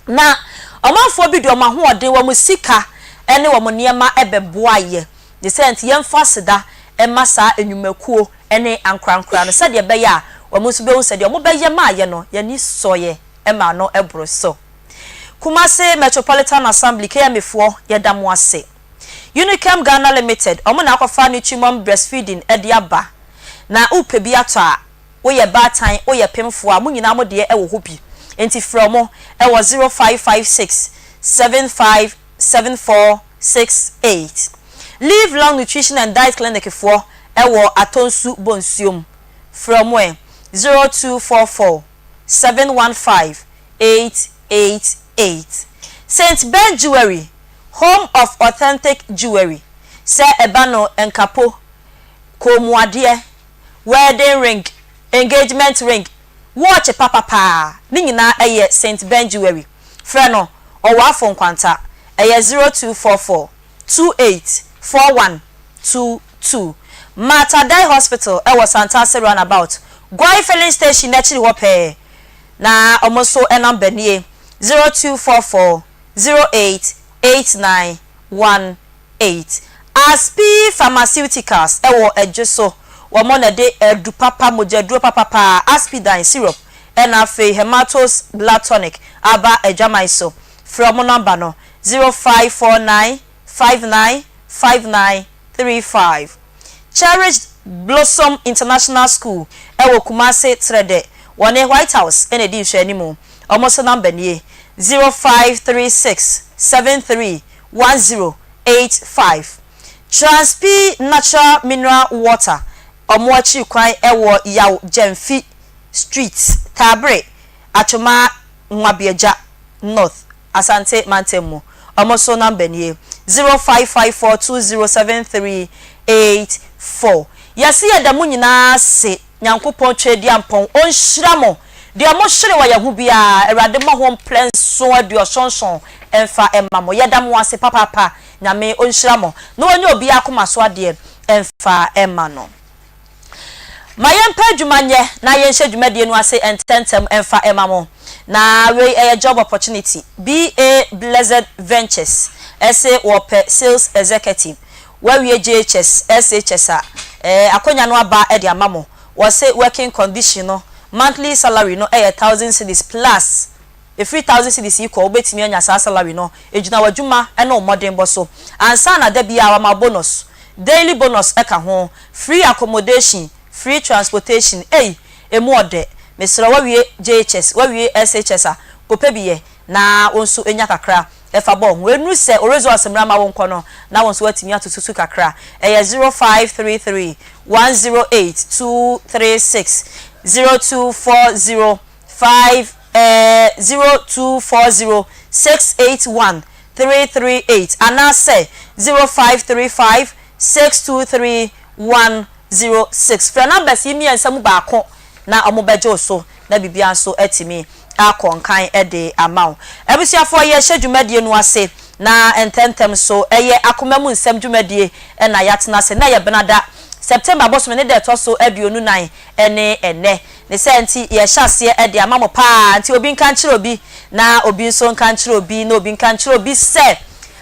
Na ɔmanfoɔ bi de wɔn ahoɔden, wɔn sika ne wɔn nneɛma bɛboaeɛ. Ne saa nti, yɛmfa aseda mma saa nnwumakuo ne ankorankora no sɛdeɛ ɛbɛyɛ a wɔn nso bɛhu sɛ deɛ wɔbɛyɛ maa yɛn no, yɛn ani sɔeɛ maa no boro so. Kumasi Metropolitan Assembly, KMA foɔ, yɛda mo ase. Unichem Ghana Limited, wɔn na akɔfa Nutrimom Breastfeeding de aba. Na wopɛ bi atɔ a, Woyɛ baatan, woyɛ pemfoɔ a, mo nyinaa mo deɛ wɔ hɔ bi. Enti frɛ wɔn wɔ 0556 75 74 68. Live Long Nutrition and Diet Clinic foɔ wɔ Atonsu Bonsuom. Frɛ wɔn ɛ 0244 715 888. Saint Ben Jewelry, home of authentic jewelry. Sɛ ɛba no nkapo, kɔnmuadeɛ, wedding ring, engagement ring, watch papa paa, ne nyinaa ɛyɛ Saint Ben Jewelry. Frɛ no, ɔwɔ Afo Nkwanta. Ɛyɛ 0244 28 41 22. Mater Dei Hospital ɛwɔ Santase Roundabout, Guai Filling Station n'akyiri hɔ pɛɛ. Na wɔn nso number nie, 0244 08 89 18. Aspi Pharmaceuticals wɔ Adwo so, wɔn na ɛde adu papa, mogyaduro papa paa, Aspidine syrup ɛna afei Hematos blood tonic aba adwaman so. Frɛ wɔn nɔmba no, 0549 59 59 35. Cherished Blossom International School wɔ Kumasi Trɛdɛ, wɔne White House na ɛdi nhwɛanimu. Wɔn nso nɔmba nie, 0536 73 1085. Transpi Natural Mineral Water, wɔn akyiri kwan wɔ Yaw Gyamfi Street, Taabere, Atwoma Nwabiagya North, Asante Mantam mu. Wɔn nso number nie, 0554207384. Yɛse yɛda mo nyinaa ase Nyankopɔn Tweaduampɔn ɔnhyira mo, deɛ mo hwere wɔ yɛn ho biara Awurade mmɔ ho mprɛ nson aduɔsɔnson mfa mma mo, yɛda mo ase papaapa, Nyame ɔnhyira mo na ɔnyɛ obiara akoma so adeɛ mfa mma no. Ma yɛmpɛ adwuma nyɛ na yɛnhyɛ dwumadie no ase ntɛntɛm mfa mma mo, na wei ɛyɛ job opportunity, BA Blessed Ventures ɛse wɔpɛ sales executive, Woawie JHS, SHS a, eh, akwanya no aba de ama mo. Wɔse working condition no, monthly salary no yɛ thousand cedis plus. Ɛfiri thousand cedis yi kɔ, wobɛtumi anya saa salary no. Ɛgyina w'adwuma ne wo mmɔdenbɔ so. Ansa na da biara wɔama wo bonus. Daily bonus ka ho. Free accommodation, free transportation. Ei, ɛmu ɔdɛ. Mesrɛ wo, woawie JHS, woawie SHS a, kɔpɛ bi yɛ na wo nso nya kakra. fa bɔ ho. Ɛnuru sɛ wo results mmra ma wonkɔ no, na wo nso woatumi atututu kakra. Ɛyɛ 0533 108 236, 0240 5 eh, 0240 681 338 anaasɛ 0535 623 106. Frɛ numbers yi mmiɛnsa mu baako na wɔbɛgye wo so na biribiara nso atumi akɔ nkan de ama wo. Abusuafoɔ yɛrehyɛ dwumadie no ase na ntɛntɛm so ɛyɛ akoma mu nsɛm dwumadie na yɛatena ase. Nnɛ yɛ Benada, September bosome ne da ɛtɔ so 24 ne ɛnnɛ. Ne saa nti yɛrehyɛ aseɛ de ama mo paa nti obi nka nkyerɛ obi na obi nso nka nkyerɛ obi na obi nka nkyerɛ obi sɛ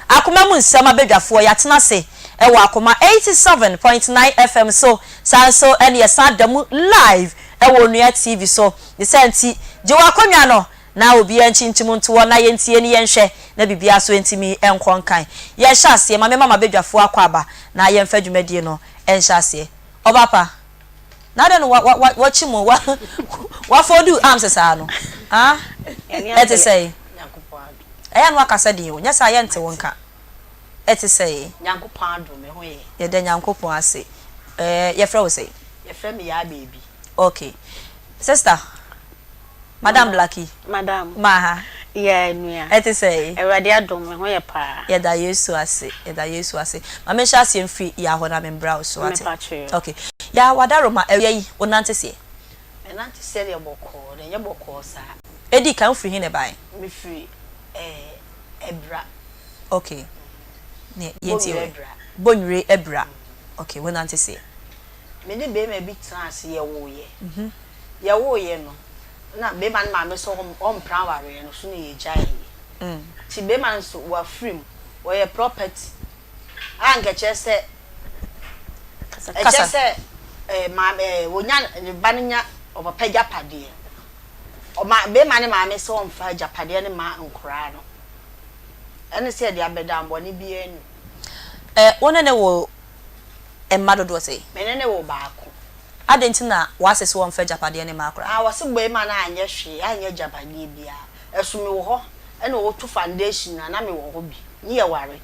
Akoma mu nsɛm abadwafoɔ yɛatena ase wɔ Akoma 87.9 FM so saa nso ne yɛsan da mu live wɔ Onua TV so. Ne saa nti, gye w'akonnwa no na obiara nkyinkyim nto hɔ na yɛntie ne yɛnhwɛ na biribiara so ntumi nkɔ nkan. Yɛrehyɛ aseɛ, ma memma m'abadwafoɔ akwaaba na yɛmfa dwumadie no nhyɛ aseɛ. Ɔba pa, na adɛn na wa, wa, wa, wakyim wo, wa, wafɔɔdu wo arms saa no? Ah? Ɛte sɛn? Ɛyɛ a na wakasa din o, nyɛ saa a yɛnte wo nka. Ɛte sɛn? Nyankopɔn adom, me ho yɛ. Yɛda Nyankopɔn ase. Ɛɛ, yɛfrɛ wo sɛn? Yɛfrɛ me Yaa Baby. Okay. Sister, Madam Blackie. Madam. Ma ha. Yeah, nua. Ɛte sɛn? Awurade adom, me ho yɛ paa. Yɛda Yesu ase, yɛda Yesu ase. Ma menhyɛ aseɛ mfiri Yaa hɔ na membra wo so, wate? Mepa kyɛw. Okay. Yaa, Wadaroma, awia yi, wonante seɛ? Menante sɛdeɛ bɔkɔɔ, na ɛnyɛ bɔkɔɔ saa. Edi kan, wofiri he na ɛbaeɛ? Mefiri ɛɛ Abira. Okay. Ne yɛntie Bonwire wei. Abira. Bonwire Abira. Okay, wonante seɛ? Me ne barima bi tenaa ase, yɛwoeɛ. Yɛwoeɛ no, na barima no maame sɛ ɔmpene awareɛ no, so na yɛgyaeeɛ. Nti bɛrima no nso wafiri mu, wɔyɛ property a nka ɛkyerɛ sɛ ɛkyerɛ sɛ ɛɛ maame ɛɛ wɔnya ne ba no nya ɔpapa agyapadeɛ. Ɔma bɛrima ne maame sɛ ɔmfa agyapadeɛ no mma nkoraa no. Ɛne sɛ yɛde abɛdan bɔne biara nni mu. Ɛ, wo ne no wɔ mma dodoɔ sɛn? Me ne no wɔ baako. Adɛn nti na w'ase se wɔmfa agyapadeɛ no mma akwadaa no? Ah, wɔse barima no anyɛ hwee, anyɛ agyapadeɛ biara. Ɛso mewɔ hɔ ɛna ɔreto foundation a na mewɔ hɔ bi, ne yɛware.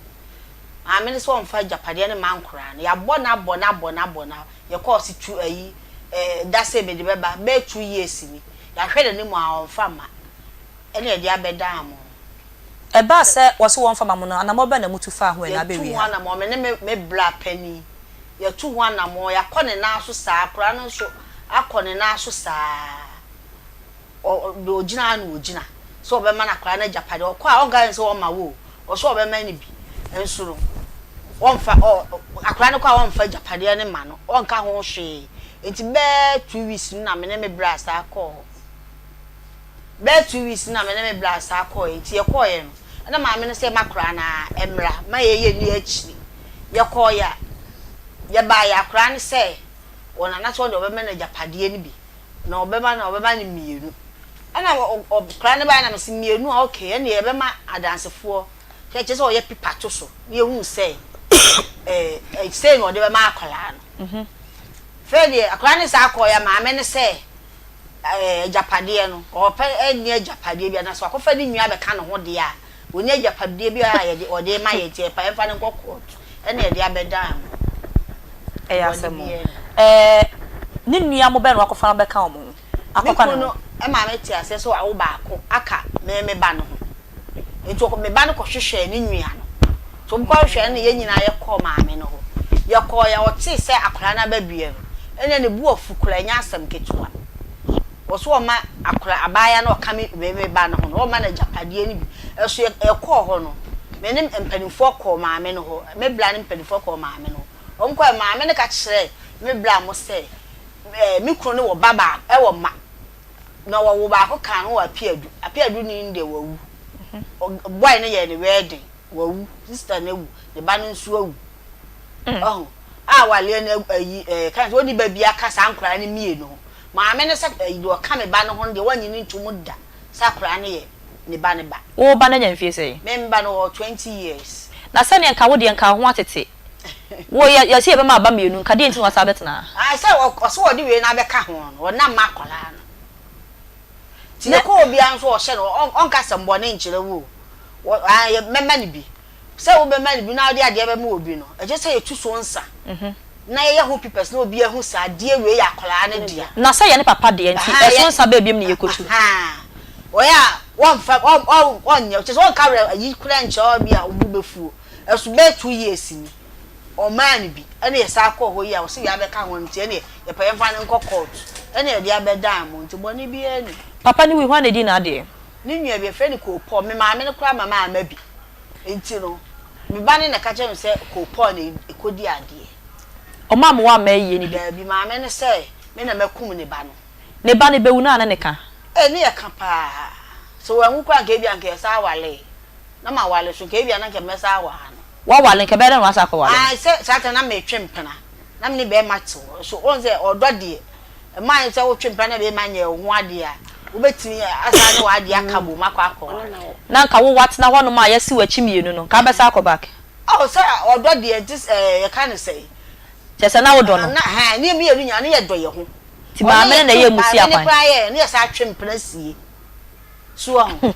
Maame no se ɔmfa agyapadeɛ no mma nkoraa no. Yɛabɔ no abɔ no abɔ no abɔ no, yɛkɔɔ se tu ayi, eh, da sei mede bɛba, bɛyɛ 2 years ni. Yɛahwɛ n'anim a ɔmfa mma. Ɛna yɛde abɛdan mo. Ɛbaa sɛ wɔse wɔmfa mma mo no, anammɔn bɛn na motu faa ho ɛ na Yɛtu abɛwie ho ha? anammɔn, me ne me me bra panin, yɛatu ho anammɔn, yɛakɔ ne nan so saa, akwadaa no nso akɔ ne nan so saa. Ɔ ɔ deɛ ɔgyina ara na ɔgyina sɛ ɔbɛma no akwadaa no agyapadeɛ. Ɔkɔ a, ɔnka nkyerɛ no sɛ ɔmma wo o, ɔsɛ ɔbɛma no bi nso no, ɔmfa ɔ ɔ akwadaa no kɔ a ɔmfa agyapadeɛ no mma no, ɔnka ho hwee. Nti bɛyɛ 2 weeks no na me ne me bra saa kɔɔ hɔ. Bɛyɛ 2 weeks no na me ne me bra saa kɔeɛ. Nti yɛkɔeɛ no, ɛna maame no sɛ m'akoraa no ara mmra ma yɛyɛ nni akyiri. Yɛkɔeɛ a, yɛbaeɛ akoraa no sɛ wɔ nana sɛ ɔno deɛ ɔbɛma no agyapadeɛ no bi. Na ɔbɛma no ɔbɛma no mmienu. Ɛna ɔkoraa no baeɛ na mese mmienu a okay ɛnneɛ yɛbɛma adansefoɔ sɛ kyerɛ sɛ ɔyɛ pepa to so na yɛhunu sɛ ɛɛ sei na ɔde bɛma akwadaa no. Afei deɛ akwadaa no saa kɔeɛ a maame no sɛ ɛɛ agyapadeɛ no, ɔpɛ nni agyapadeɛ biara, na sɛ wakɔfa ne nua abɛka ne ho deɛ a, ɔnni agyapadeɛ biara a yɛde ɔde rema yɛn, nti ɛpa yɛmfa no nkɔ kɔɔto, ɛna yɛde abɛdan mo. Ɛyɛ Bɔne asɛm o. biara nni. Ɛɛ ne nua mo bɛn na wakɔfa no abɛka wɔn ho? Me Akɔka kunu ne no ho? maa me tee aseɛ sɛ wawo baako aka me me ba no ho. Nti ɔkɔ me ba no kɔhwehwɛɛ ne nua no. Nti wɔkɔhwehwɛɛ no na yɛn nyinaa yɛkɔɔ maame no hɔ. Yɛkɔeɛ a ɔtee sɛ akwadaa no aba bio no, ɛnna ne bo afu koraa, ɛnyɛ asɛm ketewa. Ɔse ɔma akwadaa abaayewa no a ɔka me me me ba no ho no, ɔma no agyapadeɛ no bi. Ɛso yɛ yɛkɔɔ hɔ no, me ne mpanimfoɔ kɔɔ maame no hɔ, me bra ne mpanimfoɔ kɔɔ maame no hɔ. Wɔkɔeɛ maame no ka kyerɛɛ me bra mo sɛ, ɛɛ me kunu no wɔ ba baako ɛwɔ mma. Na wɔwo baako kaa ho wɔ Apeadu. Apeadu ni no deɛ wawu. Boy no yɛɛ no wedding, wawu. Sister no awu, ne ba no nso awu. Ɔho a awaleɛ no ayi ɛɛ kan sɛ ɔnni ba bi aka saa nkwadaa no mmienu ho. Maame no sɛ ɛyi deɛ ɔka me ba no ho no deɛ wɔnnye no ntom da sɛ akwadaa no yɛ ne ba no ba. Wo ba no anya mfie sɛn? Me ba no ɔwɔ 20 years. Na sɛdeɛ nka wo deɛ nka wo ho atete. Wo yɛ yɛse yɛbɛma aba mmienu nka deɛ nti na wasan abɛtena ha? Ae sɛ ɔse ɔde wei no abɛka ho no ɔnam ma akwadaa no nti yɛkɔ obiara nso ɔhyɛ no ɔnka asɛm bɔne nkyerɛ wo o ae mɛma no bi sɛ wobɛma no bi na wode adeɛ bɛma obi no ɛkyɛ sɛ yɛtu so nsa na yɛyɛ ho papers na obi ahu sɛ adeɛ wei yɛ akwadaa no dea. Na sɛ yɛ ne papa deɛ nti ɛso nsa bɛɛ biom na yɛkɔtu. Ɔyɛ a wɔmfa ɔnyɛ kyɛ sɛ ɔnka werɛ ayi koraa nkyerɛ wo bi a wo bo bɛfuo. Ɛso bɛyɛ 2 years ni, ɔmaa no bi, ɛna yɛsan kɔɔ hɔ yi a ɔse wei abɛka ho nti ɛneɛ yɛpɛ yɛmfa no nkɔ court, ɛna yɛde abɛdan mo nti bɔne biara nni mu. Papa no wui, hwan na edii n'adeɛ? Ne nua bi, yɛfrɛ no Koopɔɔ, me maame no koraa ma mamma bi, nti no me ba no na ɛka kyerɛɛ me sɛ Koopɔɔ na ɛkɔdi adeɛ. Ɔmaa mo wamma ayie no bi? Daabi, maame no sɛ me na makum ne ba no. Ne ba no bɛwu no a na ne ka? Ee, ne yɛ ka paa, sɛ wanwu koraa anka ebia anka yɛsan awaree. Na maware so, nka ebia na nka mɛsan aware no. Woaware no, nka ɛbɛyɛ dɛn na woasan akɔware no? Ae, sɛ saa time no na metwe mpena, na me ne barima te hɔ. So wohu sɛ ɔdɔ deɛ, ɛma ayɛ sɛ wotwe mpena na barima nyɛ wo ho adeɛ a, wobɛtumi asan ne w'adeɛ aka bom akɔ akɔware. Na nka wo woatena hɔnom a yɛasi w'akyi mmienu no, nka wobɛsan akɔ back? Oh, sɛ ɔdɔ deɛ, nti ɛɛ yɛka no sɛn? Kyerɛ sɛ na wodɔ no? Na, ɛhɛn, ne yɛn mmienu nyinaa, ne yɛdɔ yɛn ho. Nti maame no na ɛyɛɛ mo si akwan? Maame no koraa yɛɛ, ne yɛsan twe mpena sie. So woahu?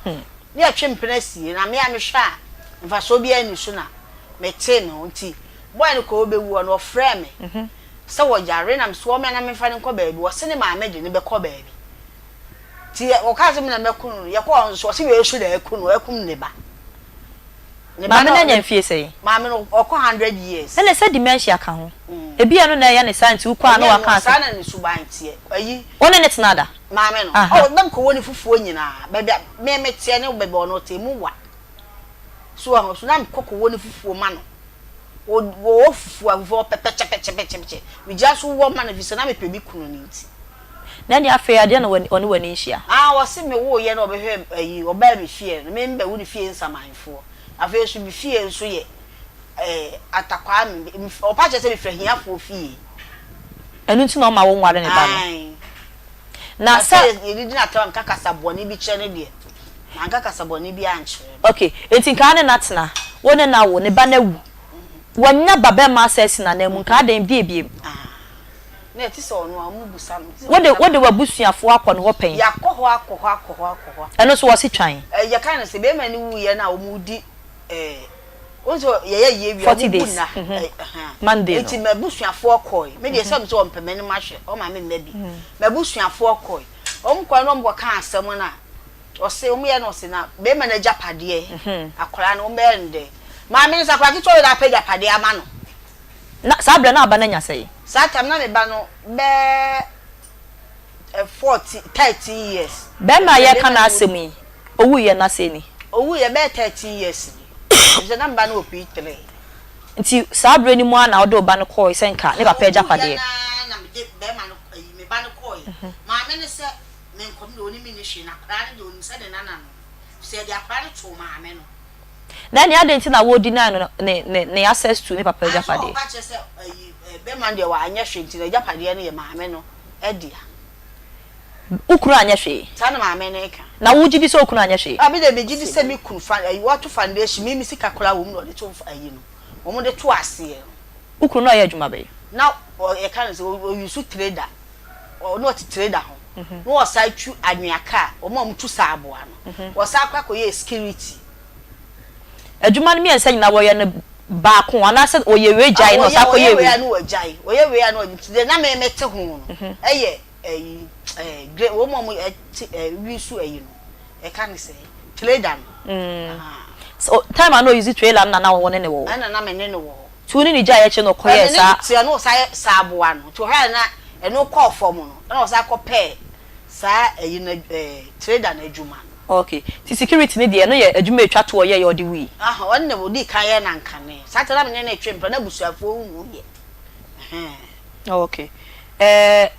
Ne yɛtwe mpena sie, na me a mehwɛ a mfasoɔ biara nni so na metee me ho nti boy no kɔ ɔbɛwu ɔno ɔfrɛɛ me sɛ ɔyare na mese ɔmmra na memfa no nkɔ baabi ɔse ne maame de no bɛkɔ baabi nti ɔkaa sɛ me na mɛku no no yɛkɔɔ hɔ nso ɔse wei nso na aku no akum ne ba ne ba Maame no no anya mfie sɛn? maame no ɔkɔ 100 years. Ɛna sɛ dementia ka ho. Ebia ɛno na ɛyɛ ne saa nti wokɔ a na Ɛnyɛ waka no asɛm. saa na ne suban teɛ ayi. Wo ne no tenaa da? Maame no, Aha. oh, na mekɔwɔ ne fufuo nyinaa, baabi a me meteɛ ne baabi a ɔno ɔte, emu wa. So wahu, so na mekɔ kɔwɔ ne fufuo ma no. Wɔwɔ fufuo a, fufuo ɔpɛ pɛkyɛpɛkyɛpɛkyɛ. Megya so wɔ ma no ɛfiri sɛ na mepɛ me kunu no nti. Na ɛnneɛ afei adeɛ na ɔne w'ani nhyia. Ah ɔse me woo yɛ na ɔbɛhwɛ ayi ɔbaa me fie no me mbɛwo ne fie nsamanfoɔ afei nso me fie nso yɛ eh atakwaa me ɔpa kyerɛ sɛ mefiri ahiafoɔ fie. Ɛno nti na ɔma wo nware ne ba no. Ae. Na Na sɛ. sɛ yɛdidi no atɛm a meka kasa bɔne bi kyerɛ no deɛ manka kasa bɔne biara ankyerɛ no. Ok enti nka ne no atena, wo ne no awo, ne ba no awu, wanya ba bɛrima asa asi n'ananmu, nka adɛn biebiem. Ah. Na ɛte sɛ ɔno a, wɔbisa no. Wode wode w'abusuafoɔ akɔ ne hɔ pɛn? Yɛakɔ hɔ akɔ hɔ akɔ hɔ akɔ hɔ. Ɛno nso wɔse twan. Ɛ yɛka no sɛ bɛrima no wuiɛ no a wɔredi ɛ wohu sɛ yɛyɛ yie wie a 40 wɔbu days nna mhm ɛ ɛhɛn. Monday no. Nti m'abusuafoɔ kɔe. Me deɛ sɛ sɛ wɔmpɛ m'anim ahwɛ, wɔma me mma bi. M'abusuafoɔ kɔe. Wɔkɔe na wɔkɔkaa asɛm no a, ɔse wɔyɛ no ɔse na bɛrima no agyapadeɛ, akwadaa no wɔbɛyɛ no dɛn? Maame no sɛ akwadaa ketewa wei na apɛ agyapadeɛ ama no. Na saa berɛ no na aba no anya sɛn? Saa time no na me ba no bɛɛ 14, 13 years. Bɛrima a Efisɛ yɛreka bɛrima no n'asɛm yi, ɔwuiɛ no asɛn ni? Ɔwuiɛ bɛyɛ 13 years ni. Efisɛ na me ba no wɔ P3. Nti saa berɛ no mu ara na wode wo ba no kɔɔe sɛ nka ne papa Ɔwuiɛ agyapadeɛ? no ara na mede bɛrima no, ayi, me ba no kɔɔe. Maame no sɛ menkɔ, me deɛ ɔne me nni hwee, na akwadaa no deɛ ɔnim sɛ ne nana no. Efisɛ yɛde akwadaa no too maame no. Na ɛnneɛ adɛn nti na wo deny no ne ne ne access to ne papa Anso agyapadeɛ? ɔba kyerɛ sɛ ayi bɛma no deɛ wanyɛ hwee nti n'agyapadeɛ no yɛ maame no dea. Wo kunu anyɛ hwee? Saa na maame no reka. Na wo gye di sɛ wo kunu anyɛ hwee? Ah me deɛ me gye di sɛ me kunu fa ayi wato foundation me me sika koraa wɔ mu na ɔde to ayi no wɔn de to aseɛ no. Wo kunu na ɔyɛ adwuma bɛn? Na yɛka no sɛ ɔ use trader ɔ na ɔte trader ho na ɔsan tu anwea car wɔn a wɔtu saa aboa no ɔsan kɔ akɔyɛ security. Adwuma no miɛnsa nyinaa wɔyɛ no baako anaasɛ ɔyɛ wei gyae na ɔsan kɔyɛ Ɔyɛ wei wei? a na wagyae ɔyɛ wei a na wagyae nti deɛ na me mete ho no ɛyɛ ɛyi ɛɛ gre wɔn a wɔn ɛte ɛɛ wi so ɛyi no ɛka ne sɛ trader no. Ahaa. So time a na ɔuse trailer no na na wo ne no wɔ hɔ? Ɛna na me ne no wɔ hɔ. Nti wo ne no gyae akyi no ɔkɔyɛɛ saa. Ɛne no tua na ɔsan yɛ saa aboa no nti ɔhwɛ a na ɛno kɔɔ fam no ɛna ɔsan kɔ pɛɛ saa ɛyi no ɛɛ trader no adwuma no. Ok nti security no deɛ ɛno yɛ adwuma a ɛtwa toɔ ɔyɛeɛ a ɔde wui. Aha ɔno na ɔdii kan yɛɛ no ankane saa time no na me ne no retwe mpena na abusuafoɔ nhu yɛ ɛhɛn. Ok ɛɛ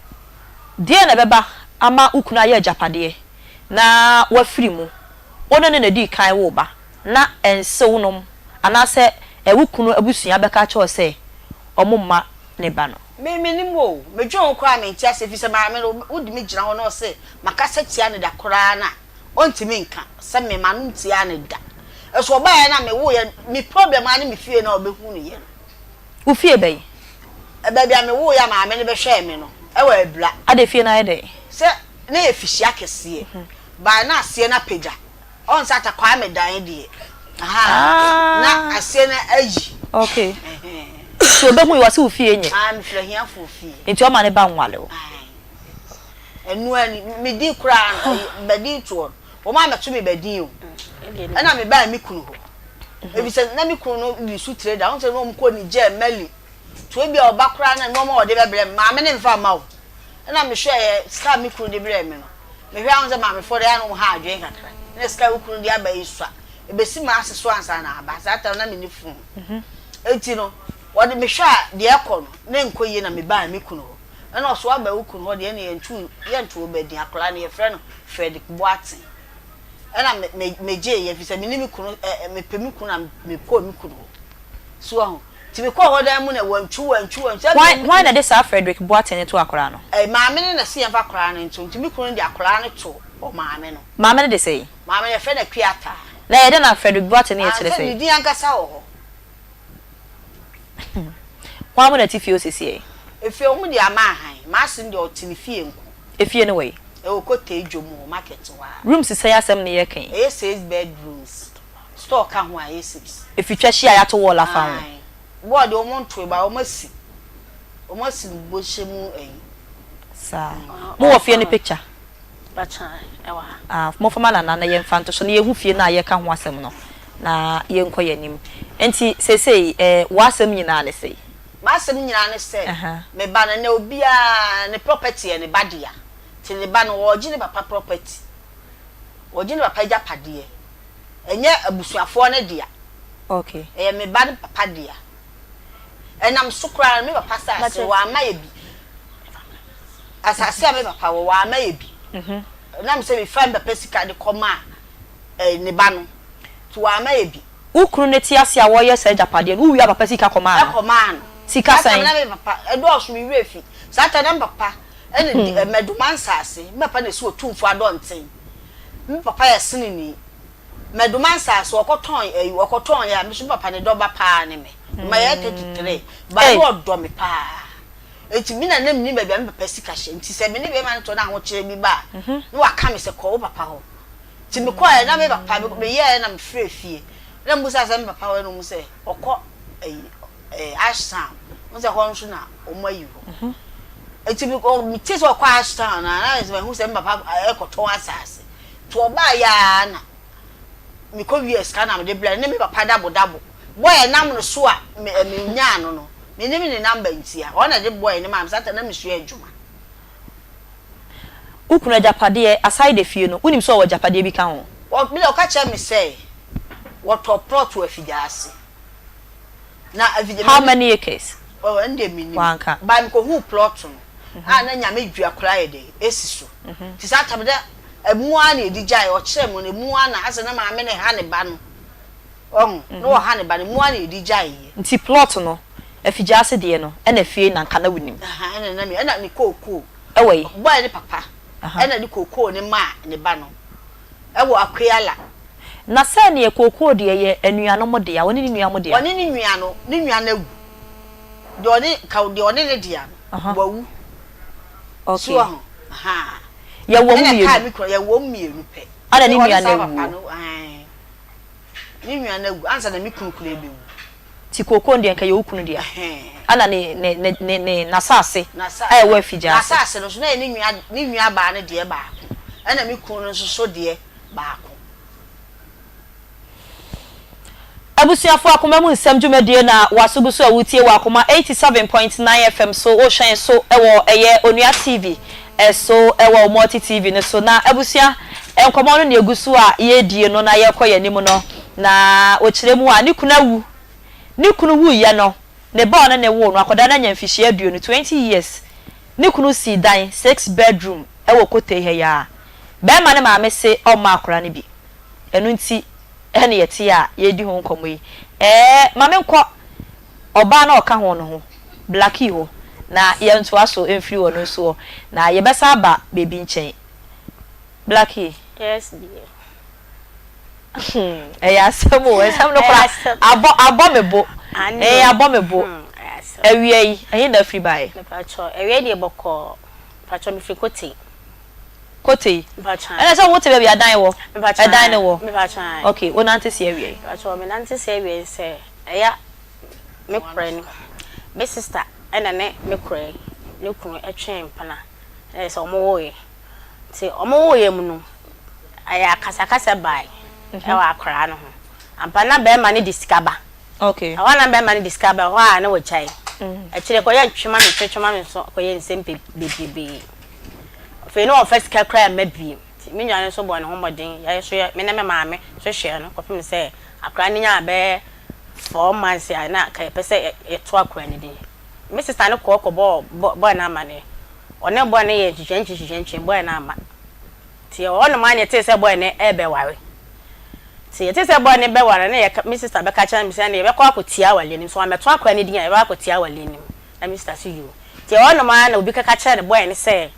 deɛn na ɛbɛba ama wo kunu ayɛ agyapadeɛ na wafiri mu wo ne no na ɛdii kan woo ba na ɛnsew nom anaasɛ wo kunu abusua bɛka akyerɛ wo sɛ wɔmma ne ba no. Me mennim o, medwen ho koraa a mente aseɛ firi sɛ maame no wode me gyina hɔ na ɔse makasa tia no da koraa no a ɔntumi nka sɛ me m'ano ntiaa no da. Nso ɔbaeɛ no a mewoeɛ me problem ara ne me fie no a ɔbɛhunuiɛ no. Wo fie bɛn? Baabi a mewoeɛ a maame no bɛhwɛɛ me no ɛwɔ Abira. Adɛn fie no ayɛ dɛn? Sɛ na ɛyɛ fihyia kɛseɛ but na aseɛ no apagya. Ɔn sɛ ata Kwame dan deɛ ahaa na aseɛ no ayi. Okay. Nti obehu yi ɔse wo fie nyɛ. Ah mefiri ahiafoɔ fie. Nti ɔma ne ba nwale wo. Ae. Ɛno ani me din koraa no badin toɔ no wɔn ammɛto me badin o. Ɛna me baa me kunu hɔ. Efisɛ na me kunu no use trader wohu sɛ na wɔn kɔ Niger Mali. Nti ebia ɔba koraa na nneɛma a ɔde bɛbrɛ me maame no mfa mma o. Ɛna mehwɛeɛ sika a me kunu de brɛɛ me no, mehwɛ a wohu sɛ maamefoɔ deɛ ɛyɛ a na wɔn ha adwene kakra. Ɛna sika a wo kunu de aba yi sua, ɛbɛsi m'ase so ansa na aba. Saa time no na menni phone. Enti no, wɔde mehwɛ a deɛ ɛkɔ no, na ɛnkɔ yie na mebaa me kunu hɔ. Ɛna ɔse woaba wo kunu hɔ deɛ ɛne yɛnto yɛnto wo ba din, akwadaa no yɛfrɛ no Fredrick Boateng. Ɛna me me megyeeɛ ɛfiri sɛ me ne me kunu ɛ mepɛ me kunu na mekɔɔ me kunu hɔ. So wahu? Nti mekɔɔ hɔ dan mu na wantwu wantwu wantwu. Hwan hwan na ɛde saa Frederick Boateng no too akwadaa no? Ɛɛ maame no na ɛse yɛmfa akwadaa no nto nti me kunu no de akwadaa no too ɔmaame no. Maame no de sɛn? Maame no yɛfrɛ no Akua Ataa. Na ɛyɛ dɛn na Frederick Boateng no yɛ kyerɛ Ansɛ sɛn? ne din ankasa wɔ hɔ. Hwan mo na ɛte fie hɔ seesei? Efie wɔn de ama ahan. M'ase no deɛ ɔte ne fie nko. Efie no wɔ he? Ɛwɔ Kotei dwom hɔ, market hɔ ara. Rooms sɛn asɛm na yɛreka yi? Ɛyɛ six bedrooms. Store ka ho a ɛyɛ 6. Efitwa hyia a yɛato wall afa ho. Ae. Wall deɛ wɔn ntoe but wɔn asi. Wɔn asi no bɔhyɛ mu ayi. Saa. Mo wɔ fie no picture? Bakya ɛwɔ ha. Ah momfa ma Nana na yɛnfa nto so na yɛhu fie no a yɛreka ho asɛm no na yɛnkɔ yɛn anim. Nti seesei eh w'asɛm nyinaa ne sɛi? M'asɛm nyinaa ne sɛ me ba no ɛnɛ obiara ne property yɛ ne ba dea. Nti ne ba no ɔregye ne papa property. Ɔregye ne papa agyapadeɛ. Ɛnyɛ abusuafoɔ no dea. Okay. Ɛyɛ me ba no papa dea. Ɛnam so koraa no, me papa saase, wamma yɛ bi. Asase a me papa wɔ, wamma yɛ bi. Ɛnam sɛ mefaa me papa sika de kɔmaa ne ba no nti, wamma yɛ bi. Wo kunu no te ase a wɔreyɛ saa agyapadeɛ no, wowiaa papa sika kɔmaa no? Kɔmaa no. Sika Saa sɛn? tam na me papa, ɛdɔɔso, me werɛ fi. Saa tam na me papa ɛna di Mɛdoma nsaase. Me papa na ɛsi Otumfoɔ Adɔnten. Me papa yɛ Seneni. Mɛdoma nsaase, ɔkɔtɔn ɛyi, ɔkɔtɔn yɛ a, me nso me papa ne dɔba paa ne me. Mayɛ 33, but na ɔdɔ me paa. Enti me na na minnim baabi a me papa sika hyɛ. Enti sɛ me ne barima no tɔ na ahokyere bi ba a, na waka me sɛ, Kɔ wo papa hɔ. Enti mekɔeɛ na me papa, meyɛeɛ na mefrɛɛ fie. Na mebisaa sɛ me papa wɔ he na wɔn sɛ, ɔkɔ ayi, ɛɛ, Ashtown. Wohu sɛ hɔ nso na wɔayi hɔ. Enti mekɔ, metee sɛ ɔkɔ Ashtown no a, na ayɛ sɛ mahu sɛ me papa rekɔtɔn asase. Nti ɔbaeɛ ara na mekɔ wiaa sika na mede brɛɛ no, ne me papa dabodabo. Boy a ɛnam no so a me menyaa no no, mennim ne number nti a, ɔno na ɛde boy no maa me, saa time no na mesua adwuma. Wo kunu agyapadeɛ, aside efie no, wonim sɛ ɔwɔ agyapadeɛ bi ka ho? Wɔ, me deɛ ɔka kyerɛɛ me sɛ wɔtɔ plot wɔ Afigyaase. Na Afigya, How many acres? Oh, ɛno deɛ mennim. Wanka. But mekɔhuu plot no, a na Nyame dua koraa ayɛ dɛn, esi so. Nti saa time no, na ɛmu ara na yɛde gyaeɛ, ɔkyerɛɛ me no, ɛmu ara na asɛ na maame no reha ne ba no. Wahu? Na wɔha ne ba no, mu ara na yɛde gyaeɛ. Nti plot no, afigyaase deɛ no, ɛna fie na nka na wonim? Aha, ɛna na me, ɛna ne kookoo. Ɛwɔ he? Boy no papa, ɛna de kookoo no maa ne ba no, ɛwɔ Akweala. Na sɛ neɛ kookoo deɛ yɛ anuanom dea, ɔne ne nua mo dea? Ɔne ne nua no, ne nua no awu. Deɛ ɔne, nka deɛ ɔne ne dea no, wawu. Okay. So wahu? Aha. Yɛwɔ mo Ɛna mmienu? kaa me kura, yɛwɔ mo mmienu pɛ. Ɛna ne Ɔne nua no saa papa awuo? no, ae. Ne nua no awu ansa na me kunu koraa bɛwu. Nti kookoo no deɛ nka ɛyɛ wo kunu dea. Ɛna ne ne ne ne ne n'asase a ɛwɔ afigya ase. N'asase no nso na ɛyɛ ne nua ne nuabaa no deɛ baako, ɛna me kunu no nso so deɛ baako. Abusuafo Akoma mu nsɛm dwumadie na w'aso gu so a woretie wɔ Akoma 87.9 FM so, wohwɛ yɛn so wɔ ɛyɛ Onua TV so wɔ Multi TV no so. Na abusua, nkɔmmɔ no na ɛgu so a yɛredie no na yɛrekɔ yɛn anim no, na ɔkyerɛ mu a ne kunu awu. Ne kunu wuiɛ no, ne ba a ɔne no woo no, akwadaa no anya mfihyia aduonu, 20 years. Ne kunu sii dan, six bedroom, wɔ Kotei ha yi ara. Barima no maame se ɔmma akwadaa no bi. Ɛno nti ɛne yɛte a yɛredi ho nkɔmmɔ yi. Ɛɛ, ma menkɔ ɔbaa no a ɔka ho no ho, Blackie hɔ, na yɛntoa so mfiri hɔ no nso hɔ, na yɛbɛsan aba baabi nkyɛn. Blackie. Yes dear. Hmm, ɛyɛ asɛm o, nsɛm no koraa abɔ abɔ me bo. Ɛɛ, abɔ me bo. Awia yi, ɛhe na afiri baeɛ? Mepakyɛw, awia yi deɛ bɔkɔɔ. Mepakyɛw, mefiri Kotei. Kotei. Ɛna sɛ wote baabi a dan wɔ? Ɛdan no wɔ? Ok, wo nante si awiei. Mpakyɛw me nante si awiei sɛ ɛya me kora ni, me sister ɛna ne me kora yi ne kunu ɛtwee mpena ɛna sɛ ɔmo woeɛ nti ɔmo woeɛ mu no ɛyɛ akasakasa bae ɛwɔ akoraa no ho ampa na bɛɛma no de sika ba Okay. Ɛhɔ a na bɛrima no de sika ba, ɛhɔ a na wagyae. Akyire kɔyɛ ntwema me ntwetwema me nso kɔyɛ nsɛm bebrebe. Afei na ɔmfa sika koraa mma bio. Nti me nua no nso bɔɔ ne ho mmɔden, yɛn nso yɛ, me ne me maame nso hwɛɛ no kɔpem sɛ akwadaa no nyaa bɛyɛ four months a na anka yɛpɛ sɛ yɛto akwadaa no din. Me sista no kɔɔ kɔbɔɔ bɔɔ no amaneɛ. Ɔne bɔɔ no yɛɛ ntwitwantwi ntwitwantwi, bɔɔ no amma. Nti yɛwɔ hɔnom ara na yɛtee sɛ bɔe no rebɛware. Nti yɛtee sɛ bɔe no rebɛware no, na yɛka, me sista bɛka kyerɛ me sɛ ɛnde yɛbɛkɔ akɔtie awareɛ no mu. Sɛ wammɛto akwadaa no din a, yɛbɛkɔ akɔtie awareɛ no mu. Na me sista se yoo. Nti yɛwɔ hɔnom ara na obi kɛka kyerɛɛ no bɔe no sɛ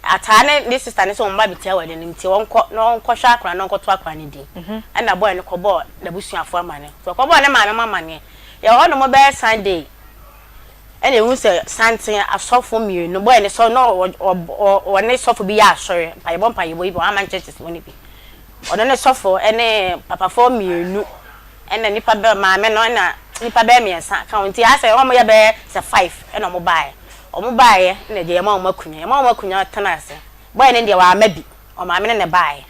Ataa ne ne sista no sɛ wɔn ba abɛtie awareɛ no mu nti ɔnkɔ na ɔnkɔhwɛ akwadaa no na ɔnkɔto akwadaa no din. Ɛnna bɔe no kɔbɔɔ n'abusuafoɔ amanneɛ. Nti ɔkɔbɔɔ ne maame mo amanneɛ. Yɛwɔ hɔnom bɛyɛ Sunday. Ɛna ehu sɛ santen asɔfo mienu, bɔy no sɔ na ɔne sɔfo bi yɛ asɔre, mpaebɔ mpaebɔ yi bi, ɔama churches mu no bi. Ɔno ne sɔfo ɛne papafoɔ mienu, ɛna nipa bɛ maame no ɛna nipa bɛyɛ miɛnsa ka ho, nti asɛ wɔn yɛ bɛyɛ sɛ five ɛna wɔn baeɛ. Wɔn baeɛ ɛna deɛ yɛma wɔn akunya, yɛma wɔn akunya tena ase. Bɔy no deɛ wamma bi, ɔmaame no na ɛbaeɛ.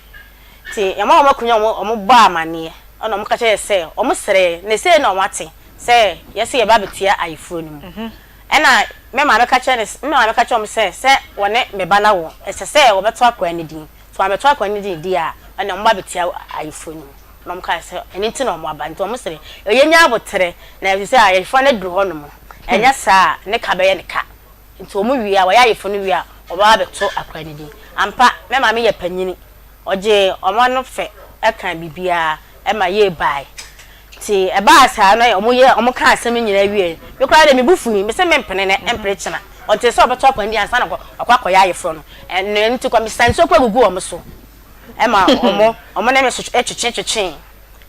Nti yɛma wɔn akunya wɔn wɔn bɔɔ amaneɛ, ɛna wɔn ka kyerɛɛ sɛ wɔn srɛɛ, na sei na wɔn ate. Sɛ yɛse yɛba abɛtua ayeforɔ no mu. Ɛna me maame ka kyerɛɛ no, me maame ka kyerɛɛ wɔn sɛ, sɛ wɔne me ba no awo, ɛsɛ sɛ wɔbɛto akwadaa no din. Sɛ wɔammɛto akwadaa no din deɛ a, ɛnna wɔba abɛtua ayeforɔ no mu. Ɛna wɔkaa sɛ, ɛno nti na wɔaba. Nti wɔsrɛ, yɛnya aboterɛ, na ɛfiri sɛ ayeforɔ no aduru hɔnom. Ɛnyɛ saa a, ne ka bɛyɛ ne ka. Nti wɔn wie a, wɔyɛ ayeforɔ no wie a, wɔbɛba abɛto akwadaa no din. Ampa, me maame yɛ panyini, ɔgyee wɔn ano fɛ kaa biribiara ma yei baeɛ. Nti ɛbaa saa na wɔyɛ wɔkaa asɛm no nyinaa wieeɛ no, me koraa deɛ me bo fui, mese mempene nnɛ, ɛmpere kyena. Ɔntee sɛ ɔbɛto akwadaa no din ansa na wakɔ akɔyɛ ayeforɔ no. Ɛno nti koraa mesaa nsuo koraa guguu wɔn so ma wɔn wɔn ne me so twetwe twetwee.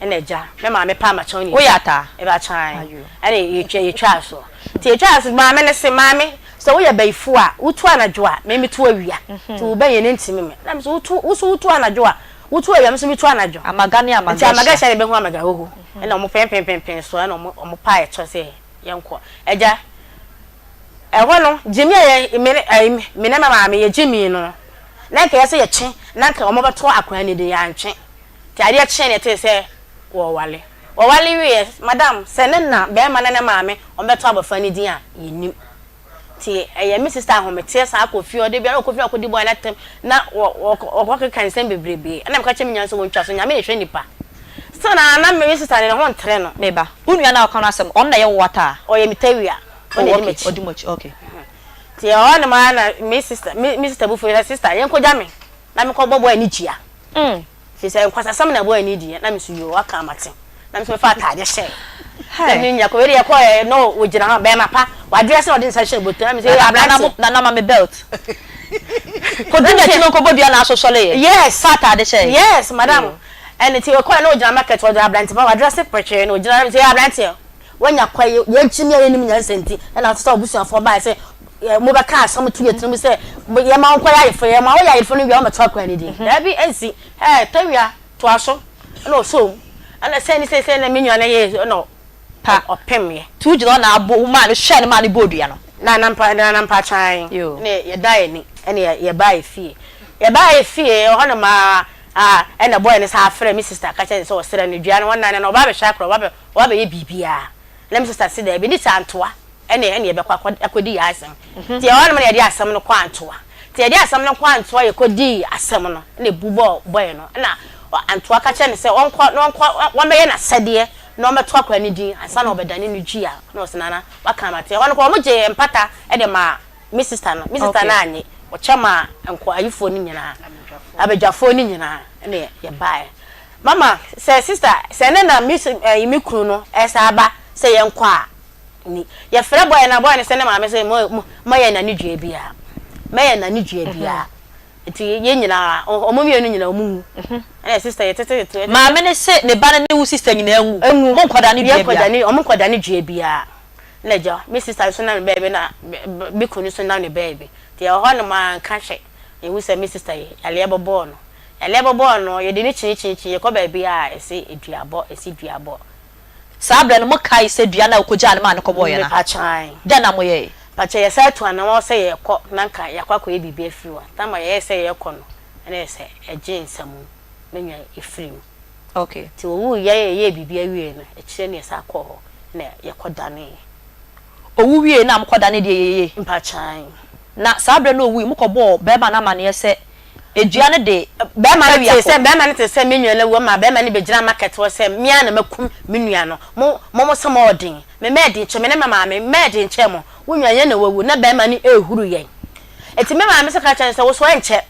Ɛna agya, me maame paa makyɛw ne Woyɛ ataa? Mebakyɛw ae. Ɛna yɛtwa yɛtwaa so. Nti yɛtwaa so maame no se, maame sɛ woyɛ bayifoɔ a, wotu anadwo a, me metu awia. Nti wo bɛyɛ no ntimi me. Na me se wotu wo so wotu anadwo a, wotu awia me nso metu anadwo. Amaga ne amaga Nti amaga hyia na yɛbɛhu amaga hoho. Ɛna ɔmo pɛnpɛnpɛnpɛn so ɛna ɔmo ɔmo paa ɛkyɛw sɛ yɛnkɔ. Agya, ɛhɔ no gyimi a yɛ me ne ɛyi me ne me maame yɛ gyimii no, na nka ɛyɛ sɛ yɛtwe na nka ɔmo bɛto akwadaa no din, yɛantwe. Nti adeɛ kyee no yɛtee sɛ wɔrewale. Wɔwale wieɛ, madam, sɛ ne na, barima ne ne maame, wɔbɛto abɔfra no din a, yɛnnim. Nti ɛyɛ me sister ahometeɛ saa kɔ fie hɔ, da biara ɔkɔ fie na ɔkɔdi boy no atɛm, na wɔkɔkeka nsɛm bebrebe. Ɛna meka kyerɛɛ me nua no sɛ wɔntwa so, Nyame na ɛhwɛ nnipa. Still na na me sister no ne ho ntere no. Me ba, wo nua no a woka no asɛm no, ɔno na ɛyɛ wo ataa? Ɔyɛ me tawia, ɔno na Oh ɛdi okay, m'akyi. ɔdi mo akyi, okay. Nti ɛhɔ nom ara na me sister, me sister bo fuiɛ sɛ, sister, yɛnkɔgya me na menkɔbɔ boy no dua. Firi sɛ nkwasasɛm na ɛbɔ ani deɛ na me nso yoo waka mate na me nso mefa ataadeɛ hyɛɛ na me nya kɔ wei deɛ kɔɛ na ɔgyina hɔ bɛrima pa wadrɛse na ɔde nsa hyɛ bɔtɔ na me sɛ ee aberanteɛ Nana ma me belt kɔdi n'akyi no nkɔbɔ dua na asosɔle yɛ yes fa ataade hyɛɛ yes madam ɛne ti ɔkɔɛ na ɔgyina market ɔde aberante pa wadrɛse pɛkyɛɛ na ɔgyina na me sɛ ee aberanteɛ Woanya kwa yi, yɛn a yɛnnim nyansa nti na ɛsɛ sɛ w'abusuafoɔ baeɛ sɛ mobɛka asɛm to yɛn tirim sɛ yɛma wo nkɔyɛ ayeforɔ, yɛma woyɛ ayeforɔ no wie a wommɛto akwadaa no din. Daabi, ɛnsi. Ɛɛ, Tawia, toa so. Ɛna ɔsɔɔ mu. Ɛna sɛn ne sɛn na me nua no yɛɛ, ɛna Pa. ɔpemeɛ. Nti wogyina hɔ na abo wo maa no hwɛɛ no maa no bɔɔ dua no? Na na mpa na na mpakyan. Yoo. Ɛna yɛdaa yɛn ani, ɛna yɛbaa yɛ fie. Yɛbaa yɛ fie, ɛhɔ nom ara a, ɛna boy no san frɛɛ me sister ka kyerɛɛ no sɛ ɔsrɛ no, dua no wɔnnan no na ɔba abɛhwɛ akwadaa, ɔba abɛ Wabɛyɛ biribiara. Na me sista se daabi, ne sɛ Antoa ɛne ɛne yɛbɛkɔ akɔ akɔdi yɛn asɛm. Nti ɛhɔ nom na yɛde asɛm no kɔɔ Antoa. Nti yɛde asɛm no kɔɔ Antoa yɛkɔdii asɛm no ɛna ebu bɔɔ bɔe no. Ɛna Antoa ka kyerɛɛ no sɛ ɔnkɔ na ɔnkɔ wɔmmɛyɛ n'asɛdeɛ na ɔmmɛto akwadaa no din ansa na ɔbɛdane no dua. Ɛna ɔse Nana waka mate. Ɛhɔ no koraa wɔgyee mpata de maa me sista no. Me sista no annye. Ɔkyɛ maa nko ayifoɔ no nyinaa, abadwafoɔ no nyinaa ɛna yɛbaeɛ. Mama, sɛ sister, sɛ ɛnɛ na me ɛyi me kunu no ɛsan aba sɛ yɛn kɔ a, ni. Yɛfrɛ boy no a, boy no sɛ ne maame sɛ mo mo mɛyɛ nane dua biara, mɛyɛ nane dua biara. Nti yɛn nyinaa, ɔmo mmienu nyinaa ɔmo nwu. Ɛna sister yɛ tete tete. Maame no se ne ba no ne wo sister nyinaa nwu. Nwu. Mo nkɔda ne dua biara. Yɛn nkɔda ne, ɔmo nkɔda ne dua biara. Ɛna agya, me sister nso nam ne baabi na me kunu nso nam ne baabi. Nti yɛwɔ hɔ nom a nka hwɛ, yɛhu sɛ me sister yi, yareɛ bɔbɔɔ no. Ɛnɛ bɔbɔɔ no, yɛde no kyinkyinkyini, yɛkɔ baabi a ɛse duabɔ, ɛse duabɔ. Saa berɛ no, mokae sɛ dua no a wokɔgyaa no maa no kɔbɔeɛ no? Mepakyɛw. Dɛn na moyɛe? Pakyɛ, yɛsan tu anamɔn sɛ yɛrekɔ na anka yɛakɔ akɔyɛ biribi afiri hɔ. Tam a yɛyɛɛ sɛ yɛrekɔ no, ɛna yɛ sɛ ɛgyee nsam me nua ɛfirii mu. Okay. Nti ɔwuiɛ a yɛyɛɛ biribi awiee no, akyire no yɛsan kɔɔ hɔ na yɛkɔdaneeɛ. Owu wiei na mokɔdanee deɛ ɛyɛ yie? Mpakyɛw. Na saa berɛ no ɔwui, mokɔbɔɔ barima no amaneɛ sɛ Dua no de Bɛrima no awia tee kɔ. sɛ bɛrima no tee sɛ me nua no awu ama bɛrima no bɛgyinaa market hɔ sɛ me ara na makum me nua no. Mo mo mo se mo ɔden. Me mɛɛ den kyɛ me ne me maame mɛɛ den kyɛn mo. Wo nua yɛn na wawu na bɛrima no rehuru yɛn. Enti me maame nso ka kyerɛɛ no sɛ wo so ɛnkyɛ.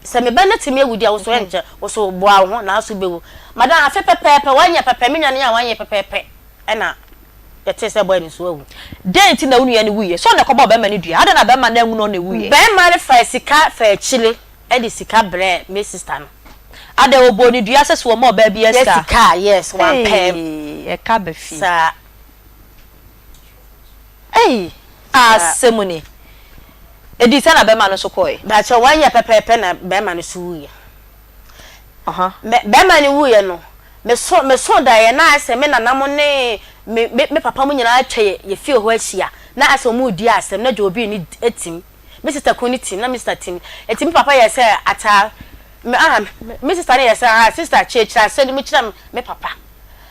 Sɛ me ba no atumi awu deɛ a wo so ɛnkyɛ. Wo so boa wo ho nanso wobɛwu. Madam afe pɛpɛɛpɛ wanyɛ pɛpɛ me nua no yɛ a wanyɛ pɛpɛɛpɛ ɛna yɛtee sɛ boy no nso awu. Dɛn nti na wo nua no wuiɛ? Sɛ ɔno na ɛkɔbɔɔ barima no dua, adɛn na barima no anwu na ɔno na ɛwuiɛ? Barima no faa sika faa akyire de sika brɛɛ me sister no. Adɛn, ɔbɔɔ no dua sɛ sɛ ɔma ɔbaa biara Yɛ sika? sika a, yes, wampɛ. Eii, ɛka ba fie. Saa. Ei, Saa. asɛm ni. Ɛdii sɛn na barima no nso kɔeɛ? Mpakyɛw, wanyɛ pɛpɛɛpɛ na barima no nso wuiɛ. Aha. Barima no wuiɛ no, Meso mesoo daeɛ na ayɛ sɛ me nana mo ne me me me papa mo nyinaa atwa yɛ yɛ fie hɔ ahyia na ayɛ sɛ wɔn redi asɛm na Jobi ne tim me sister kunu ne tim na me sister tim eti me papa yɛ sɛ ataa me ah me sister no yɛ sɛ ah sister kyerɛkyerɛ asɛm no mu kyerɛ me papa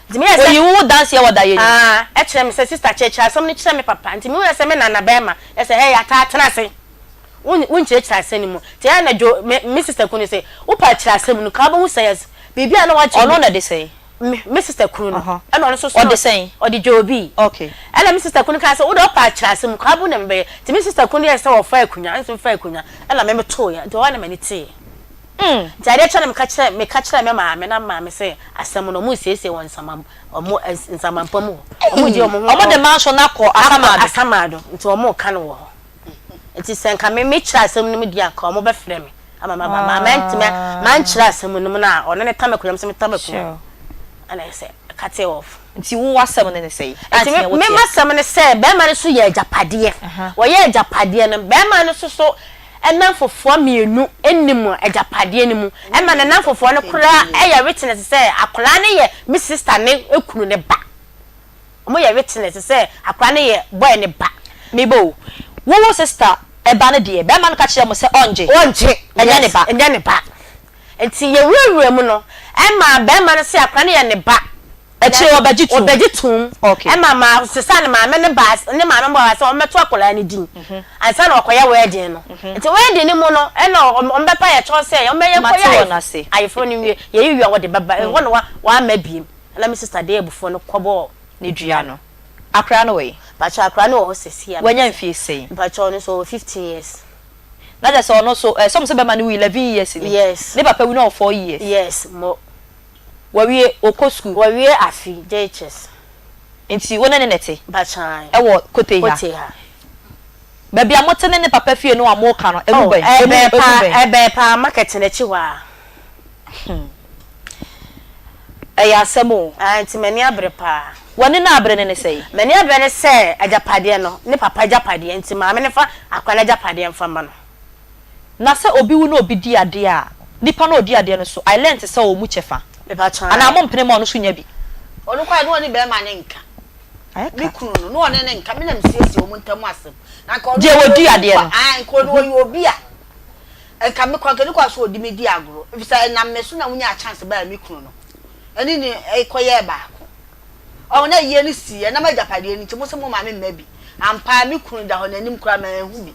nti me yɛ sɛ Oyi wo danseɛ wɔ daeɛ no mu. Ah ɛkyerɛ me sɛ sister kyerɛkyerɛ asɛm no kyerɛ me papa nti me yɛ sɛ me nana bɛrima yɛ sɛ hey ataa tena ase Wo wonkyerɛkyerɛ asɛm no mu. Nti ɛyɛ a na Joe, me me sister kunu no se, wopɛ a kyerɛ asɛm no, ka wobɛhu sɛ yes, biribi a na wakyerɛ Ɔno na ɛde sɛn? Me me sister kunu no. Ɔhɔ. Ɛna ɔno nso so Ɔde sɛn? Ɔde Joe bi. Okay. Ɛna me sister kunu kaa sɛ, wo deɛ wopɛ akyerɛ asɛm mu, kwaabo na mebɛyɛ. Nti me sister kunu yɛɛ sɛ ɔfaa akonnwa, ɛna nso mefaa akonnwa, ɛna me metoeɛ. Nti ɛhɔ ara na m'ani teeɛ. Nti adeɛ kye na meka kyerɛ, meka kyerɛɛ me maame, na me maame se asɛm no, wɔresiesie wɔ nsama, wɔn nsamampa mu hɔ. Wɔregye wɔn ho. Wɔde manso no akɔ Asamado. Akɔ Asamado, nti wɔreka no wɔ hɔ. Nti sɛ nka me mekyerɛ asɛm no mu deɛ a, nka wɔbɛfrɛ me ama maba. Ma mantumi mankyerɛ asɛm no mu no a, ɔno ne tam akonnwa, me nso me tam akonnwa. Ɛna ɛsɛ cut off. Nti wo w'asɛm no ne sɛn? Nti me m'asɛm ne sɛ, bɛrima no nso yɛ agyapadeɛ. Wɔyɛ agyapadeɛ no, bɛrima no nso so nnamfofoɔ mmienu nim agyapadeɛ no mu. Ɛma ne nnamfofoɔ no koraa yɛ witness sɛ akwadaa no yɛ me sister ne kunu no ba. Wɔyɛ witness sɛ akwadaa no yɛ boy no ba. Me ba o, wo wo sister ba no deɛ, bɛrima no ka kyerɛɛ mo sɛ ɔngye? Ɔngye, Ɛnyɛ ne yes, ba. ɛnyɛ ne ba. Nti yɛwurawura mu no, ɛma bɛrima no se akwadaa no yɛ ne ba. Akyire wɔbɛgye toom. Wɔbɛgye toom. Okay. Ɛma ma sesa ne maame no baa ne maame no baa sɛ wɔmmɛto akwadaa no din ansa na wɔakɔyɛ wedding no. Nti wedding no mu no ɛna wɔbɛpa yɛ kyɛw sɛ wɔmmɛyɛ Mate nkɔyɛ wɔn ase. ayeforɔ no nwie. Yɛyi wie a wɔde bɛba. Ɛhɔ na wa wamma biem. Ɛna me sister de abufuo no kɔbɔɔ Ne dua no. Akwadaa no wɔ he? Mpakyɛw akwadaa no wɔ hɔ seesei a Wanya mfie sɛn? Mpakyɛw ɔno nso ɔwɔ 15 years. Na kyerɛ sɛ ɔno nso ɛsɛ sɛ bɛma no wu 11 years ni. Yes. Ne papa wu na ɔwɔ 4 years. Yes mo. Wawie, ɔkɔ sukuu. Wawie afe, JHS. Nti wo ne no na ɛte? Mpakyɛw. Ɛwɔ Kotei ha? Kotei ha. Baabi a mote ne ne papa fie no a moka no, emu Oh, bɛn? Emu, ɛbɛn emu paa, bɛn? ɛbɛn paa, market no akyi hɔ ara. Hmm. Ɛyɛ asɛm o. Ah, nti m'ani abere paa. W'ani no abere no ne sɛn? M'ani abere ne sɛ agyapadeɛ no, ne papa agyapadeɛ nti maame no mfa akwadaa no agyapadeɛ mfa mma no. Na sɛ obi wu na obi di adeɛ a, nipa no a ɔdi adeɛ no so, I learnt sɛ ɔwɔ mu kyɛfa. Mepakyɛw Anaa ae. mompene ma ɔno nso nya bi? Ɔno koraa na ɔne barima no nka. Ayɛ Me ka. kunu no, na ɔne no nka. Me na mesiesie wɔn ntam asɛm. Na nka ɔno Deɛ ɔyɛ ɔdi obi adeɛ kwa, no. ae, nka ɔno ɔyɛ obi a, nka me koraa, nka ne kwan so ɔde me di agorɔ. Efisɛ ɛnam me so na wonyaa chance baa me kunu no ne no kɔyɛɛ baako. Ɔho na ayie no sii, ɛnam agyapadeɛ no nti, mo se mo ma me mma bi. Ampa ara me kunu da hɔ, n'anim koraa manhu bi.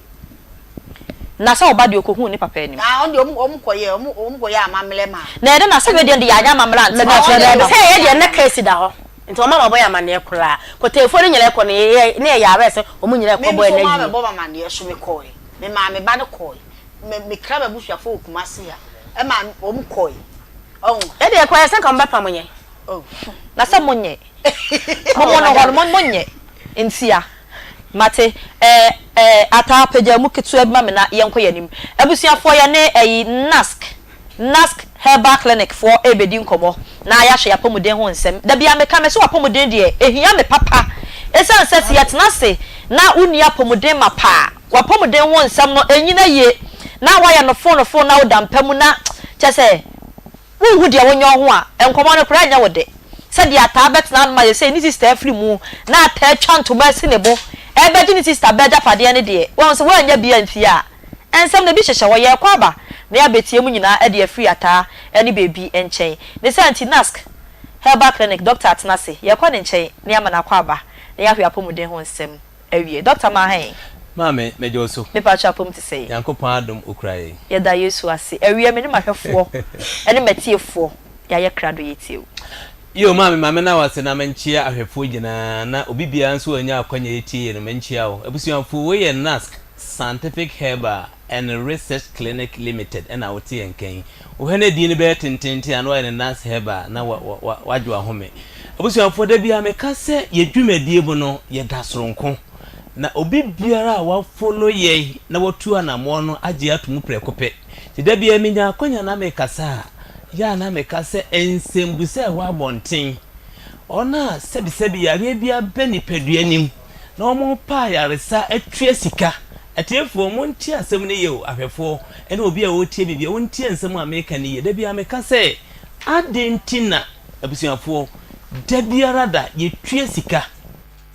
Na sɛ ɔba deɛ ɔkɔhuu ne papa anim. Ah, ɔno deɛ ɔmo kɔyɛɛ, ɔmo ɔmo kɔyɛɛ amammerɛ maa no. Na ɛdɛ na sɛ wei deɛ yɛanyɛ amammerɛ ante na Mepakyɛw ɔno daabi, deɛ sɛ yɛyɛ deɛ na case da hɔ, nti wɔn amma bɔ yɛn amaneɛ koraa. Kɔtɛɛfoɔ no nyinaa kɔ no, yɛyɛ na yɛyɛ aware sɛ wɔn nyinaa Me kɔbɔ nso yɛn wɔn ayie. ammɛbɔ me amaneɛ so mekɔɔe. Memaa me ba no kɔɔe. Me mekra m'abusuafoɔ wɔ Kumasi ha, ɛmaa wɔn kɔɔe. Ɔho. Yɛdeɛ yɛkɔeɛ sɛ nka wɔbɛpamo yɛn. Oh. Na sɛ monyɛ. Mo mo no hɔ no mo monyɛ. Ntia. Mate. Ɛɛ ɛɛ Ataa pagya mu ketewa bi ma me na yɛnkɔ yɛn anim. Abusuafoɔ yɛne ɛyi Nask Nask Herbal Clinic foɔ rebɛdi nkɔmmɔ na yɛahwɛ yɛn apɔmuden ho nsɛm. Da biara meka mese w'apɔmuden deɛ ɛhia me papa. Ɛsiane sɛ sɛ yɛtena ase na wonni apɔmuden mapa a, w'apɔmuden ho nsɛm no ɛnnyina yie na woayɛ no fonofon na woda mpa mu na kyerɛ sɛ Wonhu deɛ wonyɛ wo ho a, nkɔmmɔ no koraa nyɛ wo dɛ. Sɛdeɛ Ataa bɛtena ano ma seesei ne sista afiri mu na Ataa atwa ntoma asi ne bo rebɛgye ne sista ba agyapadeɛ no deɛ, woahu sɛ woannya bi amfie a, nsɛm no ebi hyehyɛ hɔ. Yɛrekɔ aba na yɛabɛtie mu nyinaa de afiri Ataa ne Baby nkyɛn. Ne saa nti, Nask Herbal Clinic dɔkta atena ase. Yɛrekɔ ne nkyɛn na yɛama no akwaaba na yɛahwɛ apɔmuden ho nsɛm. Awie. Doctor ma he? Maame, mɛgye wo so. Me pakyɛ apom te sɛn? Nyankopɔn adom okura yɛn. Yɛda Yesu ase. Awie, me ne m'ahwɛfoɔ ne m'atiefoɔ yɛayɛ krado yɛtie wo. Yoo maame ma mena wo ase na menkyea ahwɛfoɔ nyinaa na obi biara nso a ɔnya akwanya yɛtie yɛ no menkyea wo. Abusuafoɔ wei yɛ NASC Scientific Herbal and Research Clinic Limited ɛna wote yɛn nka yi. Wohwɛ na din no bɛyɛ tententen a na wayɛ no Nas Herbal na wagye wahome. Abusuafoɔ da biara meka sɛ yɛ dwumadie mu no yɛda soronko na obi biara a wa follow yɛn na watu anamoɔ no agye ato mu prɛko pɛ. Nti da biara menya akwanya na mekasa a yɛ a na meka sɛ nsɛmbusa a ɛwɔ abɔnten, wɔn a sɛbisɛbi yareɛ bi aba nipadua nim na wɔrepɛ ayaresa atua sika Atiefoɔ, montie asɛm no yie o, ahwɛfoɔ, ne obi a ɔretie me biara, ɔntie nsɛm a mereka no yie. Da biara meka sɛ, adɛn nti na abusuafoɔ, da biara da yɛtua sika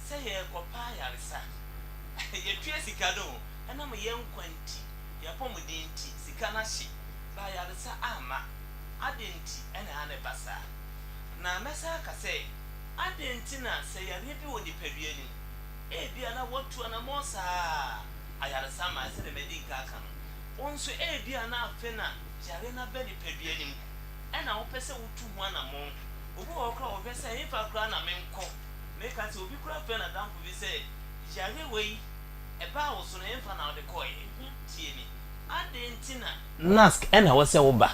sɛ yɛrekɔpɛ ayaresa? Yɛtua sika no o, ɛnam yɛn nkwa nti, yɛn apɔmuden nti, sika no ahye, but ayaresa amma. Adɛn nti na ɛha no ɛba saa? Na mɛsan aka sɛ, adɛn nti na sɛ yareɛ bi wɔ nipadua no mu, Ebia na woatu anammɔn saa ara, ayaresa mmae sɛnea madi nkan aka no. Wo nso, ebia na afei na yare no aba nipadua no mu, ɛnna wopɛ sɛ wutu ho anammɔn. Obi wɔ hɔ koraa a, ɔhwɛ sɛ, 'Ɛhefa koraa na menkɔ? Meka sɛ obi koraa frɛ n'adamfo bi sɛ, Yare wei, ɛbaa wo so no, ɛmfa na wode kɔeɛ? Tie me. Adɛn nti na. Nask na ɛwɔ sɛ woba?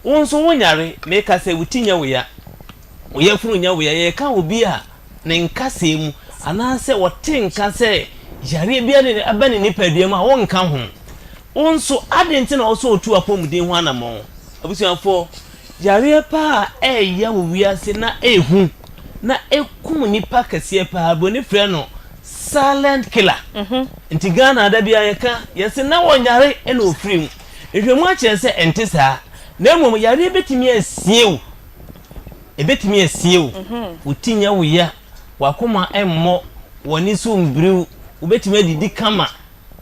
Wo nso wonyare. Meka sɛ wo ti nyɛ wo ya, wo yafunu nyɛ wo ya. Yɛreka obi a ne nkasɛɛ mu anaasɛ ɔte nka sɛ yareɛ bi aba ne nipadua mu a, wonka ho. Wo nso, adɛn nti na ɛwɔ sɛ wotu w'apɔmuden ho anammɔn? Abusuafoɔ, yareɛ pa a ɛreyɛ wɔ wiase na ɛrehu na ɛkum nnipa kɛseɛ pa ara, buroni frɛ no silent killer. Nti Ghana da biara yɛka, yɛse na wɔnyare na wɔfiri mu. Nhwehwɛmu akyerɛ sɛ ɛnte saa, na mmom yareɛ bɛtumi asie wo. Ɛbɛtumi asie wo. Wo ti nyɛ wo ya, w'akoma mmɔ, w'ani so mbiri wo, wobɛtumi adidi kama.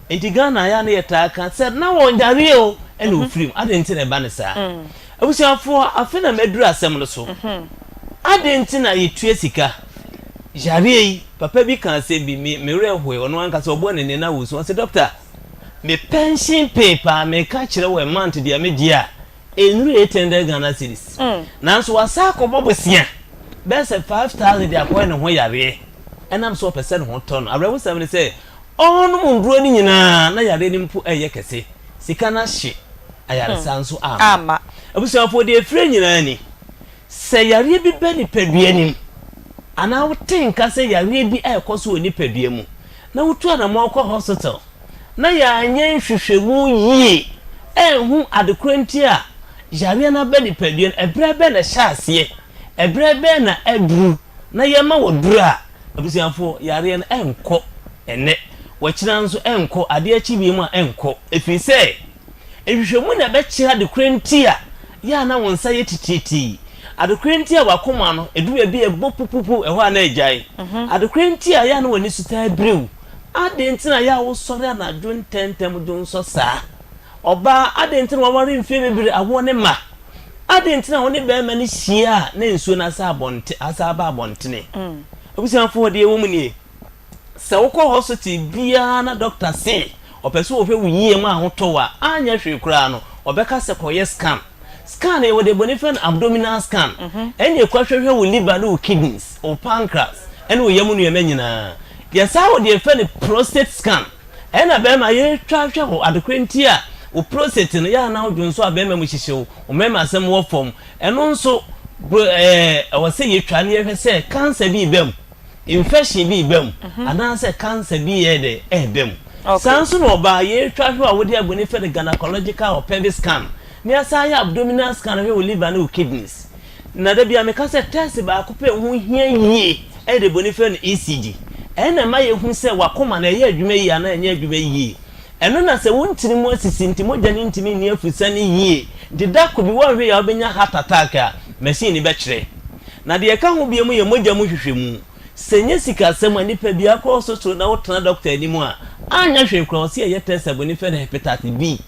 Enti Ghana ayɛ a na yɛtaa ka sɛ na wɔnyareɛ o ɛna ɔfiri mu. Adɛn nti na ɛba no saa? Abusuafoɔ, afe na maduru asɛm no so. Adɛn nti na yɛtua sika? Yareɛ yi, papa bi kaa asɛm bi, me me werɛ hoe, ɔno ankasa ɔbɔɔ n'ani na ɔresu. Ɔse, Dɔkta, me pension pay paa, meka kyerɛ wo a month deɛ megye a, Ɛnnuru 800 Ghana cedis. Nanso wasan akɔbɔ bosea bɛyɛ sɛ 5,000 de akɔyɛ ne ho yareɛ ɛnam sɛ ɔpɛ sɛ ne ho tɔ no. Awerɛhosɛm ne sɛ, ɔrenom nnuro no nyinaa na yareɛ no mpo reyɛ kɛse. Sika no ahye, ayaresa nso amma. Abusuafoɔ, deɛ ɛfiri nyinaa ni, sɛ yareɛ bi ba nipadua no mu anaa wote nka sɛ yareɛ bi rekɔ so wɔ nipadua mu na wotu anammɔn kɔ hospital, na yɛanyɛ nhwehwɛmu yie anhu adekorɔ nti a yareɛ no aba nipadua no, ɛberɛ bɛn na ɛhyɛ aseɛ, ɛberɛ bɛn na aduru na yɛma wɔ duru a, abusuafoɔ, yareɛ no ɛnkɔ ɛnnɛ, wɔkyena nso ɛnkɔ, adeɛ akyi bio mu a ɛnkɔ, ɛfiri sɛ nhwehwɛmu na ɛbɛkyerɛ adekorɔ nti a yɛ a na wo nsa yɛ titiritii, adekorɔ nti a w'akoma no ɛduru baabi a ɛbɔ pupupu ɛhɔ a na agyae, adekorɔ nti a yɛ a na w'ani so taa biriw. Adɛn nti na ɛyɛ a wosɔre anadwo ntɛmntɛm dwonsɔ saa? Ɔbaa, adɛn nti na waware mfeɛ bebree awoɔ ne mma? Adɛn nti na wo ne barima no hyia a na nsuo no asa abɔnte asa aba abɔntene? Abusuafoɔ, deɛ ɛwɔ mu nie, sɛ wokɔ hospital biara na dɔkta se ɔpɛ sɛ ɔhwɛ wo yie ma ahotɔ wo a, anyɛ hwee koraa no, ɔbɛka sɛ kɔyɛ scan. Scan yɛwɔ deɛ bɔne frɛ no abdominal scan. Ɛne ɛkɔ hwehwɛ wo liver ne wo kidneys, wo pancreas ɛne wo yam nneɛma nyinaa. Yɛsan wɔ deɛ yɛfrɛ no prostate scan. Ɛna bɛrima yɛtwa hwɛ wo adekorɛ nti a wo prostate no yɛ a na wo dwonsɔ a bɛrima mu hyehye wo, wo mmarima asɛm wɔ fam. Ɛno nso ɛwɔ sɛ yɛtwa na yɛhwɛ sɛ cancer bi reba mu. Infection bi reba mu anaasɛ cancer bi yɛ dɛ ɛreba mu. Saa nso na ɔbaa yɛretwa hwɛ a wode agoni fɛ no gynecological or pelvic scan na yɛasan ayɛ abdominal scan hwɛ wo liver ne wo kidneys. Na da biara meka sɛ test baako pɛ ɛho hia yie ɛyɛ deɛ boni frɛ no ECG. Ɛno na ɛma yɛhu sɛ w'akoma no ɛyɛ adwuma yie anaa ɛnyɛ adwuma yie. Ɛno na sɛ wo ntini mu asisi nti mogya no ntumi nni afusane yie nti da ko bi woanhwɛ yie a wobɛnya heart attack a machine no bɛkyerɛ. Na deɛ ɛka ho bio yɛ mogya mu nhwehwɛmu. Sɛ ɛnyɛ sikasɛm a nipa biara kɔ hospital na wotena dɔkta anim a, anyɛ hwee koraa ɔse yɛyɛ test a bɔne frɛ no hepatitis B,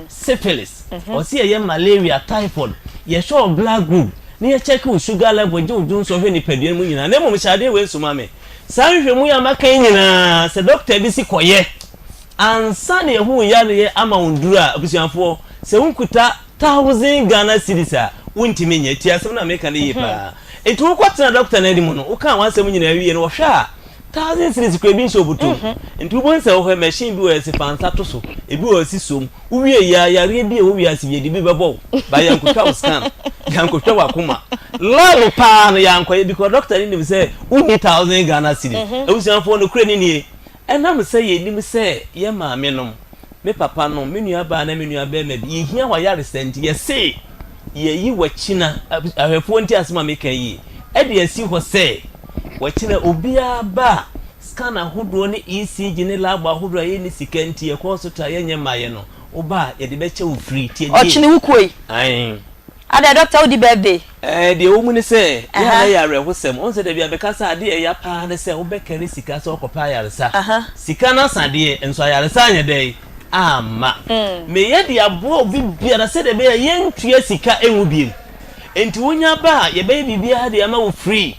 syphilis, ɔse yɛyɛ malaria, typhoid, yɛhwɛ wo blood group na yɛkyɛke wo sugar level gye wo dwonsɔ hwɛ nipadua no mu nyinaa. Na mmom hyɛ adeɛ wei nso ma me, saa nhwehwɛmu yi a maka yi nyinaa sɛ dɔkta bi se kɔyɛ ansa na yɛahu wo yareɛ ama wo nnuro a, abusuafoɔ, sɛ wonkuta thousand Ghana cedis a, wontumi nyɛ. Tie asɛm no a meka no yie paa. Nti wokɔtena dɔkta no anim no, wokaa w'asɛm nyinaa wie no, wɔhwɛ a, thousand cedis koraa ebi nhyɛ wo bɔtɔ mu. Nti wobɛhu sɛ wohwɛ machine bi wɔ hɔ yɛse fa nsa to so, ebi wɔ hɔ si som. Wowie yi a, yareɛ bi a ɛwɔ wiase bi yɛde bi bɛbɔ wo, but yɛnkɔtwa wo scan, yɛankɔtwa w'akoma. Lab paa no yɛankɔyɛ because dɔkta no nim sɛ wonni thousand Ghana cedis. Abusuafoɔ, nokorɛ no nie, Ɛnam sɛ yɛnim sɛ yɛn maamenom, me papanom, me nuabaa ne me nuabarima bi, yɛhia w'ayaresa nti, yɛse yɛyi w'akyina, ahwɛfoɔ nti asɛm a meka yi, de asi hɔ sɛ w'akyina obiara ba a, scan ahodoɔ ne ECG ne lab ahodoɔ a yɛnni sika nti yɛkɔ hospital a yɛnyɛ mmaeɛ no, woba a yɛde bɛkyɛ wo free. Tie nie. Ɔkyene wo kuo yi. Ae. Adɛn doctor wodi birthday? Ɛɛ deɛ ɛwɔ mu ne sɛ, yɛ a na ɛyɛ awerɛhosɛm. Wohu sɛ da bi a meka sɛ adeɛ a ɛya paa ne sɛ wobɛkari sika sɛ wokɔpɛ ayaresa. Sika no asa deɛ, nso ayaresa anyɛ dɛn? Amma. Meyɛ de aboa obi biara sɛdeɛ ɛbɛyɛ a yɛntua sika nwu bio. Enti wonya ba a, yɛbɛyɛ biribiara de ama wo free.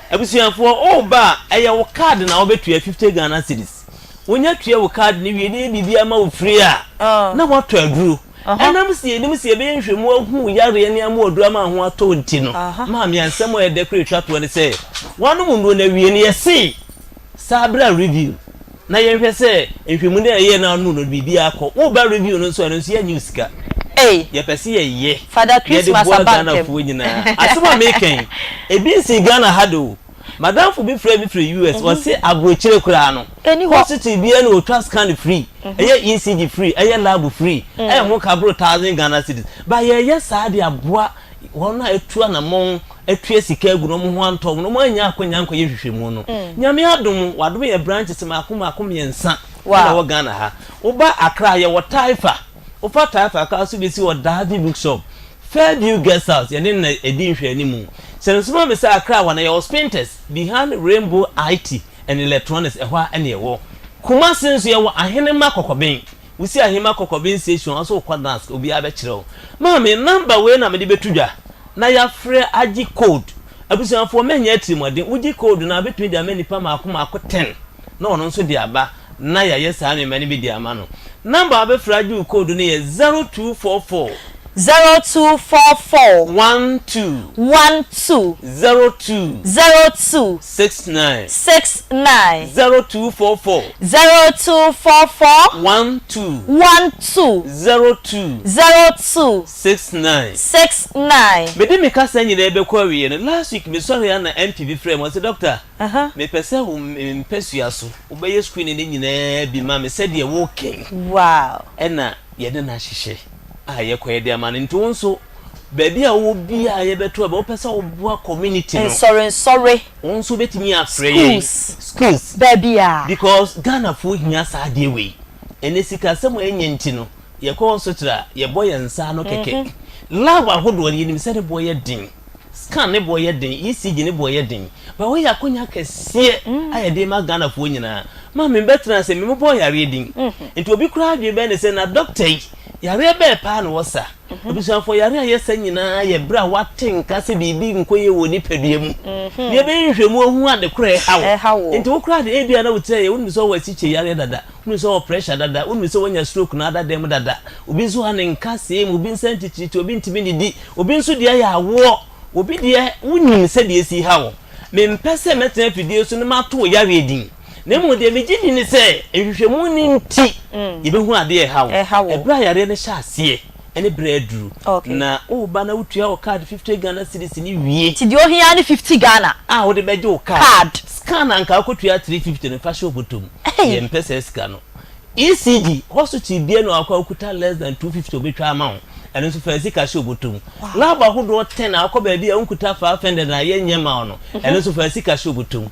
Abusuafoɔ, woreba a, ɛyɛ wo card na wobɛtua, 50 Ghana cedis. Wonya tua wo card no wie na yɛ biribiara ma wo free a, na woatɔ aduro. Ɛnam sɛ yɛnim sɛ yɛbɛyɛ nhwehwɛmu ahu wo yareɛ ne ama aduro ama ho atɔ wo nti no, maame asɛm a ɛdɛ koraa ɛtwa toɔ ne sɛ, woanom nnuro no awie no, yɛse saa bra review na yɛnhwɛ sɛ nhwehwɛmu no a yɛyɛɛ no a wonom no biribiara kɔ. Woreba review no nso a, ɛno nso yɛnnye wo sika. Yɛpɛ sɛ yɛyɛ Father na yɛde Christmas boa aba ntɛm. Ghanafoɔ nyinaa. Asɛm a mereka yi, ebi nsii Ghana ha da o. M'adamfo bi frɛɛ me firi US, ɔse aburokyire koraa no, hospital biara ni wɔtwa scan free, ɛyɛ ECG free, ɛyɛ lab free, ɛyɛ ho ka boro thousand Ghana cedis. But yɛyɛ saa de aboa wɔn a atu anamɔn atua sika agu na wɔn ho antɔ wɔn na wɔn annya akwanya ankɔyɛ nhwehwɛmu no. Nyame adom, wadom yɛn branches mmaako mmaako mmiɛnsa na ɛwɔ Ghana ha. Woba Accra a, yɛwɔ Taifa. Wofa Taifa kaa so besi wɔ Davi Bookshop, Fairview Guest House, yɛne no na edi nhwɛanimu. Hyɛ no nso ma me sɛ Accra hɔ no yɛwɔ Spintex, behind Rainbow IT and Electronics, ɛhɔ ara na yɛwɔ. Kumasi nso yɛwɔ Ahenema Kɔkɔben. Wosi Ahenema Kɔkɔben station a, wo nso wokɔ Nask, obiara bɛkyerɛ wo. Maame, number wei na mede bɛto dwa na yɛafrɛ agye code. Abusuafoɔ mɛnyɛ atirimuɔden, wogye code no a, wobɛtumi de ama nnipa mmaako mmaako ten. na ɔno nso de aba na yɛayɛ saa nneɛma no bi de ama no. Number a wobɛfrɛ agye wo code no yɛ 0244. 0244. 12. 12. 02. 02. 69. 69. 0244. 0244. 12. 12. 02. 02. 69. 69. Mede me kasa nyinaa bɛkɔ awieɛ no, last week mesɔreeɛ a na MP bi frɛɛ me, ɔse Doctor, Mepɛ sɛ wo me mpasua so wobɛyɛ screening no nyinaa bi ma me sɛdeɛ woka yi. Wow. Ɛna yɛde no ahyehyɛ a yɛkɔ yɛde ama no. Nti wo nso baabi a wowɔ biara a yɛbɛto aba wopɛ sɛ woboa community no. Nsɔre nsɔre. Wo nso wobɛtumi afrɛ yɛn. Schools. Schools. Baabiara. Because Ghanafoɔ hia saa adeɛ wei. Ɛnɛ sikasɛm a ɛnyɛ nti no yɛkɔ hospital a yɛbɔ yɛn nsa ano kɛkɛ. Lab ahodoɔ no yɛnim sɛ ne boɔ yɛ den. Scan ne boɔ yɛ den, ECG ne boɔ yɛ den, but wei yɛ akonya kɛseɛ a yɛde rema Ghanafoɔ nyinaa. Ma me bɛtena ase, me mobɔɔ yareɛ din. Nti obi koraa adwene bɛyɛ ne sɛ na doctor yi, yareɛ bɛɛ paa na ɔsa. Abusuafoɔ, yareɛ a yɛsa nyinaa yɛ berɛ a woate nka sɛ biribi nkɔ yie wɔ wo nipadua mu. Na yɛbɛyɛ nhwehwɛmu ahu ade korɔ a ɛha wo. Nti wo koraa deɛ ebia na wo tiri ayɛ, wonim sɛ wowɔ asikyire yareɛ dada, Wonim sɛ ɔwɔ pressure dada, wonim sɛ wanya stroke na ada dan mu dada. Obi nso ha ne nkasɛɛ mu, obi nsa ntitiriti, obi ntumi nnidi, obi nso deɛ yɛ awoɔ, obi deɛ wonim sɛdeɛ ɛsi ha wo. Mempɛ sɛ mɛtena afidie so na mato wo yareɛ din, na mmom deɛ megye di ne sɛ nhwehwɛmu no nti yɛbɛhu adeɛ a ɛha wo ɛberɛ a yareɛ no hyɛ aseɛ ne berɛ aduru. Na woba na wotua wo card 50 Ghana cedis no wie. Nti deɛ ohia ara ne 50 Ghana. A wode bɛgye wo card. Scan a anka wokɔtua 350 no fa hyɛ wo bɔtɔ mu. Yɛn mpɛ saa sika no. ECG, hospital biara ni hɔ a wokɔ a wokuta less than 250 obetwa ama wo. Ɛno nso fa sika hyɛ wo bɔtɔ mu. Lab ahodoɔ 10 a wokɔ baabi a wonkuta 500 a yɛnyɛ mma wo no, ɛno nso fa sika hyɛ wo bɔtɔ mu.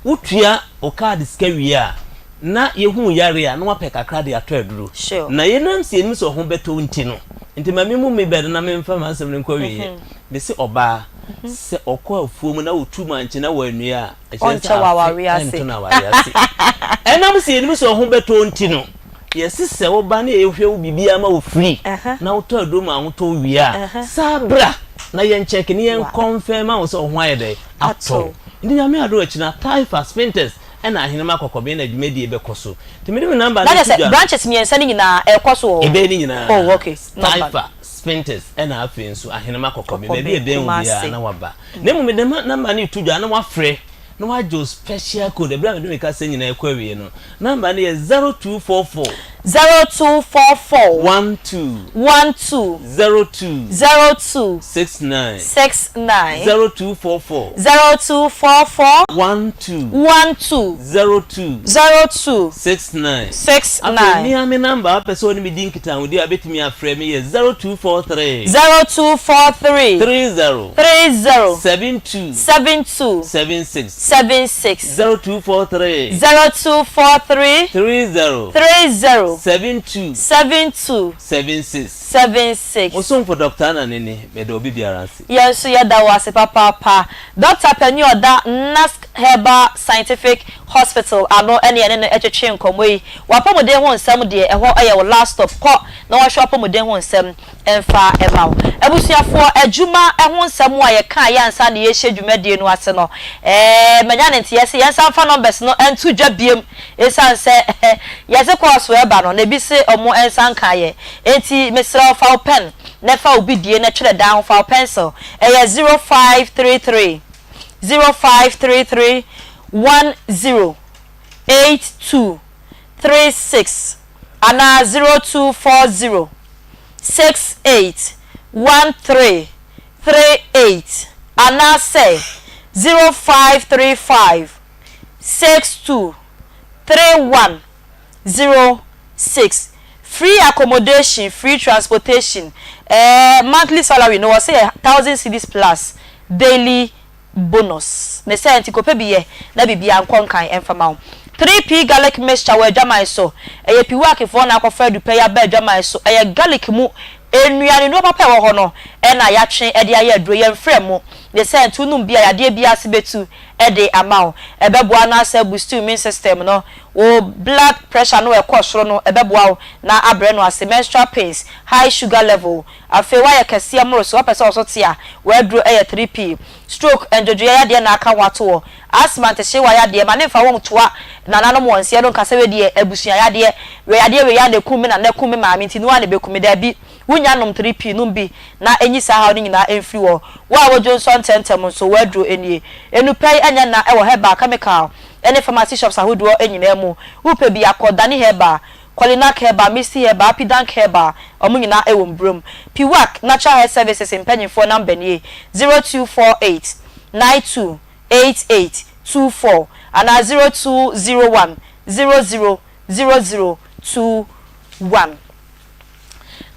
Wotua wo card sika wie a, na yɛhu wo yareɛ a, na woapɛ kakra de atɔ aduro. Na yɛnam sɛ yɛnim sɛ wo ho bɛtɔ wo nti no, nti ma memmu me bɛ no na memfa m'asɛm no nkɔ awieeɛ. Mese ɔbaa, sɛ ɔkɔ afuo mu na ɔtu mankye na wannua a, Ɛkyerɛ sɛ Ɔnkyɛ wɔ afe awareɛ ase. nto no awareɛ ase. Ɛnam sɛ yɛnim sɛ wo ho bɛtɔ wo nti no, yɛse sɛ woba na yɛhwɛ wo biribiara ma wo free na wotɔ aduro ma ahotɔ wo wie a, saa bra na yɛn check ne yɛn confirm ma wo sɛ wo ho ayɛ dɛn? Atɔ wo. Nti Nyame adom akyi no, Taifa, Spintex ɛna Ahenema Kɔkɔben na dwumadie bɛkɔ so. Nti mede me number Na no kyerɛ to sɛ dwa no. branches mmiɛnsa no nyinaa ɛrekɔ so wɔ hɔ? Ɛbɛyɛ ne nyinaa. Oh okay, number no. Taifa, Spintex ɛna afei nso Ahenema Kɔkɔben. Baabi a Kɔkɔben, ɛbɛn wo biara Kumasi. na waba. Na mmom mede ma number no reto dwa na wafrɛ na wagye wo special code ɛberɛ a mede me kasa nyinaa rekɔ awie no. Number no yɛ 0244. 0244. 12. 12. 02. 02. 69. 69. 0244. 0244. 12. 12. 02. 02. 69. 69. Afei mea me number a wopɛ sɛ wo ne me di nkitahodie a wobɛtumi afrɛ me yɛ 0243. 0243. 30. 30. 72. 72. 76. 76. 0243. 0243. 30. 30. 72. 72. 76. 76. Mo somfo Dɔkta Anane ni, meda obi biara ase. Yɛn nso yɛda wo ase papaapa. Dɔkta panin a ɔda Nask Herbal Scientific Hospital ano ne yɛne no twetwee nkɔmmɔ yi. W'apɔmuden ho nsɛm deɛ, ɛhɔ yɛ wo last stop. Kɔ na wɔnhwɛ w'apɔmuden ho nsɛm mfa mma wo. Abusuafoɔ, adwuma ho nsɛm a yɛkaeɛ ansa na yɛrehyɛ dwumadie no ase no, ɛɛ, manya no nteɛ sɛ yɛnsan mfa numbers no nto dwa biom ɛsiane sɛ yɛse kɔɔso reba no. no, na ebi se ɔmo nsa nkaeɛ. Enti mesrɛ wo fa wo pen na fa wo bidie na twerɛ down, fa wo pencil. Ɛyɛ 0533 0533 10 82 36 anaa 0240 68 13 38 anaasɛ 0535 62 31 06. Free accommodation, free transportation, monthly salary no wɔsɛ yɛ 1,000 cedis plus daily bonus. Ne sɛ nti kɔpɛ bi yɛ na biribiara nkɔ nkan ɛmfa ma wo. 3P Garlic Mixture wɔ adwaman so. Ɛyɛ piwakefoɔ na akɔfa adupɛ yi aba adwaman so. Ɛyɛ garlic mu nnuane nnuro papa ɛwɔ hɔ no ɛna yɛatwe ɛde ayɛ aduro. Yɛmfrɛ mu ne sɛ nti wonom bi a, yadeɛ bi ase bɛtu ɛde ama wo. Ɛbɛboa no asɛ boost immune system no, wo blood pressure no ɛkɔ soro no, ɛbɛboa wo na abrɛ no ase, menstrual pains, high sugar level. Afei woayɛ kɛseɛ mmoro so, wɔpɛ sɛ ɔso te a, wɔaduro ɛyɛ 3P. Stroke, ndwodwoeɛ yadeɛ na aka ho ato wɔ, asthma, ntehyewa yadeɛ ma ne mfa wɔn toa nananom wɔn nseɛ no nkasa. Wei deɛ abusua yadeɛ wei, yadeɛ wei ya na ekum me na na ekum me maame, nti noa na ebekum me. Daabi, wonya nom 3P nom bi na enyi saa haw no nyinaa mfiri wɔ wo. A wodwo nsɔ ntɛntɛm nso, wɔaduro nie. Enupɛ yi ɛnyɛ na ɛwɔ herbal, chemical ɛne pharmacy shops ahodoɔ nyinaa mu. Wopɛ bi akɔ Dani Herbal, Kolinak Herbal, Misty Herbal, Apidank Herbal, ɔmo nyinaa ɛwɔ mbrom. Piwak Natural Health Services mpanyinfoɔ number nie: 0248 92 88 24 anaa 0201 00 00 21.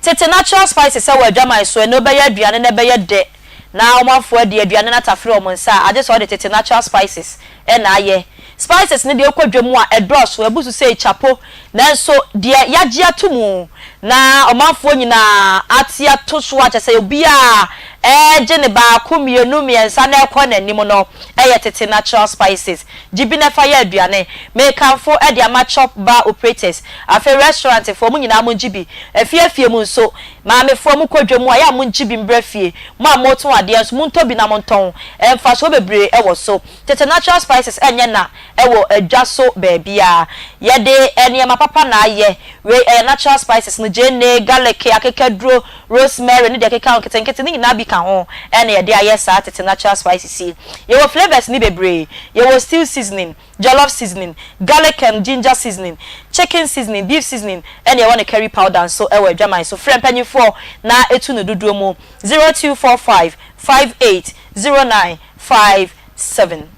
Tete Natural Spices sɛ wɔ adwaman so, ɛna wobɛyɛ aduane na ɛbɛyɛ dɛ na ɔmanfoɔ adi aduane no atafere wɔn nsa a, agye sɛ ɔde Tete Natural Spices ɛna ayɛ. Spices no deɛ, ɛkɔ dwa mu a, ɛdɔɔso, ɛbu so sɛ ekyapo, nanso deɛ yagye ato mu na ɔmanfoɔ nyinaa ate ato so akyɛ sɛ obiara ɛgye ne baako, mmienu, mmiɛnsa na ɛkɔ n'anim no, ɛyɛ Tete Natural Spices. Gye bi na fa yɛ aduane. Mekanfo ɛde ama chop bar operators, afei restaurant foɔ mu nyinaa, mo ngye bi. Afiefie mu nso, maamefoɔ mu kɔ dwa mu a, yɛ a mo ngye bi mbrɛ fie. Mo a motɔn adeɛ nso, mo ntɔ bi na mo ntɔn. Mfasoɔ bebree ɛwɔ so. Tete Natural Spices ɛnyɛ na ɛwɔ adwa so beebiara. Yɛde nneɛma papa na ayɛ. Wei ɛyɛ natural spices no: gyeene, garlic, akekaduro, rosemary ne deɛ ɛkeka ho nketenkete ne nyinaa bi ka ho ɛna yɛde ayɛ saa Tete Natural Spices yi. Yɛwɔ flavours ne bebree. Yɛwɔ stew seasoning, jollof seasoning, garlic and ginger seasoning, chicken seasoning, beef seasoning, ɛna yɛwɔ ne curry powder nso ɛwɔ adwaman so. Frɛ mpanyinfoɔ na etu no dodoɔ mu: 0245 58 09 57.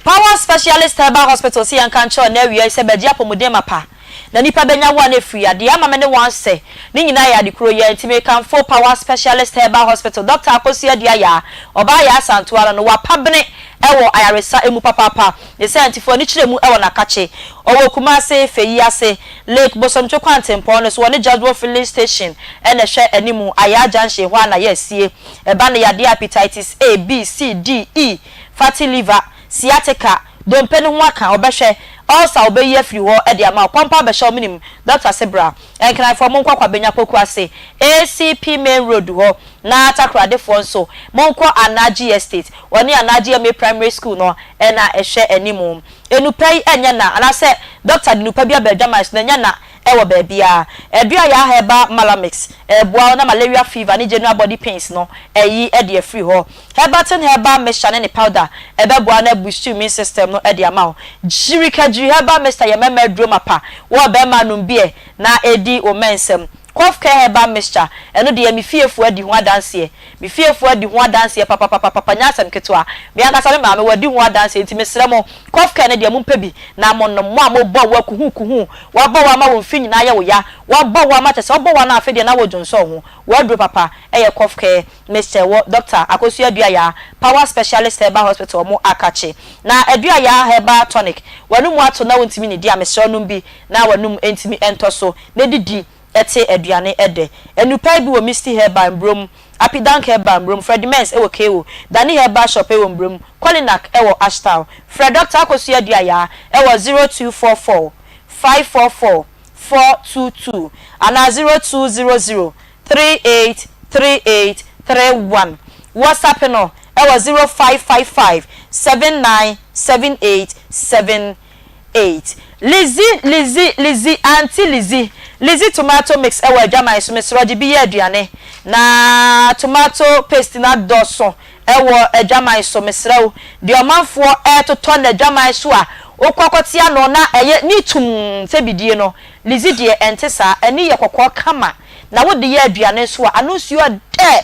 Power Specialist Herbal Hospital si yɛn kankyɛw na awia sɛ bɛgye apɔmuden mapa na nipa bɛnya wo a na efiri adeɛ ama me ne wɔn sɛ ne nyinaa yɛ ade kuro yɛ. Ntumi kanfo Power Specialist Herbal Hospital, Dr. Akosi Aduaya, ɔbaa yɛ asantoa no wapabene ɛwɔ ayaresa emu papaapa ne sɛ ntifoɔ ne kyerɛ mu ɛwɔ n'akakye. Ɔwɔ Kumase, Feyi ase, Lake Bosomtwe kwantempɔn no so, wɔne Jadwo Filling Station ɛna ɛhwɛ anim, Aya Junction hɔ a na yɛ asie. Ɛba ne yadeɛ hepatitis A, B, C, D, E, fatty liver, sciatica, dompe ne ho aka, ɔbɛhwɛ ulcer, ɔbɛyi afiri hɔ ɛde ama pɔmpa abɛhyɛ ɔmo nim. Dr. Sebra Nkranfoɔ, mo nkɔ Kwabenya Poku ase, ACP Main Road hɔ, na Takoradefoɔ nso monkɔ Anagye Estate, wɔne Anagye MA Primary School no ɛna ɛhwɛ anim. Enupa yi ɛnyɛ na anaasɛ doctor de nupa bi aba adwaman so na ɛnyɛ na ɛwɔ baabiara. Ɛdua yɛ herbal malamix, ɛboa na malaria fever ne general body pains no ɛyi ɛde afiri hɔ. Herbatin Herbal Mixture ne ne powder ɛbɛboa na boost immune system no ɛde ama wo. Jirikajiri Herbal Mixture yɛ mɛmɛ aduro mapa wɔ bɛrima nom bi na edi wɔ mɛnsɛm. Cough Care Herbal Mixture, ɛno deɛ mi fiefoɔ adi ho adanseɛ, mi fiefoɔ adi ho adanseɛ papapapapa, nyɛ asɛm ketewa. Mi ankasa mi maame wadi ho adanseɛ, nti mesrɛ mo, Cough Care ne deɛ mo mpɛ bi na mo nom. Mo a mo bɔ wɔ kuhu kuhu, wabɔ wɔ ama wɔn fi nyinaa yɛ wo ya, wabɔ wɔ ama kyɛ sɛ ɔbɔ wɔ ama afei deɛ na wɔ dwonsɔn ho, wɔaduro papa ɛyɛ Cough Care Mixture wɔ Doctor Akosua Aduaya, Power Specialist Herbal Hospital mo akakye. Na Aduaya Herbal Tonic, wɔn ato na wɔntumi ne di a, mesrɛ nom bi na wɔnum ntumi ntɔ so na didi ɛte aduane ɛdɛ. Enupa bi wɔ Misty Herbal Mbrom, Apidank Herbal Mbrom, Freddy Mens ɛwɔ ko, Dani Herbal Shop ɛwɔ Mbrom, Kolinak ɛwɔ Ashtown. Frɛ Doctor Akosua Aduaya ɛwɔ 0244 544 422 ana 0200 38 38 31. WhatsApp no ɛwɔ 0555 79 78 78. Lizzy Lizzy Lizzy Auntie Lizzy Lizzy tomato mix ɛwɔ adwaman so mesrɛ wo gye bi yɛ aduane na tomato paste no adɔso ɛwɔ adwaman so mesrɛ wo deɛ ɔmanfoɔ ɛretotɔ no adwaman so a wokɔ kɔte ano na ɛyɛ ne tumm sɛ bidie no Lizzy deɛ ɛnte saa ani yɛ kɔkɔɔ kama na wode yɛ aduane nso a ano nsuo dɛ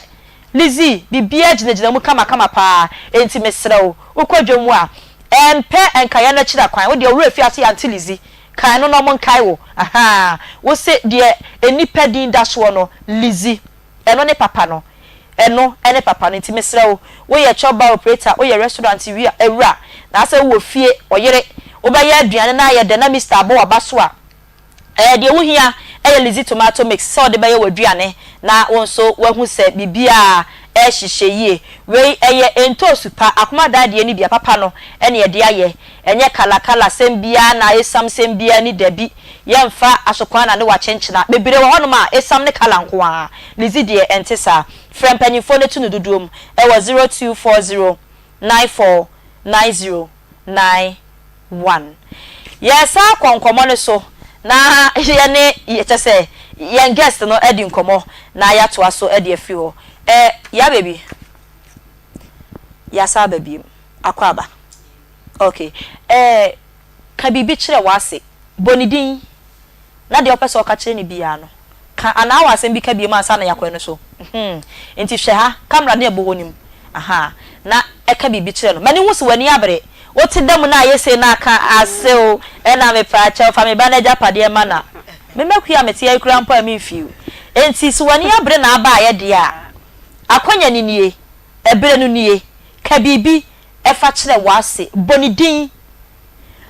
Lizzy, biribiara gyinagyina mu kamakama paa, enti mesrɛ wo, wokɔ dwam a, mpɛ nkaeɛ no akyiri akwan, wo deɛ wo werɛ fi ase Auntie Lizzy, kae no na wɔnkae wo, ahaa, wose deɛ nnipa din da soɔ no, Lizzy, ɛno ne papa no, ɛno ne papa no, enti mesrɛ wo, woyɛ chop bar operator, woyɛ restaurant wura, na asɛ wowɔ fie, ɔyere, wobɛyɛ aduane na ayɛ dɛ na Mister abɔ w'aba so a, Ɛɛ, deɛ wohia yɛ Lizzy tomato mix sɛ wode bɛyɛ w'aduane na wo nso woahu sɛ biribiara rehyehyɛ yie. Wei ɛyɛ ntoosu pa, akomadan deɛ no bi a, papa no na yɛde ayɛ. Ɛnyɛ kala kala sɛm biara na esiam sɛm biara ni, dabi. Yɛmfa asokwana ne wakyenkyena. Bebree wɔ hɔnom a, esiam ne kala nko ara. Lizzy deɛ ɛnte saa. Frɛ mpanimfoɔ no tu no dodoɔ mu wɔ 0240 94 90 91. Yɛresan akɔ nkɔmmɔ no so na yɛne kyɛ sɛ yɛn guest no adi nkɔmmɔ na yɛatoa so de afiri hɔ. Eh, ya baby, yɛasan aba biom, akɔ aba. Okay, eh, ka biribi kyerɛ w'ase, bɔ ne din. Na deɛ wopɛ sɛ woka kyerɛ no biara no, ka anaa wɔ asɛm bi ka biom ansa na yɛakɔ ɛno so. Mhmm. Nti hwɛ ha, camera no ɛbɔ hɔ no mu, ahaa, na ɛka biribi kyerɛ no. Ma no hu sɛ w'ani abere. Wote da mu na ayɛ sei na aka asew, ɛna mepaakyɛw fa me ba no agyapadeɛ ma no a, me mma kuo a mete ha yi koraa mpo a memfii wo. Enti sɛ w'ani abere na aba ayɛ deɛ a, akwanya no nie, ɛberɛ no nie, ka biribi fa kyerɛ w'ase, bɔ ne din.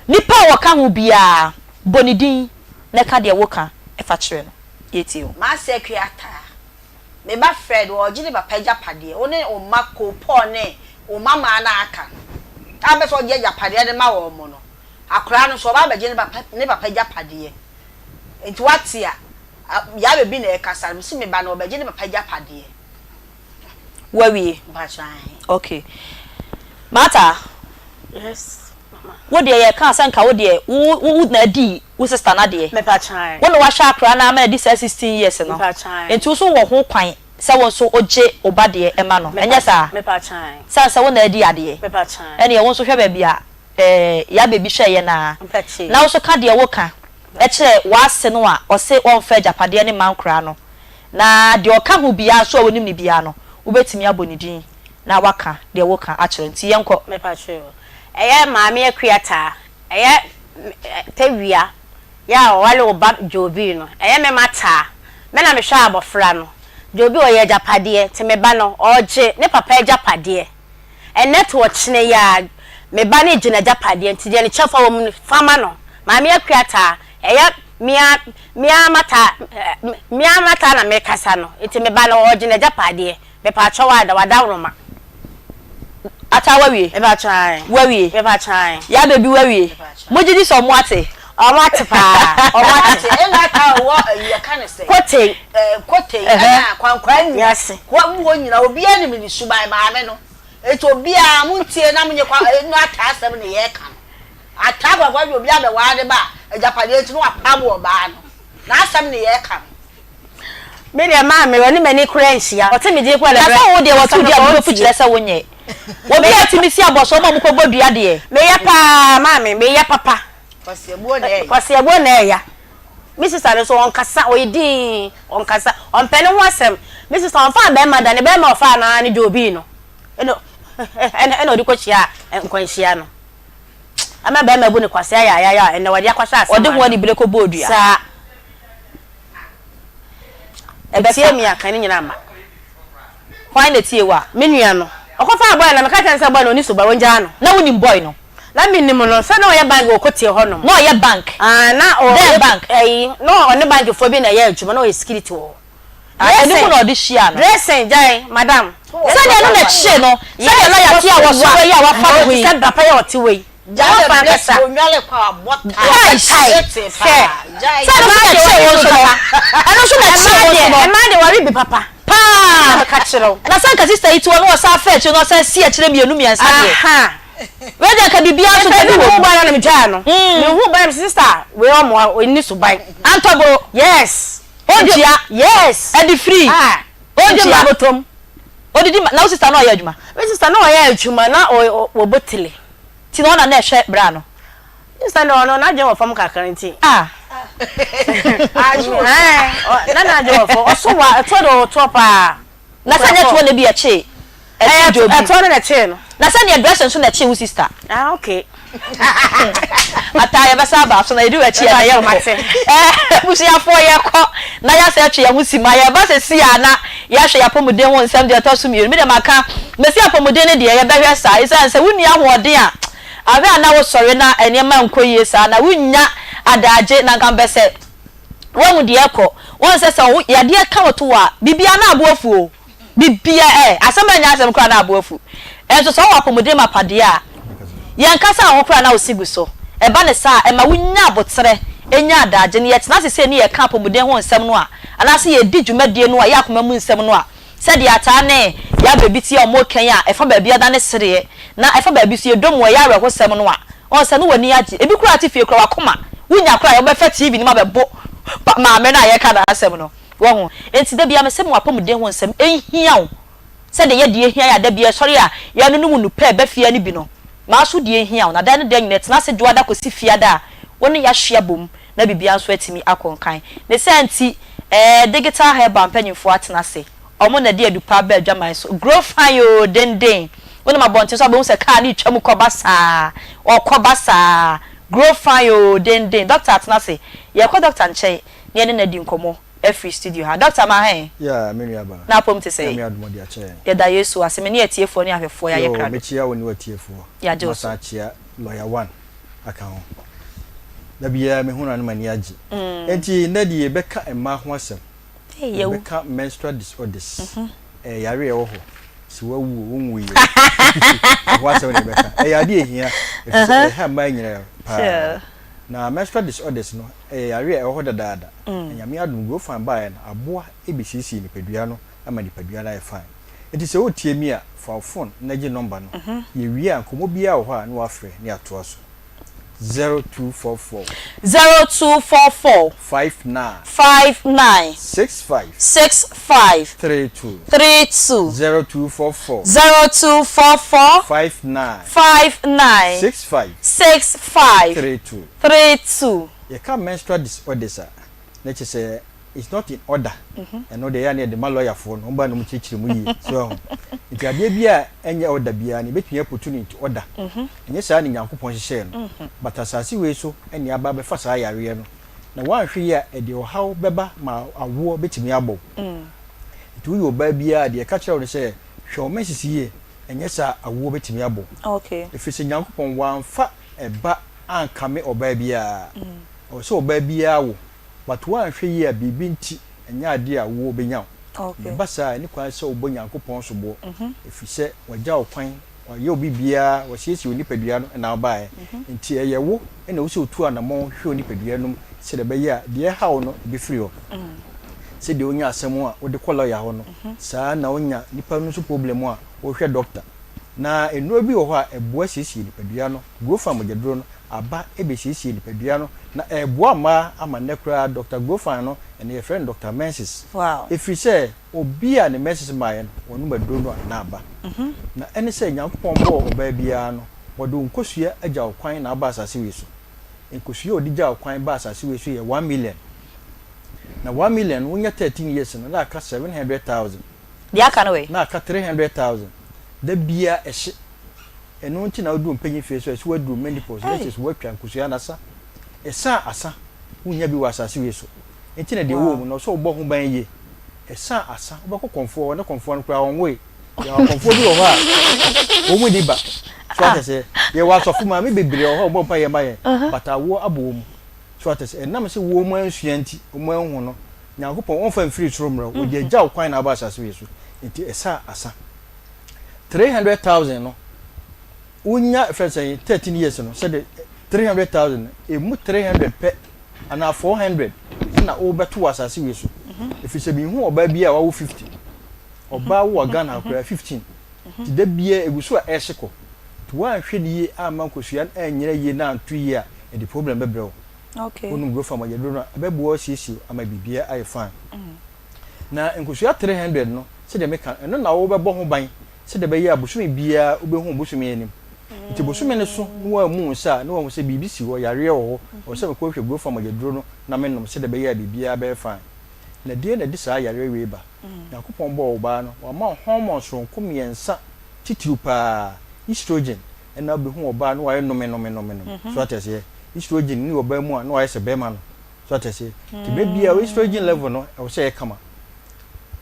Nipa a wɔka ho biara, bɔ ne din na ka deɛ woka fa kyerɛ no. Yɛtie wo. M'ase Akua Ataa, me ba Fred ɔregye ne papa agyapadeɛ, wo ne wo mma Koo Paul ne wo mma maa no a aka no a wopɛ sɛ ɔgye agyapadeɛ de ma wɔn no, akwadaa no nso ɔba abɛgye ne papa ne papa agyapadeɛ. Nti woate a, Yaa Baby na ɛrekasa no, mese me ba no ɔrebɛgye ne papa agyapadeɛ. Wawie? Mpakyɛ ahe. Okay. Martha. Yes mama. Wo deɛ yɛ kaa sɛ nka wo deɛ wo wo na adi wo sister no adeɛ. Mepakyɛ ahe. Wo na wahwɛ akora no ama no adi saa 16 years no. Mepakyɛ ahe. Nti wo nso wɔ ho kwan sɛ wo nso wo gye wo ba deɛ ma no. Ɛnyɛ saa? Mepakyɛ ahe. Sane sɛ wo na adi adeɛ. Mepakyɛ ahe. Ɛneɛ wo nso hwɛ baabi a ɛɛ yɛ abɛbi hwɛ yɛ no ara. Mepakyɛ. Na wo nso ka deɛ wo ka kyerɛ w'ase no a ɔse ɔnfa agyapadeɛ no mma nkoraa no. Na deɛ ɔka ho biara nso a wonim no biara no, wobɛtumi abɔ ne din na waka deɛ woka akyerɛ no. Nti yɛnkɔ. Mepakyɛw, ɛyɛ Maame Akua Taa, ɛyɛ Tawia yɛ a ɔware wo ba Jobi no, ɛyɛ me ma Taa, me na mehwɛ abɔfra no, Jobi ɔyɛ agyapadeɛ, nti me ba no, ɔregye ne papa agyapadeɛ. Ɛnnɛ to ɔkyena yi ara, me ba no regye n'agyapadeɛ, nti deɛ ne kyɛfa wɔ mu no, fa ma no. Maame Akua Taa, ɛyɛ me ara, me ara m'ataa, me ara m'ataa na merekasa no, nti me ba no, ɔregye n'agyapadeɛ. Mepaakyɛw ada, w'adaworoma. Ataa wawie? Mepaakyɛw ae. Wawie? Mepaakyɛw ae. Yaa baby wawie? Mogye di sɛ ɔmo ate? Ɔmo ate paa, ɔmo ate. Ɛna ataa ɔwɔ ɛyi yɛka ne sɛ. Kotei. Ɛɛ kotei ɛna kwankwaa nyi. Kɔ mu hɔ nyina obiara nim ne suban maame no. Eti obiara mo ntie na mo nye kwa ɛnu ataa asɛm ne yɛka no. Ataa kwankwaa nyi obiara bɛ waa ne ba agyapadeɛ nti no wapam ɔbaa no. N'asɛm ne yɛka no. Me deɛ maame ɔne m'ani koraa nhyia ɔte me din koraa Na na sɛ wo deɛ wɔto asɛm no dua koraa bo bɛfu ɔntie. kyerɛ sɛ wonyɛ. Obi a tumi si abɔso ɔma ɔmo kɔ bɔ dua deɛ. Meyɛ paa maame meyɛ papa. Kwasiabuo na ɛya. Kwasiabuo na ɛya. Me sista no nso ɔnkasa ɔyɛ dinn ɔnkasa ɔmpɛ ne ho asɛm. Me sista ɔnfaa bɛɛma da ne bɛɛma a ɔfaa no ara ne Jobii no ɛna ɛna ɔde kɔ hyiaa nkwanhyia no. Ama bɛɛma abu no kwasea yaayaaya a ɛnɛ ɔde akɔhyɛ asɛm Ɔde ho ano. anibere kɔ bɔɔ dua. Saa. Ɛbɛfa. Tie me a, ka ne nyinaa ma. Hwan na etie wo a? Me nua no. Ɔkɔfaa boy no na meka kyerɛɛ no sɛ boy no ɔnni suban, ɔngyaa no. Na wonim boy no? Na menim no, sɛ na ɔyɛ bank wɔ Kotie hɔnom. Na ɔyɛ bank? Ah, na ɔyɛ. Dɛn bank? Ɛyi, na ɔne bankfoɔ bi na ɛyɛ adwuma, na ɔyɛ security wɔ hɔ. Ah, ɛno mu na ɔde hyiaa no? Dressing, gyae, madam. Sɛdeɛ ɛno na ɛkyee no, sɛdeɛ lɔya te a wɔso wɔ yi a wafa ne ho yi. Te sɛ papa yi a ɔte hɔ yi. Gyae na bless wo nwale kwa abɔ tae sɛ ɛno nso na ɛkyee wo nso no ɛno nso na ɛkyee wo nso no Ɛmaa deɛ ware bi papa paa na meka kyerɛ wo. Na sɛ nka sister yi te hɔ na ɔsan fa akyire na ɔsan si akyire mmienu mmiɛnsa deɛ. Aha. Wei deɛ nka biribiara nso dabi wɔ mu. Mehu na metwaa no. Mehu ba na mese sister wei ɔmoa ɔnni so ban. Antɔboro. Yes. Ɔntua. Yes. Ɛde free. Ah. Ɔntua. Ɔdi ma bɔtɔm. Ɔdidi ma na wo sister na ɔyɛ adwuma. Me sister na ɔyɛ adwuma na ɔbɔ tele. Ti na ɔna na ɛhwɛ bra no. Sister no ɔno n'adwene wɔ fam kakra nti. Ah. Ɛɛ na n'adwene wɔ fam ɔso wa ɛtoɔ de ɔtoɔ paa. Na sɛ nyɛ toɔ na bi ɛkyee ɛkyee Jobi. Ɛtoɔ no na ɛkyee no. Na sɛ neɛ dressing nso na ɛkyee wo sister. Ah okay. Ataa yɛbɛsan aba so na yɛdi w'akyi a na yɛnkɔ. Ɛɛ abusuafoɔ yɛkɔ na yɛasɛ atwe yɛn ho simma yɛba sɛsi a na yɛahwɛ yɛn apɔmuden ho nsɛm deɛ ɛtɔ so mmienu. Me deɛ maka mesi apɔmuden no deɛ yɛbɛhwɛ saa ɛsiane sɛ wonni ahoɔden a ahwɛ a na wosɔre na nneɛma nkɔ yie saa na wonnya adaagye na nka mpɛ sɛ Woahu deɛ ɛkɔ. Woahu sɛ sɛ wo yadeɛ ka wo to a, biribiara na abo afu o. Biribiara ɛ, asɛm a ɛnyɛ asɛm koraa na abo afu. Ɛnso sɛ wowɔ apɔmuden mapa deɛ a, yɛnkasa wo ho koraa na wo se gu so. Ɛba no saa a, ɛma wonya aboterɛ, nya adaagye. Na yɛtena ase sei ne yɛka apɔmuden ho nsɛm no a, anaasɛ yɛdi dwumadie no a, ɛyɛ akoma mu nsɛm no a, Sɛdeɛ ataa ne yɛn baabi te a wɔreka yi a ɛfa baabi ada ne sereɛ, na ɛfa baabi nso yɛdɔ mu a ɛyɛ awerɛhosɛm no a, ɔn sɛ ne w'ani agye. Ebi koraa te fie koraa w'akoma, wonya koraa a wɔbɛfa TV no mu abɛbo maame no a yɛreka n'asɛm no. Wahu? Enti da biara mese mo apɔmuden ho nsɛm nhia wo sɛdeɛ yɛ deɛ hia yɛn a da biara yɛsɔre a yɛnonom nnupɛ ɛba fie no bi no. Maa so deɛ hia wo, na da ne da nyinaa tena ase dwoada kɔsi fiada a wo ne yɛahyia bom na biribiara nso atumi akɔ nkan. Ne saa nti, ɛɛ Digital Herbal mpanyimfoɔ atena ase. Wɔn na ɛde adupa aba adwaman so. Grow fine oo, denden. Wonam abɔnten so a wobɛhu sɛ kaa no retwa mu kɔ ba saa, ɔkɔ ba saa. Grow fine oo, denden. Dɔkta atena ase. Yɛrekɔ dɔkta nkyɛn na yɛne no adi nkɔmmɔ afiri studio ha. Dɔkta, ma hɛn. Yeah, me nua baa. N'apɔm te sɛn? Nyame adom ɔde akyɛ yɛn. Yɛda Yesu ase. Me ne atiefoɔ ne ahwɛfoɔ yɛayɛ Yoo, krado. mekyia wo ne w'atiefoɔ. Yɛagye wo so. Masan akyia Lawyer One. aka ho. Da biara mehu no a na m'ani agye. Enti nnɛ deɛ yɛbɛka mmaa ho asɛm. Yɛbɛka menstrual disorders. Ɛyɛ yare a ɛwɔ hɔ. Sɛ woawu o, wonwui o, ɛho asɛm na yɛbɛka. Ɛyɛ adeɛ a ɛhia ɛfiri sɛ ɛha mmaa nyinaa paa. Na menstrual disorders no, ɛyɛ yare a ɛwɔ hɔ dadaada. Na Nyame adom, Growfan baeɛ no, aboa bɛsiesie nipadua no ama nipadua no ayɛ fine. Enti sɛ woretie me a, fa wo phone na gye number no. Yɛwie a, nkɔmmɔ biara wɔ hɔ a na woafrɛ na yɛatoa so. 0244. 0244. 59. 59. 65. 65. 32. 32. 0244. 0244. 59. 59. 65. 65. 32. 32. Yɛka menstrual disorders a, na kyerɛ sɛ it's not in order ɛno deɛ ɛyɛ a na yɛde ma lawyer foɔ no wɔn ba na wɔn kyerɛkyerɛ mu yie so ɛho nti adeɛ bi a ɛnyɛ order biara no yɛbɛtumi aputu no into order ɛnyɛ saa na Nyankopɔn hyehyɛɛ no but asase wei so ɛna aba abɛfa saa yareɛ no na woanhwɛ yie a ɛde ɔhaw bɛba ma awoɔ bɛtumi abɔ wo nti woyɛ ɔbaa biara deɛ ɛka kyerɛ wo no sɛ hwɛ wo menses yie ɛnyɛ saa awoɔ bɛtumi abɔ wo ɛfiri sɛ Nyankopɔn wamfa ɛba ankame ɔbaa biara ɛwɔ sɛ ɔbaa biara wo But woanhwɛ yie a biribi nti ɛnyɛ adeɛ a wo bɛnya wo. Na ɛba saa a ɛne kwan sɛ wobɔ Nyankopɔn soboɔ ɛfiri sɛ wagya wo kwan, wayɛ wo biribiara, wasiesie wo nipadua no na wobaeɛ. Nti ɛyɛ wo na ɛwɔ sɛ wotu anamɔn hwehwɛ wo nipadua no mu sɛdeɛ ɛbɛyɛ a deɛ ɛha wo no ɛbɛfiri hɔ. Sɛdeɛ wonya asɛm a wode kɔ lawyer hɔ no, saa ara na wonya nipa no nso problem a wohwɛ doctor. Na nnuro bi wɔ hɔ a ɛboa siesie nipadua no, Grofan mogyaduro no, aba bɛsiesie nipadua no na ɛreboa mmaa ama nnɛ koraa Dɔkta Grofan no ɛnnɛ yɛfrɛ no Dɔkta Menses ɛfiri sɛ obi a ne menses mmaeɛ no wɔnom aduro no a na aba. Na ɛne sɛ Nyankopɔn bɔɔ ɔbaa biara no ɔde wo nkosua agya wo kwan na aba asase wei so. Nkosua a ɔde gyaa wo kwan baa asase wei so yɛ 1,000,000 na 1,000,000 no wonya 13 years no na aka 700,000. Deɛ aka no wei? Na aka 300,000 da biara ɛhye. Ɛno nti na woduru mpanyin fie so a, ɛsɛ woaduru menopause, na kyerɛ sɛ woatwa nkosua no asa. Ɛsa a asa, wonnya bi wɔ asase wei so. Nti na deɛ ɛwɔ mu no, ɔsɛ wobɔ ho ban yie. Ɛsa a asa, wobɛkɔ kɔmfoɔ hɔ, ne kɔmfoɔ no koraa ɔnwoe. Yɛwɔ akɔmfoɔ bi wɔ hɔ a, wɔn nni ba. So ate aseɛ? Yɛwɔ asɔfo maame bebree wɔ hɔ a wɔbɔ mpaeɛ ma yɛn, but awoɔ abɔ wɔn mu. So ate aseɛ? Ɛnam sɛ wɔn ansua nti, wɔn anhu no, Nyankopɔn ɔmfa mfiri soro mmrɛ wo, ɔde agya wo kwan na aba asase wei so. Nti ɛsa a asa. 300,000 no wonya fɛn sɛn 13 years no sɛde 300,000 no emu 300 pɛ anaa 400 na wobɛto wɔ asase wei so ɛfiri sɛ mehu ɔbaa bi a wawo 50 ɔbaa wo wɔ Ghana koraa 15 nti da biara ɛgu so a ɛhye kɔ nti Nti woanhwɛ no yie amma nkosua no annyina yie na anto yie a, ɛde problem bɛbrɛ wo. Wonom Grofar mogyaduro no a, ɛbɛboa wo asiesie wo ama biribiara ayɛ fine. Na nkosua 300 no, sɛdeɛ meka no, ɛno na wobɛbɔ ho ban sɛdeɛ ɛbɛyɛ a bosome biara wobɛhu wo bosome anim. Nti bosome no so na woammu wo nsa a, na woahu sɛ biribi si hɔ, yareɛ wɔ hɔ, ɛwɔ sɛ mekɔhwehwɛ Grofar mogyaduro no na menom sɛdeɛ ɛbɛyɛ a biribiara bɛyɛ fine. Na deɛn na ɛde saa yareɛ wei ba? Nyankopɔn bɔɔ ɔbaa no, wama wo hormone soronko mmiɛnsa titiriw paa, estrogen, ɛna wobɛhu ɔbaa na wayɛ nomenomenomeno, so ate aseɛ? Estrogen nni ɔbaa mu a na wayɛ sɛ bɛrima no, so ate aseɛ? Nti berɛ biara wo estrogen level no ɛwɔ sɛ ɛyɛ kama.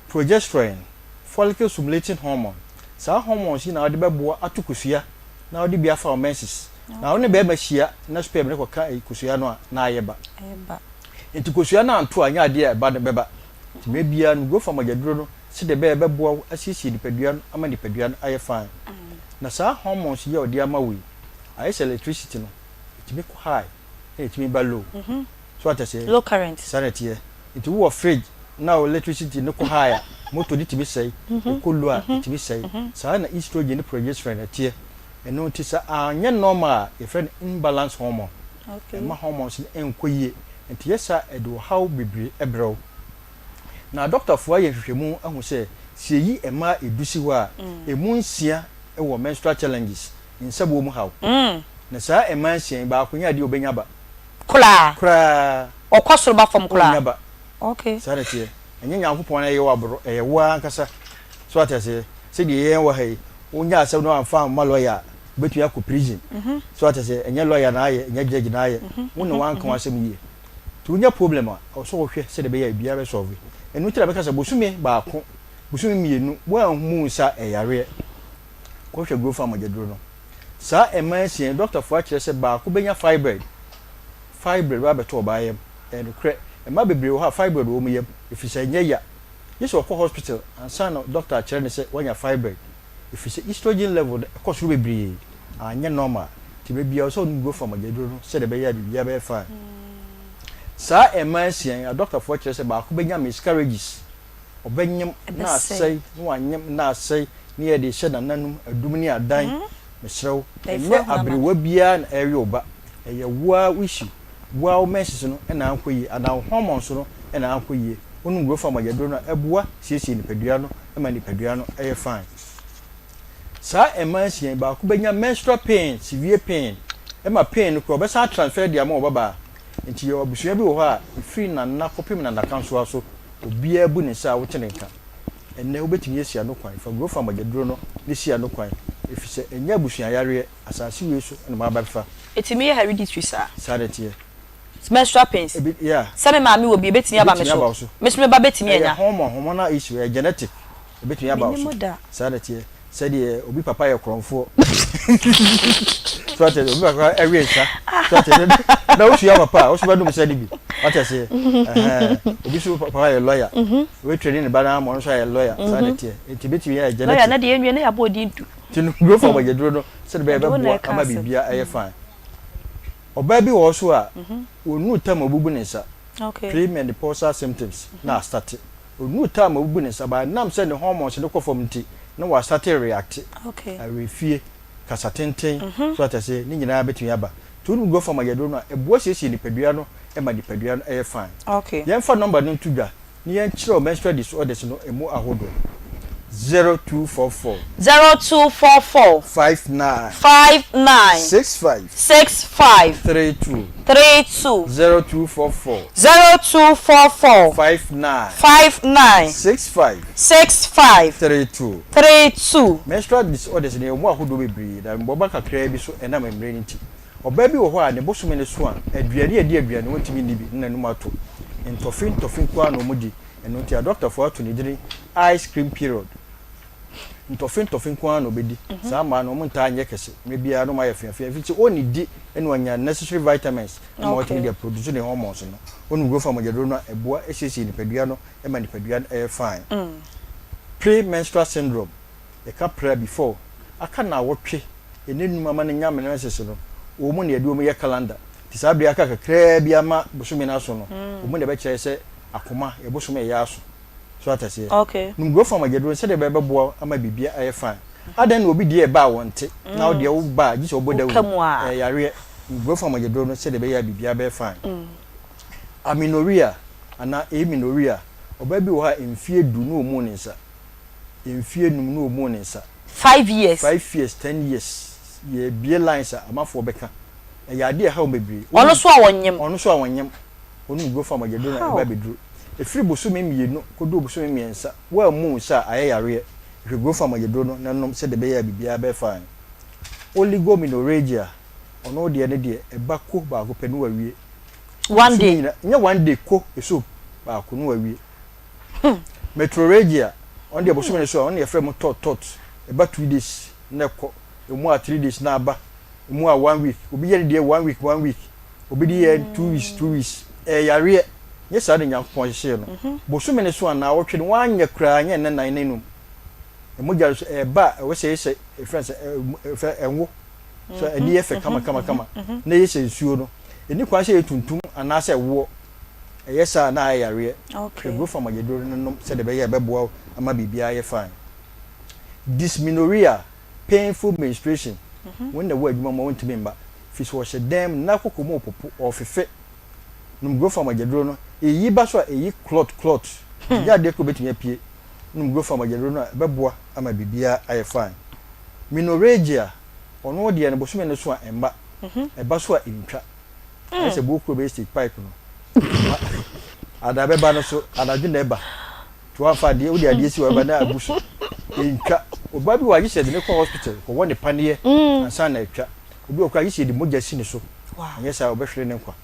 Progesterone, follicle stimulating hormone, saa hormones yi na wode bɛboa ato kosua na wode bi afa wo menses. Na wo ne bɛrima hyia na sperm no kɔka kosua no a, na ayɛ ba. Nti kosua no anto a, ɛnyɛ adeɛ a ɛba no bɛba. Nti mmerɛ biara no, Grofa mogyaduro no sɛdeɛ ɛbɛyɛ a ɛbɛboa wo asiesie nipadua no ama nipadua no ayɛ fine. Na saa hormones yi a ɔde ama wo yi, ayɛ sɛ electricity no, ɛtumi kɔ high ɛna ɛtumi ba low. So wate aseɛ? Low current. Saa na ɛteɛ. Nti wowɔ fridge na wo electricity no kɔ high a, motor no tumi sɛe, ɛkɔ low a, ɛtumi sɛe. Saa na estrogen ne progesterone ɛteɛ. Ɛno nti sɛ anyɛ normal a, yɛfrɛ no imbalance hormone. Ɛmma hormones no ɛnkɔ yie. Nti yɛ saa a, ɛde ɔhaw bebree brɛ wo. Na adɔkotafoɔ ayɛ nhwehwɛmu ahu sɛ, sɛ yɛyi mmaa du si hɔ a, ɛmu nsia wɔ menstrual challenges, nsabuo mu haw. Na saa mmaa nsia yi, baako nyɛ adeɛ a ɔbɛnya ba. Koraa. Koraa. Ɔkɔ soro ba fam koraa. Ɔnnya ba. Okay. Saa na ɛteɛ. Ɛnyɛ Nyankopɔn na ɛyɛ wo aboro, ɛyɛ wo ara ankasa. So wate aseɛ? Sɛdeɛ yɛn wɔ ha yi, wonya asɛm na wamfa amma lɔya a, wobɛtumi akɔ prison. So wate aseɛ? Ɛnyɛ lɔya na ayɛ, ɛnyɛ judge na ayɛ. Wo na woanka w'asɛm yie. Nti wonya problem a, ɛwɔ sɛ wohwɛ sɛdeɛ ɛbɛyɛ a biribiara bɛ solve. Ɛno nti na meka sɛ bosome baako, bosome mmienu, woanhu wo nsa a, ɛyɛ yareɛ. Kɔhwɛ growth farm mogyaduro no. Saa mmaa nsia yi, dɔktafoɔ akyerɛ sɛ baako bɛnya fibroid. Fibroid bɛba abɛto ɔbaa yam. Ɛyɛ nokorɛ. Mmaa bebree wɔ hɔ a fibroid wɔ wɔn yam, ɛfiri sɛ ɛnyɛ ya. Gye sɛ ɔkɔ hospital ansa na dɔkta akyerɛ no sɛ wanya fibroid. Ɛfiri sɛ estrogen level no ɛkɔ soro bebree, anyɛ normal. Nti berɛ biara ɛwɔ sɛ wonom growth farm mogyaduro no sɛdeɛ ɛbɛyɛ a biribiara bɛyɛ fine. Saa mmaa nsia yi, adɔktafoɔ kyerɛ sɛ baako bɛnya miscarriages. Ɔbɛnyem na asɛe, na wanyem na asɛe, ne yɛde rehyɛ nananom adum ne adan. Mesrɛ wo, ɛnyɛ aberewa biara na ɛrewe wo ba. Ɛyɛ wo ara wo issue. Wo ara wo menses no na ankɔ yie anaa wo hormones no na ankɔ yie. Wonom Grofa mogyaduro no a, ɛboa siesie nipadua no ma nipadua no yɛ fine. Saa mmaa nsia yi, baako bɛnya menstrual pain, severe pain, ɛma pain no koraa ɔbɛsan atransfer de ama ɔbabaa. Nti yɛwɔ abusua bi wɔ hɔ a, ɛfiri nana kɔpem nanakansoa so, obiara bu ne nsa a wote ne nka. Ɛnnɛ, wobɛtumi asi ano kwan. Fa Grofa mogyaduro no na si ano kwan, ɛfiri sɛ ɛnyɛ abusua yareɛ, asase wei so na moaba bɛfa. Ɛtumi yɛ hereditary saa? Saa na ɛteɛ. Menstrual pains? Ebi, yeah. Sɛ me maame wɔ bi, ɛbɛtumi aba me Ɛbɛtumi aba wo so? so. Me nso me ba bɛtumi Ɛyɛ anya? hormone, hormonal issue, ɛyɛ genetic. Ɛbɛtumi aba wo so. Mennim da. Saa na ɛteɛ. Sɛdeɛ obi papa yɛ korɔmfoɔ. So ate aseɛ? Obi papa ɛwe nsa. So ate aseɛ? Na wosua papa a, wo nso bɛnom nsa no bi. Wate aseɛ? Ɛhɛn. Obi nso papa yɛ lawyer. Obi train ne ba no ama ɔno nso ayɛ lawyer. Saa na ɛteɛ. Nti ɛbɛtumi ayɛ Lawyer genetic. na deɛ yɛnwie na yɛabɔ odin du. Nti no growth of mogyaduro no sɛdeɛ ɛbɛyɛ Ɛde wo na ɛbɛboa ɛka ama asɛm. biribiara ayɛ fine. Ɔbaa bi wɔ hɔ so a, ɔnnuu time a ɔbubu ne nsa. Premenopausal symptoms na astate. Ɔnnuu time a ɔbubu ne nsa but ɛnam sɛ ne hormones no kɔ fam nti na wastate reacte. Awerɛfie, kasa tenten, so ate aseɛ, ne nyinaa bɛtumi aba. Nti wonom growth hormone aduro no a, ɛboa siesie nipadua no ma nipadua no yɛ fine. Yɛmfa number no nto dwa. Ne yɛnkyerɛw menstrual disorders no emu ahodoɔ. 0244. 0244. 59. 59. 65. 65. 32. 32. 0244. 0244. 59. 59. 65. 65. 32. 32. Menstrual disorders no yɛwɔ mu ahodoɔ bebree, na mmoaba kakraa bi so ɛnam mmerɛ no nti. Ɔbaa bi wɔ hɔ a, ne bosome no so a, aduane a ɛdi aduane ɔntumi nni bi na n'anum ato. Ntɔfe ntɔfe nko ara na wɔdi. Ɛno nti adɔkotafoɔ ato ne dini ice cream period. Ntɔfe ntɔfe nko ara na ɔbɛdi. Saa mmaa no, wɔntaa nyɛ kɛse. Mmerɛ biara na wɔayɛ feafea. Ɛfiri sɛ ɔnnidi na wanya necessary vitamins ma watumi de aproduce ne hormones no. Wonom growth hormone mogyaduro no a, ɛboa siesie nipadua no ma nipadua no yɛ fine. Pre-menstrual syndrome. Yɛka pra before aka naawɔtwe ɛna num ama no nya menses no, wɔn na yɛde wɔn yɛ calendar. Nti saa bere aka kakraa bi ama bosome no aso no, wɔn na ɛbɛkyerɛ sɛ akoma yɛ bosome ɛyɛ aso. So ate aseɛ? Okay. Nom growth hormone agyaduro no sɛdeɛ ɛbɛyɛ bɛboa ama biribiara ayɛ fine. Adɛn na obi deɛ ɛba a wɔnte na wo deɛ wo ba a gye sɛ wɔbɔ Woka dawuro? mu a. Ɛyɛ yareɛ. Nkurɔfoɔ a mogyaduro no sɛdeɛ ɛbɛyɛ a biribiara bɛyɛ fine. Amenorrhea anaa amenorrhea, ɔbaa bi wɔ hɔ a mfeɛ du na ɔmmuu ne nsa, mfeɛ num na ɔmmuu ne nsa. Five years. 5 years, 10 years, yɛbue lines a amafoɔ bɛka. Ɛyɛ adeɛ a ɛha wɔn bebree. Ɔno Wonim nso a ɔnyem. Ɔno nso a ɔnyem. Wonom growth hormone mogyaduro no a ɛba How? abɛduru. Ɛfiri bosome mmienu kɔduru bosome mmiɛnsa, woammu wo nsa a ayɛ yareɛ. Hwɛ growth hormone mogyaduro no na nom sɛdeɛ ɛbɛyɛ a biribiara bɛyɛ fine. Oligomenorrhagia, ɔno deɛ ne deɛ ɛba ko baako pɛ na wawie. One Bosome day. nyina, nyɛ one day ko, ɛso baako na wawie. Metrorrhagia, ɔno deɛ bosome no so a, ɔno na yɛfrɛ mu tot tot, ɛba 2 days na ɛkɔ, ɛmu a 3 days na aba, ɛmu a one week, obi yɛ ne deɛ one week one week, obi de yɛ 2 weeks 2 weeks, ɛyɛ yareɛ, nyɛ saa na Nyankopɔn hyehyɛɛ no. Bosome no so a naawɔtwe no wanyɛ koraa nyɛ nna nnan na enum. Mogya no so ɛba a ɛwɔ sɛ ɛyɛ sɛ ɛfrɛ no sɛ ɛfrɛ ɛnwo so ani yɛ fɛ kama kama kama na ɛyɛ sɛ nsuo no. Ɛni kwan sɛ ɛyɛ tuntum anaasɛ ɛwoɔ. Ɛyɛ saa a na ayɛ yareɛ. Hwɛ growth hormone aduro no nom sɛdeɛ ɛbɛyɛ a ɛbɛboa wo ama biribiara ayɛ fine. Dysmenorrhea, painful menstruation, wɔn na ɛwɔ adwuma mu a wɔntumi mma firi sɛ wɔhyɛ dan mu na koko mu repopo, ɔrefefe. Nom growth hormone aduro no, ɛyi ba so a ɛyi clot clot. Ɛnyɛ adeɛ koro bɛtumi apue. Nom growth hormone aduro no a ɛbɛboa ama biribiara ayɛ fine. Menorrhagia, ɔno deɛ no bosome no so a ɛmma, ɛba so a ɛntwa. Ayɛ sɛ buokuro bɛyɛ stage pipe no. Ɛmma. Ada bɛba no so, anadwo na ɛba. Nti woamfa adeɛ, wode adeɛ si hɔ ɛba na abu so. Ɛntwa. Ɔbaa bi wɔ hɔ a gye sɛ yɛde no kɔ hospital kɔwɔ ne paneɛ ansa na atwa. Obi wɔ hɔ koraa gye sɛ yɛde mogya si ne so. Anyɛ saa a ɔbɛhwere ne nkwa.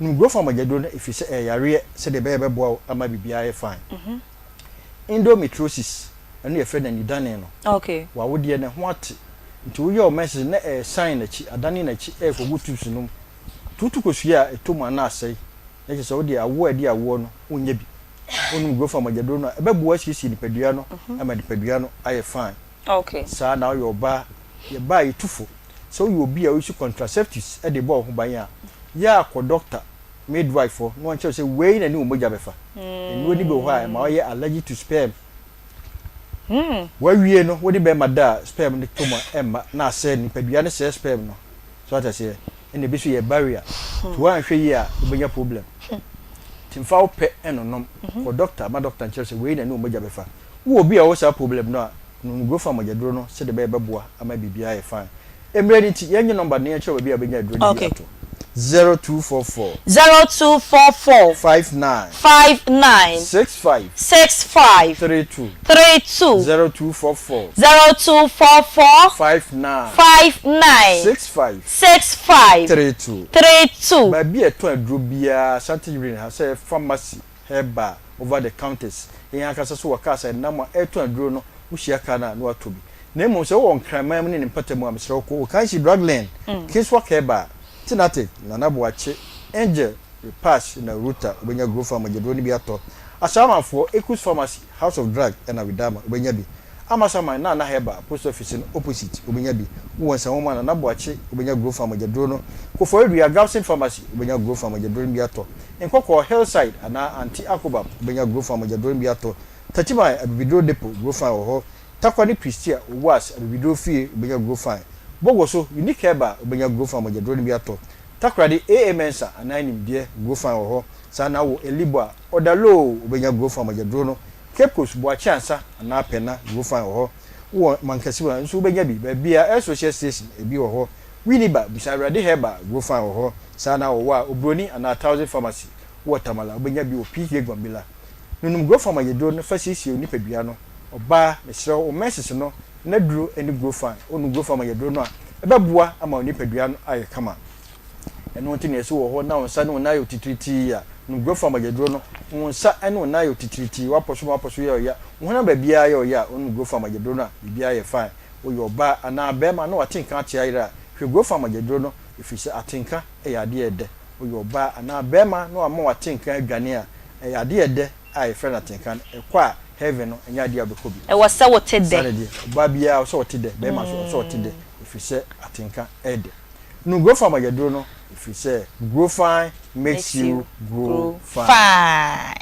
Nom growth hormone aduro no ɛfiri sɛ ɛyɛ yareɛ sɛdeɛ ɛbɛyɛ ɛbɛboa wo ama biribiara ayɛ fine. Endometriosis, ɛno yɛfrɛ no anidane no. W'awodeɛ no ɛho ate nti woyɛ wo menses no na ɛresan n'akyi, adane n'akyi ɛrekɔgu tubes no mu. Nti wotu kosua a ɛtɔ mu a na asɛe. Na kyerɛ sɛ wodeɛ awoɔ a ɛde awoɔ no wonnya bi. Wonom growth hormone aduro no a ɛbɛboa asiesie nipadua no ama nipadua no ayɛ fine. Saa na woyɛ ɔbaa, yɛbaa yɛtu fo sɛ woyɛ obi a wouse contraceptives de bɔ wo ho ban a, yɛ a kɔ doctor, midwife hɔ na wɔnkyerɛ wo sɛ wei na ɛne wo mogya bɛfa. Nnuro no bi wɔ hɔ a ɛma woyɛ allergic to sperm. Woawie no wode bɛrima da a sperm no tɔ mu a ɛmma na asɛe no, nipadua no sɛe sperm no. So wate aseɛ? Ɛna ebi nso yɛ barrier. Nti woanhwɛ yie a wobɛnya problem. Nti mfa wo pɛ nnonom. Kɔ doctor ma doctor nkyerɛ wo sɛ wei na ɛne wo mogya bɛfa. Wowɔ obi a ɔwɔ saa problem no a, nom Grofa mogyaduro no sɛdeɛ ɛbɛyɛ ɛbɛboa ama biribiara ayɛ fine. Mmerɛ no nti, yɛnnye number no na yɛnkyerɛ wo baabi a wobɛnya aduro no bi Okay. ato. 0244. 0244. 59. 59. 65. 65. 32. 32. 0244. 0244. 59. 59. 65. 65. 32. 32. Baabi a yɛtɔn aduro biara, Ashanti Region ha, sɛ ɛyɛ pharmacy, herbal, over the counters, yɛn ankasa nso wɔ cars a yɛnam a ɛretɔn aduro no, wohyia car no a na woatɔ bi. Na mmom sɛ wowɔ Nkraman mu ne ne mpɔtam a, mesrɛ wo kɔ Okanshi Drug Lane, Kingswalk Herbal, Tinatic, Nana Boakye, Angel, Repash na Ruta wobɛnya Growth mogyaduro no bi atɔ. Asaamanfoɔ, Ekus Pharmacy, House of Drug na Widama wobɛnya bi. Amasaman, Nana Herbal, Post Office no opposite wobɛnya bi. Wowɔ Nsawam a, Nana Boakye wobɛnya Growth mogyaduro no. Koforidua, Gabson Pharmacy wobɛnya Growth mogyaduro no bi atɔ. Nkɔkɔɔ, Hillside anaa Aunty Akobam wobɛnya Growth mogyaduro no bi atɔ. Tachiman, Abibiduro Depot, Growth wɔ hɔ. Tarkwa ne Christia, Owuas, Abibiduro Fie wobɛnya Growth. Bogoso, Unique Herbal wobɛnya Growth mogyaduro no bi atɔ. Takoradi, AA Mensah anaa Nimdeɛ, Growth wɔ hɔ. Saa na wɔ Elibɔ a, Ɔda Low wobɛnya Growth mogyaduro no. Cape Coast, Boakye Ansa anaa Pɛna, Growth wɔ hɔ. Wowɔ Mankessim a nso wobɛnya bi. Baabi a Air Social Station ebi wɔ hɔ. Winneba, Bisa Awurade Herbal, Growth wɔ hɔ. Saa na wɔ Wa, Obroni anaa Thousand Pharmacy. Wowɔ Tamale a, wobɛnya bi wɔ PK Gwambila. Nonom Growth mogyaduro no fa siesie wo nipadua no. Ɔbaa, mesrɛ wo, wo menses no n'aduro ne Growth. Wonom Growth mogyaduro no a, ɛbɛboa ama wo nipadua no ayɛ kama. Ɛno nti na yɛse wɔ hɔ na wo nsa ne wo nan ayɛ otitiritii a, nom Growth mogyaduro no. Wo nsa ne wo nan ayɛ otitiritii, w'apɔ so ma w'apɔ so yɛ ɔya, wo honam baabiara yɛ ɔya a, wonom Growth mogyaduro no a, biribiara yɛ fine. Woyɛ ɔbaa anaa barima na w'atenka ate ayera a, hwɛ Growth mogyaduro no, ɛfiri sɛ atenka yɛ adeɛ a ɛdɛ. Woyɛ ɔbaa anaa barima na wama w'atenka adwane a, ɛyɛ adeɛ a ɛdɛ a yɛfrɛ no atenka no. Ɛkɔ a, heaven no, ɛnyɛ adeɛ a wobɛkɔ bi. Ɛwɔ sɛ wote dɛ. Saa na ɛdeɛ, ɔbaa biara ɛwɔ sɛ ɔte dɛ, barima nso ɛwɔ sɛ ɔte dɛ, ɛfiri sɛ atenka yɛ dɛ. Nom Growfine mogyaduro no, ɛfiri sɛ Growfine makes you grow fine. Fine.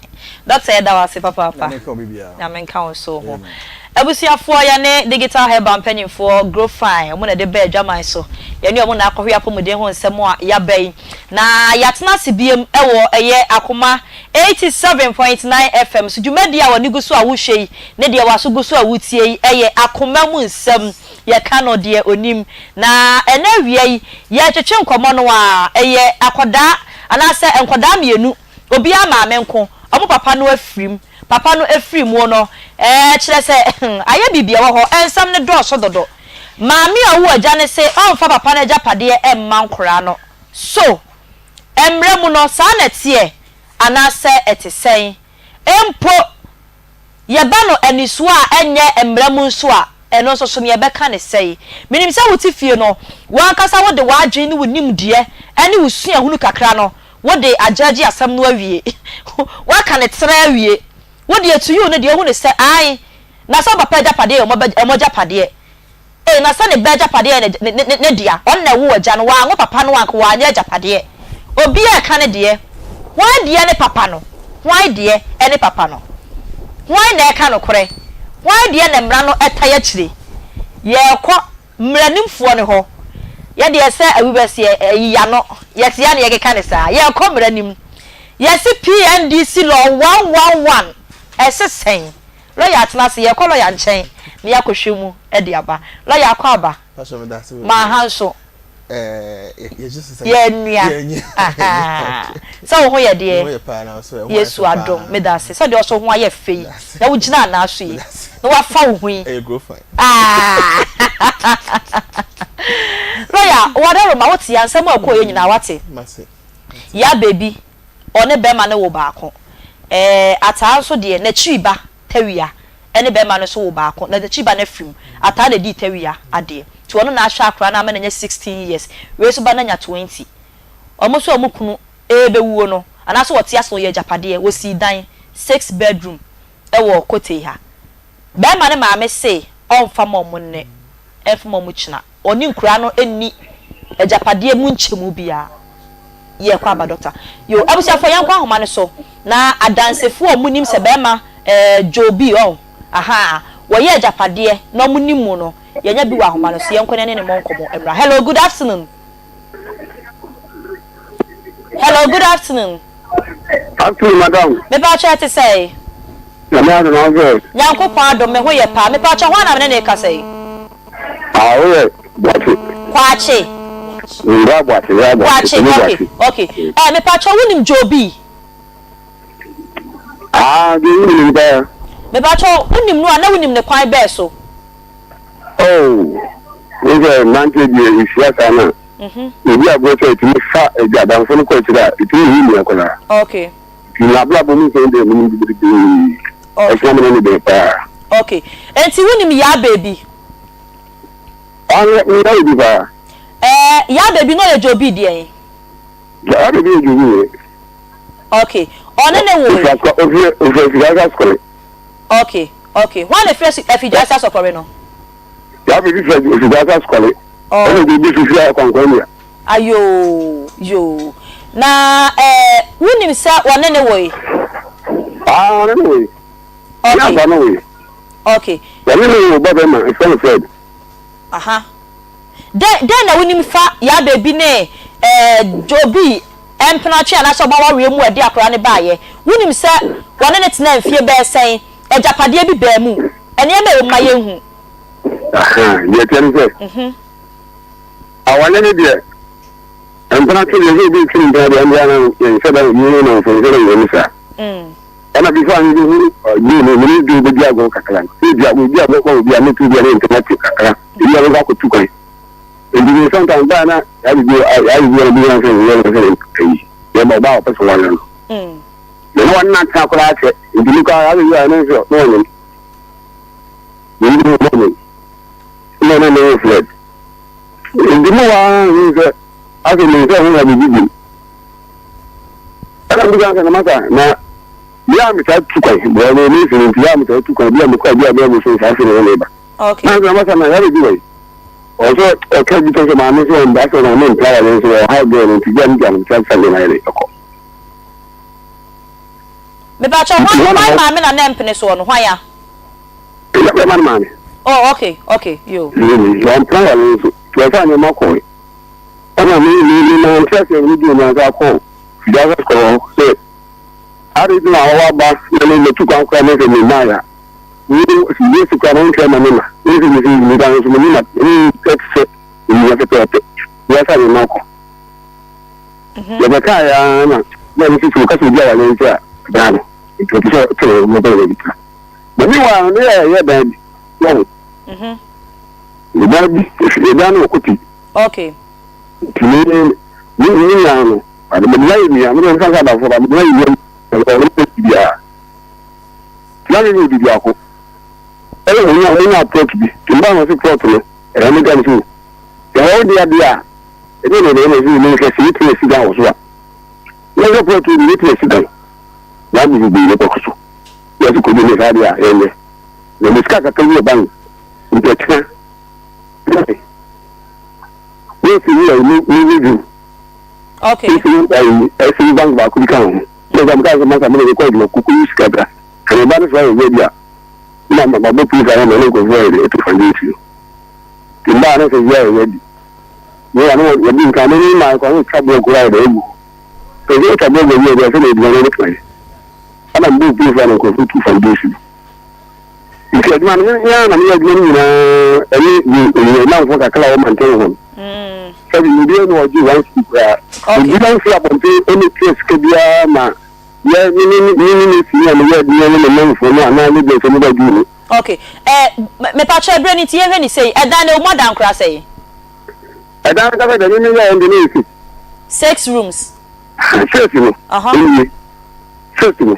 Doctor yɛda wo ase papaapa. Nyame nka obi biara ho. Nyame nka wo nso ho. Amen. Abusuafoɔ yɛne Digital Herbal mpanyinfoɔ Grow Fine wɔn na ɛde ba adwaman so. Yɛne wɔn na akɔhwɛ apɔmuden ho nsɛm a yaba yi. Na yɛatena ase biom wɔ ɛyɛ Akoma 87.9 FM so. Dwumadie a w'ani gu so a wohwɛ yi ne deɛ w'aso gu so a wotie yi yɛ Akoma mu nsɛm. Yɛka no deɛ ɔnim. Na ɛnɛ awia yi yɛretwetwe nkɔmmɔ no ara ɛyɛ akwadaa anaasɛ nkwadaa mmienu Obiara maame nko, ɔmo papa no afiri mu. Papa no afiri mu no, ɛɛ kyerɛ sɛ ayɛ biribi ɛwɔ hɔ, nsɛm no dɔɔso dodo. Maame a ɔwoo agya no se ɔmfa papa no agyapadeɛ mma nkoraa no. So mmra mu no saa na ɛteɛ anaasɛ ɛte sɛn? Mpo Yɛba no anisoɔ a ɛnyɛ mmara mu nso a, ɛno nso so no yɛbɛka no sɛn? Menim sɛ wote fie no, wo ankasa wode w'adwene ne wo nimdeɛ ne wo suahunu kakra no, wode agyɛɛgye asɛm no awie. Woaka no traa awie. Wo deɛ to you no deɛ wohu no sɛ aane, na sɛ wo papa agyapadeɛ yɛ wɔn agyapadeɛ. Ei, na sɛ ne ba agyapadeɛ yɛ ne, ne, ne, ne dea, ɔno na ɛwoo agya no, wanwo papa no anka wanyɛ agyapadeɛ. Obiara ɛka ne deɛ. Hwan deɛ ne papa no? Hwan deɛ ne papa no? Hwan na ɛka nokorɛ? Hwan deɛ na mmara no tae akyire? Yɛrekɔ mmaranimfoɔ no hɔ. Yɛ deɛ sɛ awi bɛseɛ, ayi y'ano. Yɛte a na yɛkeka no saa. Yɛrekɔ mmaranim. Yɛse PNDC law 111, ɛse sɛn? Lɔya atena ase, yɛrekɔ lɔya nkyɛn na yɛakɔhwɛ mu de aba. Lɔya akɔ aba. Ma ha nso. Yɛanua. Ahaa. Sɛ wo ho yɛ deɛ? Yesu adom. Meda ase. Sɛ deɛ ɔso ho ayɛ fɛ yi, na wogyina anaa so yi, na wafa wo ho yi. Ah! Lɔya, Wadaroma, wote yɛn nsɛm a ɛkɔeɛ nyinaa, woate? Yɛ baby. ɔne bɛrima no wo baako. Ɛɛ Ataa nso deɛ, n'akyiri ba Tawia ne bɛrima no nso wo baako. Na n'akyiri ba no afiri mu. Ataa na ɛdii Tawia adeɛ. Nti ɔno na ahwɛ akwadaa no ama no anya 16 years. Wei nso ba no anya 20. Wɔn nso a wɔn kunu rebɛwuo no, anaasɛ wɔte ase no, wɔyɛ agyapadeɛ. Wɔsii dan, six bedroom, wɔ Kotei ha. Bɛrima no maame se ɔmfa ma wɔn nnɛ, ɛmfa ma wɔn kyina. Ɔne nkuraa no nni agyapadeɛ mu nkyɛmu biara. Yɛkɔ aba doctor. Yoo abusuafoɔ yɛnkɔ ahoma no so na adansefoɔ a wɔn nim sɛ bɛrima eh, Joe B ɔn ahaa wɔyɛ agyapadeɛ na wɔn nim mu no yɛnya bi wɔ ahoma no so yɛnkɔ na yɛne ne mmɔ nkɔmmɔ mmra. Hello good afternoon. Hello good afternoon. Afternoon madam. Mepatwa ɛte sɛn? Nyame adom na wo sɛ? Nyankopɔn adom me ho yɛ paa. Mepatwa hwan na mene ne rekasa yi? Ah wo yɛ Boakye. Kwakye. Bra Boakye, bra Boakye. Boakye, okay, okay. Eh, mepatwa wo nim Joe B? Ah, Joe B nim paa. Mepatwa wo nim no a na wo nim ne kwan bɛɛ so? Oh, wo sɛ mmeranteɛ deɛ ɛhyia saa no a, yɛdi agorɔ sɛ ɛtumi fa agya adamfo no kɔ akyire a, ɛtumi hu nua koraa. Okay. Nti n'abrabɔ mu nsɛm deɛ menim bebree. Okay. Ɛka me ne ne bɛn paa. Okay. Nti wonim Yaa Baby? Ah, me Yaa Baby paa. Eh, Yaa Baby no ɔyɛ Jobi deɛn? Yaa Baby yɛ Jobi yɛ. Okay. Ɔne ne wo? Ofiri ofiri Afigya Asɔre. Okay, okay. Hwan na efiri Afigya Asɔre no? Yaa Baby firi Afigya Asɔre. Ɛna Jobi firi Akwankwanua. Ayoo, yoo. Na eh, wonim sɛ wɔne ne woe? Ah, wɔne ne woe. Okay. Ne aba no woe. Okay. Wɔne ne wo ba bɛma, ɛfrɛ no Fred. Aha. Dɛn, dɛn na wonim fa Yabebi ne eh, Jobi mpenatwe anaasɛ ɔba awareɛ mu a ɛde akwadaa no baeɛ? Wonim sɛ wɔne no tenaa mfie bɛyɛ sɛn? Agyapadeɛ bi baa mu? Nneɛma a ɛwɔ mu ma yɛnhu. Aha, deɛ ɛteɛ ne sɛ. Mhm. Awale no deɛ, mpena twe deɛ, sɛ obi retwe ne mpena deɛ, ɛnde ara no, yɛnhyɛ da nni ho nnamfo, yɛnhyɛ da nyɛ no saa. Ɛna before a mebɛhu Joe no, me ne Joe bɛdi agorɔ kakra no, sɛ ebia medi agorɔ kɔ obi a, mɛtu bi a ne ntɛm ate kakra, ebi a mɛkɔ akɔtu kwan. Nti me sometimes baa na yɛayɛ bi yɛayɛ bi a obi yɛn sɛ yɛn sɛ ayi yɛba ɔbaa a ɔpɛ sɛ ɔware no. Me ne wɔn nantena koraa kyɛ, nti me koraa yɛayɛ bi a ne nso na ɔnyem. Me ne no ɔnyem. Na ɔne ne wo Fred. Nti mo waa hu sɛ afei me nsa ho ha biribi bio. Ɛna mbisa sɛ na masa na bia a metaa tu kwan bɔ me me nsi nti bia a metaa tu kwan bia mekɔ a bia bɛyɛ bosom saa afei na ɛna ɛba. Okay. Na sɛ na masa na yare bi wɔ yi. Ɔsɛ ɔka bi sɛ maame sɛ ɔmba sɛ maame mpɛ awale nso ɔhaw gɛɛ no nti bia me gya no nti ansa na yɛde ɛkɔ. Mepakyɛw, hwan hwan maame na na ɛmpene soɔ no? Hwan a? Ɛyɛ bɛrima no maame. Oh, okay, okay, yoo. Wampene aware no so, nti ɔfaa nneɛma kɔe. Ɛna me me me nante aseɛ no me di onyansa akɔ Fidiasa sukuu hɔ sɛ ade nti na ɔwɔ aba na me matu kwan koraa me sɛ me mmaa ya. Me Yesu koraa no nkyerɛ ma me ma. Me sɛ me sɛ me dan so me ma me ɛte sɛ me pɛpɛɛpɛ. Wiase a me ma kɔ. Yɛbɛkaa yɛ ara na na me sisi ɔka sɛ obi aware nti a daa no nti ɔpɛ sɛ ɔte ne ho bɛyɛ bi tra. Na mi wa no ne yɛ yɛ dan bi wɔn. Ɛdan bi ɛdan no wɔ kopi. Okay. Nti me me me nua no ade me nua yɛ nua me nsa nsa adamfo ba me nua yɛ nua ɔno ne biara. Na me ne obi biako. Ɛna mo nya mo nya plot bi. Nti mbaa no se plot no ɛyɛ me gam so. Sɛ wɔn de adeɛ a ɛdeɛ na ɛbɛyɛ na ɛsɛ sɛ mehwɛ sɛ yɛtumi asi dan wɔ so a. Yɛhwɛ plot yi yɛtumi asi dan. Na bebree bɛkɔ so. Yɛse kɔdi ne saa deɛ a yɛnyɛ. Na me sika kakra bi wɔ bank nti ɛkyena wɔsi yi ayi ne ne dwom. Okay. Ɛsi ayi ɛsi bank baako bi ka ho. Na ɛsɛ meka sɛ masa mene mekɔ adwuma kuku yi sika bra. Sɛ me ba no so ayɛ yɛ bi a na ma mabɔ pii saa na ma ne nkurɔfoɔ ayɛ de ɛto foundation. Nti mbaa no sɛ yɛ ayɛ yɛ bi. Yɛ ano wɔdi nka ne ne maa kɔ ano twa blɔk koraa yɛ dɛ egu. Sɛ sɛ twa blɔk yɛ bi a sɛ na adwuma no bɛtuma yɛ. Ɛna mbɔ pii saa na nkurɔfoɔ tu foundation. Nti adwuma no, me ara na meyɛ adwuma no nyinaa, ɛne yɛn nnamfo kakra a wɔwɔ mantam hɔ no. Sɛbi obiara ni ɔgye one cedi koraa. Obiara mfiri abɔnten mmɛtua sika biara ma yɛ me ne me ne me sini a meyɛ adwuma ne me nnamfo no anaa ne deɛ sɛ meba adwuma mu. Ok, eh, mepakyɛw ɛberɛ no nti yɛnhwɛ no sei, ɛdan no ɛwɔ mu adankora sɛn? Ɛdan no ankasa deɛ me meyɛɛ no deɛ na ɛyɛ six. Six rooms? Six no, ɛnie, six no.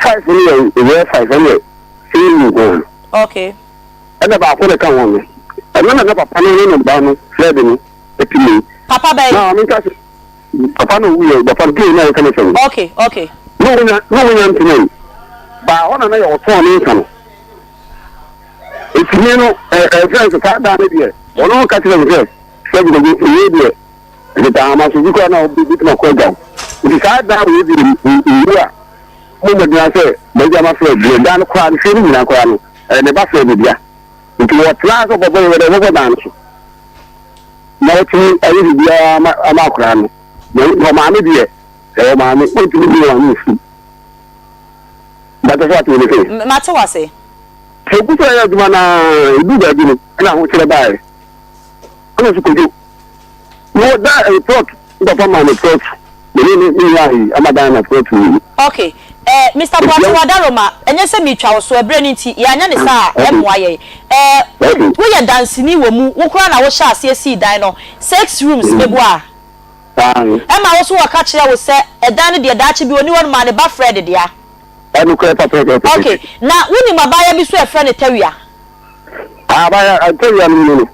Five no yɛ ɛyɛ five ɛna same room nko ara. Okay. Ɛna baako na ɛka ho no. Ɛno na na papa no ne ne ba no Fred no ɛte mu. Papa bɛn? Na ɔno nka sɛ papa no owu yɛ papa no gay na yɛka ne sɛm. Okay okay. Na ɔnya na ɔnya ntena mu. Baa hɔ na na yɛ ɔtɔn ne nsa no. Eti me no ɛ ɛ fɛn sɛ saa dan no deɛ ɔno ka kyerɛ me sɛ sɛ bi kɔkɔ wei deɛ ɛde taa ama so bi koraa na ɔbɛtumi akɔ agya wo. Nti saa dan wei deɛ nwu a Mo mmɔden ara sɛ m'agya ma Fred deɛ dan no koraa no fie no nyinaa koraa no ɛyɛ ne ba Fred dea nti wɔtenaa sɛ ɔbɛbɔ yɛ dɛ ɔbɛbɔ dan no so na watumi ayɛ biribiara ama ama akwaraa no na ɔmaame deɛ ɛyɛ ɔmaame ɔntumi nyi ɔmaame mfiri bàtɛ so ate wɔ ne sɛ. Mate wase. Sɛ ogu so yɛ adwuma na edu baabi no ɛna ahokyerɛ baeɛ ɛna so kodwo Mewɔ dan ɛyɛ plot me papa maa me plot me ne me nua ayi ama dan na plot mmienu. Ok eh Mister Boakye Wadaroma ɛnyɛ sɛ meretwa wo so ɛberɛ no nti yɛanyɛ no saa a ɛmmoa yɛn eh wo woyɛ danseni wɔ mu wo koraa na wohyɛɛ aseɛ sii dan no six rooms meboa a ɛma wo so wɔka kyerɛ wo sɛ ɛdan no deɛ daakye bi ɔni hɔ no maa ne ba Fred dea. Ɛnokorɛ pɛpɛpɛpɛ. Ok na wonim abaayewa bi so a yɛfrɛ no Tawia? Abaayewa Tawia no mene no.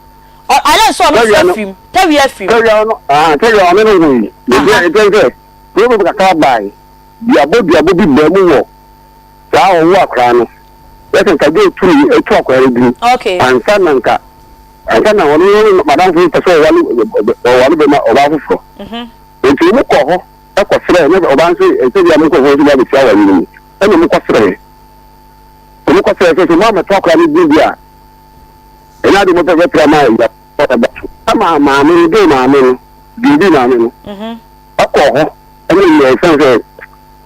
Ɔ ayɛ sɛ ɔno nso afiri mu. Tawia afiri mu. Tawia no, ah, Tawia ɔne no ho yi. Aha. Ɛkyɛn sɛ, problem kakra bae. Duabɔ duabɔ bi baa mu wɔ saa ɔwo akwaraa no. Yɛ sɛ nka gye otu ne etu akwaraa no duru. Okay. Ansa na nka, ansa na ɔno ne madamfo no pɛ sɛ ɔwale ɔwale bɛma ɔbaa foforɔ. Mhm. Nti wɔn kɔ hɔ ɛkɔ srɛ na ɔbaa nso ɛsɛ bi a mo nkurɔfoɔ nso ba abɛsi awale no mu. Ɛna wɔn kɔ srɛ. Wɔn kɔ srɛ sɛ sɛ mo amɛto akwaraa no din bi a. Ɛnyɛ ade mopɛ bɛtra ma ya ɛba so. Ama maame no dee maame no deɛ ɔdii maame no ɛkɔɔ hɔ ɛne yɛ ɛfɛn sɛ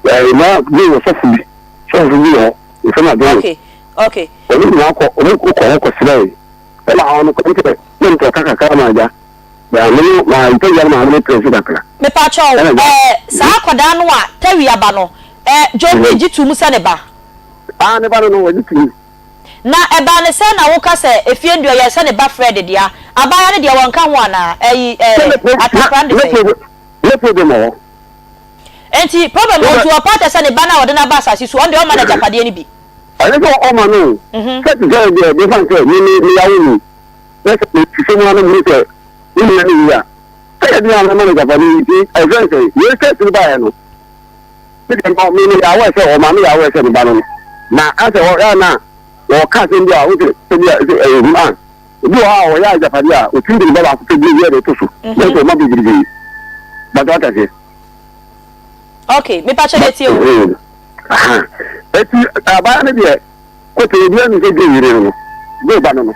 ɛɛ na dee wɔ sɔfo bi sɔfo bi wɔ hɔ ɛfɛn na dee okay okay ɔmo nyinaa kɔ ɔmo kɔ hɔ kɔ srɛ ɛna ɔno kɔ ntɛ ne ntɛ ɔka kakra ma agya maame no maa ntɛ gya maame no pere so kakra. Mepakyɛw ɛɛ saa akwadaa no a Terry aba no ɛɛ Joe B gye too mu sɛ ne ba. Ah ne ba no no ɔgye too mu. Na ɛbaa no sɛn na woka sɛ efie no deɛ ɔyɛɛ sɛ ne ba Fred dea? Abaayewa no deɛ wɔnka ho anaa? Ɛyi ɛɛ atakora no de sɛn? Ne problem wɔ hɔ. Enti problem wɔ hɔ nti ɔpa kyɛ sɛ ne ba no a ɔde no aba asase so ɔno deɛ ɔmma no agyapadeɛ no bi. Ɛnyɛ sɛ ɔmma no o. Sɛ te sɛ deɛ mefa no sɛ me me meyawo no yi, na sɛ mehwehwɛ mu ara na mehu sɛ me nua no wui a, ɛyɛ den a mɛma no agyapadeɛ yi. Nti ɛfrɛ no sɛ wei case no baeɛ no, Me deɛ no me meyɛ aware sɛ ɔmaame yɛ aware sɛ ne ba no no na asɛ ɔ yɛ na wɔka asɛm bi a wosɛ sɛ bi a sɛ ɛyɛ hu a obi wɔ hɔ a ɔyɛ agyapadeɛ a otumi de ne ba baako pɛ bi yɛ de to so na sɛ ɔma bebrebe bàtà wata seɛ. Ok, mepa kyɛ yɛ tie o. Aha. Eti abaayewa no deɛ kote obi anu sɛ Joe yere no no, Joe ba no no,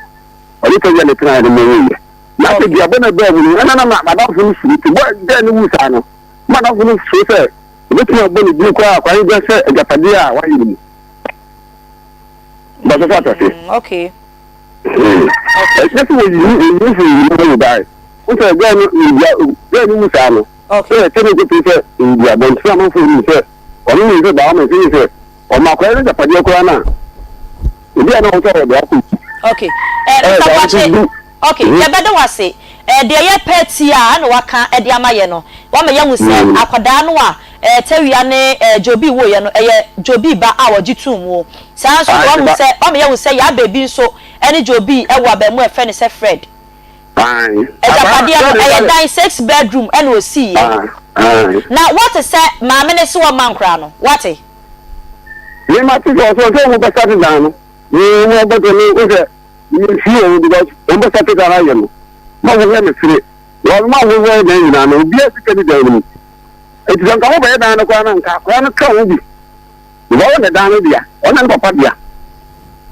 ɔne Tawia na ɛtenaeɛ no ma ɔwuiɛ. Na afei duabɔ no a ɛbaa mu no, ɛna na m'adamfo no suro nti bɔ gɛɛ no wu saa no, m'adamfo no suro sɛ obetumi abɔ ne din koraa akwadaa no gya sɛ agyapadeɛ a wayɛ no mu. Bàtɛ sɛ atase. Okay. Ɛkyerɛ sɛ wɔyi wɔyi firi yi mu bae. Wo sɛ gɛɛ no gɛɛ no wu saa no. Okay. Sɛ ɛkyɛ ne nkote sɛ ɛyi abɔnten amanfoɔ nim sɛ ɔno nim sɛ baa ɔmo ɛsɛ sɛ ɔmo akwadaa no agyapadeɛ koraa no a ebi a na wɔn sɛ ɔde akɔ. Okay. Eh, Mr. Kwakye. Ok, yɛbɛda wo ase. Eh, deɛ yɛpɛ tiaa na waka de ama yɛ no. Wama yɛahu sɛ akwadaa no a eh, Tawia ne eh, Jobi woeɛ no, ɛyɛ Jobi ba a wɔgye too mu. Saa ara nso na wahu sɛ, wama yɛahu sɛ Yaa Baby nso ne Jobi wɔ abaamua a yɛfrɛ no sɛ Fred. Agyapadeɛ no, ɛyɛ dan, six bedroom na ɔsiiɛ. Na woate sɛ maame no se wɔmma nkoraa no? Woate? Me mate sɛ ɔsɛ ɔsɛ wɔn bɛsate dan no, me wɔn bɛtɔ no, wosɛ Menfii wɔn because wɔn bɛ start saa ayɛ no na wɔn yɛ me fere wɔn ma wɔn yɛ dan nyinaa no obiara sika ni dan no mu eti sɛ nka wɔn bɛyɛ dan no koraa na nka akora no ka ho bi because wɔn na dan no dea wɔn na ne papa dea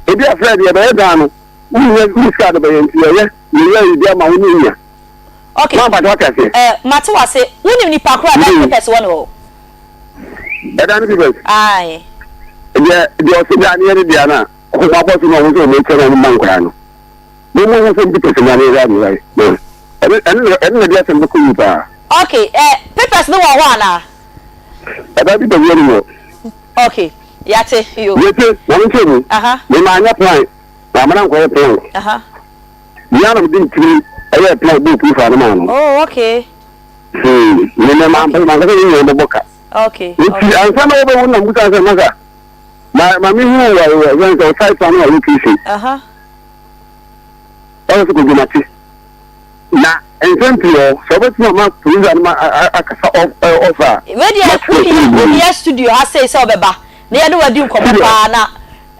ebi afrɛ deɛ bɛyɛ dan no wɔn nyɛ sika de bɛyɛ nti yɛyɛ yɛyɛ yi bi ama wɔn ne nya. Okay. Maa mpatwa wate aseɛ. Eh, mate wase. Wonim nipa koro a dan papers wɔ ne hɔ? Ɛdan no papers? Aye. Deɛ deɛ ɔsi dan no yɛ ne dea no a. Ɔmo abɔ so na ɔmo sɛ ɔmo kyɛ na ɔmo ma nkwadaa no. Mo mo ho sɛm pictures na ne yɛ ade wae. Na ɛno ɛno na ɛno na ɛde asɛm bɛkɔ yie paa. Okay, eh, papers no wɔ hɔ anaa? Ɛda bi baabi ɛni wɔ. Okay, yate yo. Yete, na me nkyɛn mu. Aha. Me maa nyɛ plan, na amana nkɔyɛ plan. Aha. Mia na me di ntiri ɛyɛ plan bɔ okuru fa no maa no. Oh, okay. Hmm, me me maa mpɛ maa nkasa ne nyinaa bɛbɔ ka. Okay. Nti ansa na wɔbɛwo na mbusa sɛ masa. Ma ma me hu wɔ wɔ yɛn sɛ ɔsite plan wɔ location. Aha. Ɛwɔ sɛ kojú mate. Na nsɛm pii wɔ sɛ ɔbɛtumi ama producer no ma akasa off off a. Wei deɛ wohia wohia studio ha sei sɛ ɔbɛba na yɛne wo adi nkɔmmɔ paa na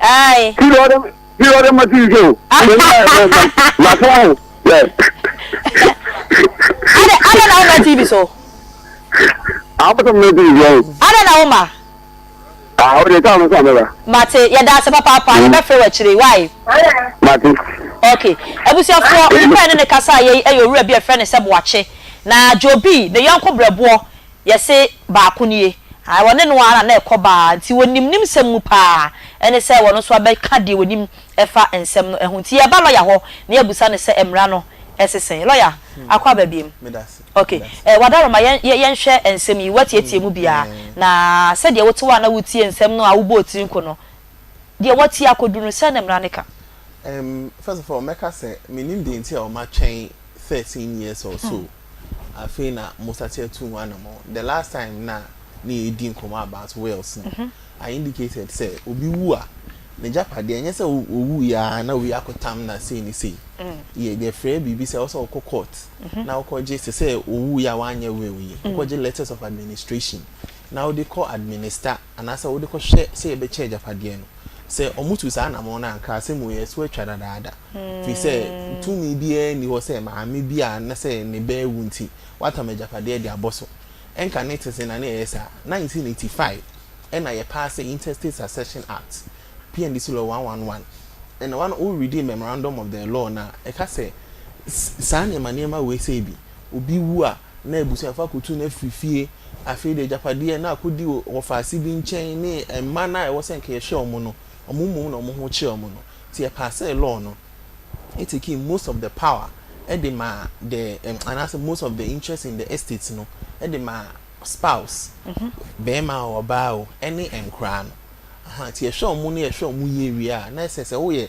ɛɛ. Studio ɔdɛ studio ɔdɛ ma TV so. Ma so ho. Adɛ adɛ na woma TV so. Awopɛ sɛ mma TV so. Adɛ na woma. Ah, wo deɛ time no so a mɛba. Mate, yɛda ase papaapa, yɛbɛfrɛ wo akyire yi, wai? Mate. Ok, abusuafoɔ, onipa a yɛne no kasaeɛ yi yɛ owura bi a yɛfrɛ no sɛ Boakye. Na Joe B, ne yɔnko brɛboɔ, yɛse baako nie. Ae, wɔne no ara na na ɛkɔ baa, nti wɔnim ne nsɛm mu pa ara. Ɛne sɛ wɔno nso abɛka deɛ wɔnim fa nsɛm no ho. Nti yɛreba lɔya hɔ na yɛabisa no sɛ mmara no se sɛn. Lɔya, akɔ aba biom. Ok eh Wadaroma yɛn yɛnhwɛ nsɛm yi woatietie mu biaa na sɛdeɛ wote hɔ a na wotie nsɛm no a wobɔɔ tiri nko no deɛ woatie akɔduru no sɛn na mmara no ka? Erm first of all mɛka sɛ mennim deɛ nti a wɔatwɛn 13 years or so afei na mo starte atu ho anamɔn. The last time na na yɛredi nkɔmmɔ about wills no I indicated sɛ obi wu a n'agyapadeɛ ɛnyɛ sɛ ɔwuiɛ ara na obi akɔtam na sei ne sei. Yɛ yɛfrɛ biribi sɛ ɛwɔ sɛ wokɔ court na wokɔgye te sɛ owuiɛ a wanyɛ will yi, wokɔgye letters of administration na wode kɔ administer anaasɛ wode kɔhwɛ sɛ yɛbɛkyɛ agyapadeɛ no. Sɛ wɔtu saa anamɔn no a, anka asɛm wei ɛso atwa dadaada. Firi sɛ tumi biara nni hɔ sɛ maame bi a na sɛ ne ba awu nti watam agyapadeɛ de abɔ so. Ɛnka ne tese na ne ɛyɛ saa. 1985 ɛna yɛpaase Intestate Succession Act. PNDC Law 111, ɛna one wo readi memorandum of the law no a, ɛka sɛ saa nneɛma nneɛma wei sei bi, obi wu a na abusuafo akotu no afiri fie, afei de agyapadeɛ na akɔdi wɔfaase bi nkyɛn ne mma no a ɛwɔ sɛ nka yɛhwɛ wɔn no, wɔn mmom na wɔn ho kyere wɔn no. Nti yɛpaasee law no, ɛtakii most of the power de maa the, anaasɛ most of the interest in the estate no de maa spouse, barima o, ɔbaa o, ɛne nkoraa no. Aha, nti yɛhwɛ wɔn na yɛhwɛ wɔn yie wie a, na ɛsɛ sɛ woyɛ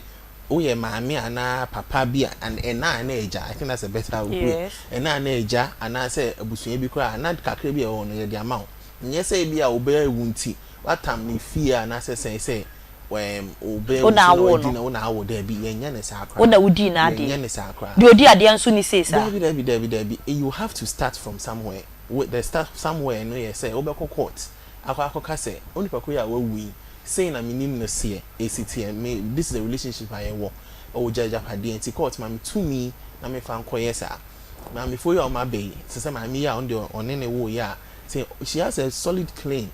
woyɛ maame anaa papa bi a, ɛna anaa agya, I think that's a better way, Yes. ɛna anaa agya anaasɛ abusua bi koraa a, na kakra bi a ɛwɔ hɔ no yɛde ama wo. Nyɛ sɛ ebi a wo ba awu nti, woatam ne fie anaasɛ sɛn sɛ ɛɛm wo ba Wo awu na nti na awoo wadi no. na wo na awo, daabi, yɛnyɛ no saa Wo koraa. na wodii n'adeɛ. Yɛnyɛ no saa koraa. Deɛ ɔdi adeɛ nso nni sei saa. Daabi, daabi, daabi, daabi, you have to start from somewhere. Wo, the start somewhere no yɛ sɛ wobɛkɔ court akɔ akɔka sɛ, Onipa ko yi a wawu yi, sei na menim no seɛ, ɛsi teɛ, me, this is the relationship a yɛwɔ, ɔgya agyapadeɛ nti court ma me tumi na memfa nkɔyɛ saa. Maamefoɔ yi a wɔaba yi, te sɛ maame yi a ɔno deɛ ɔne ne woeɛ a, sɛ she has a solid claim.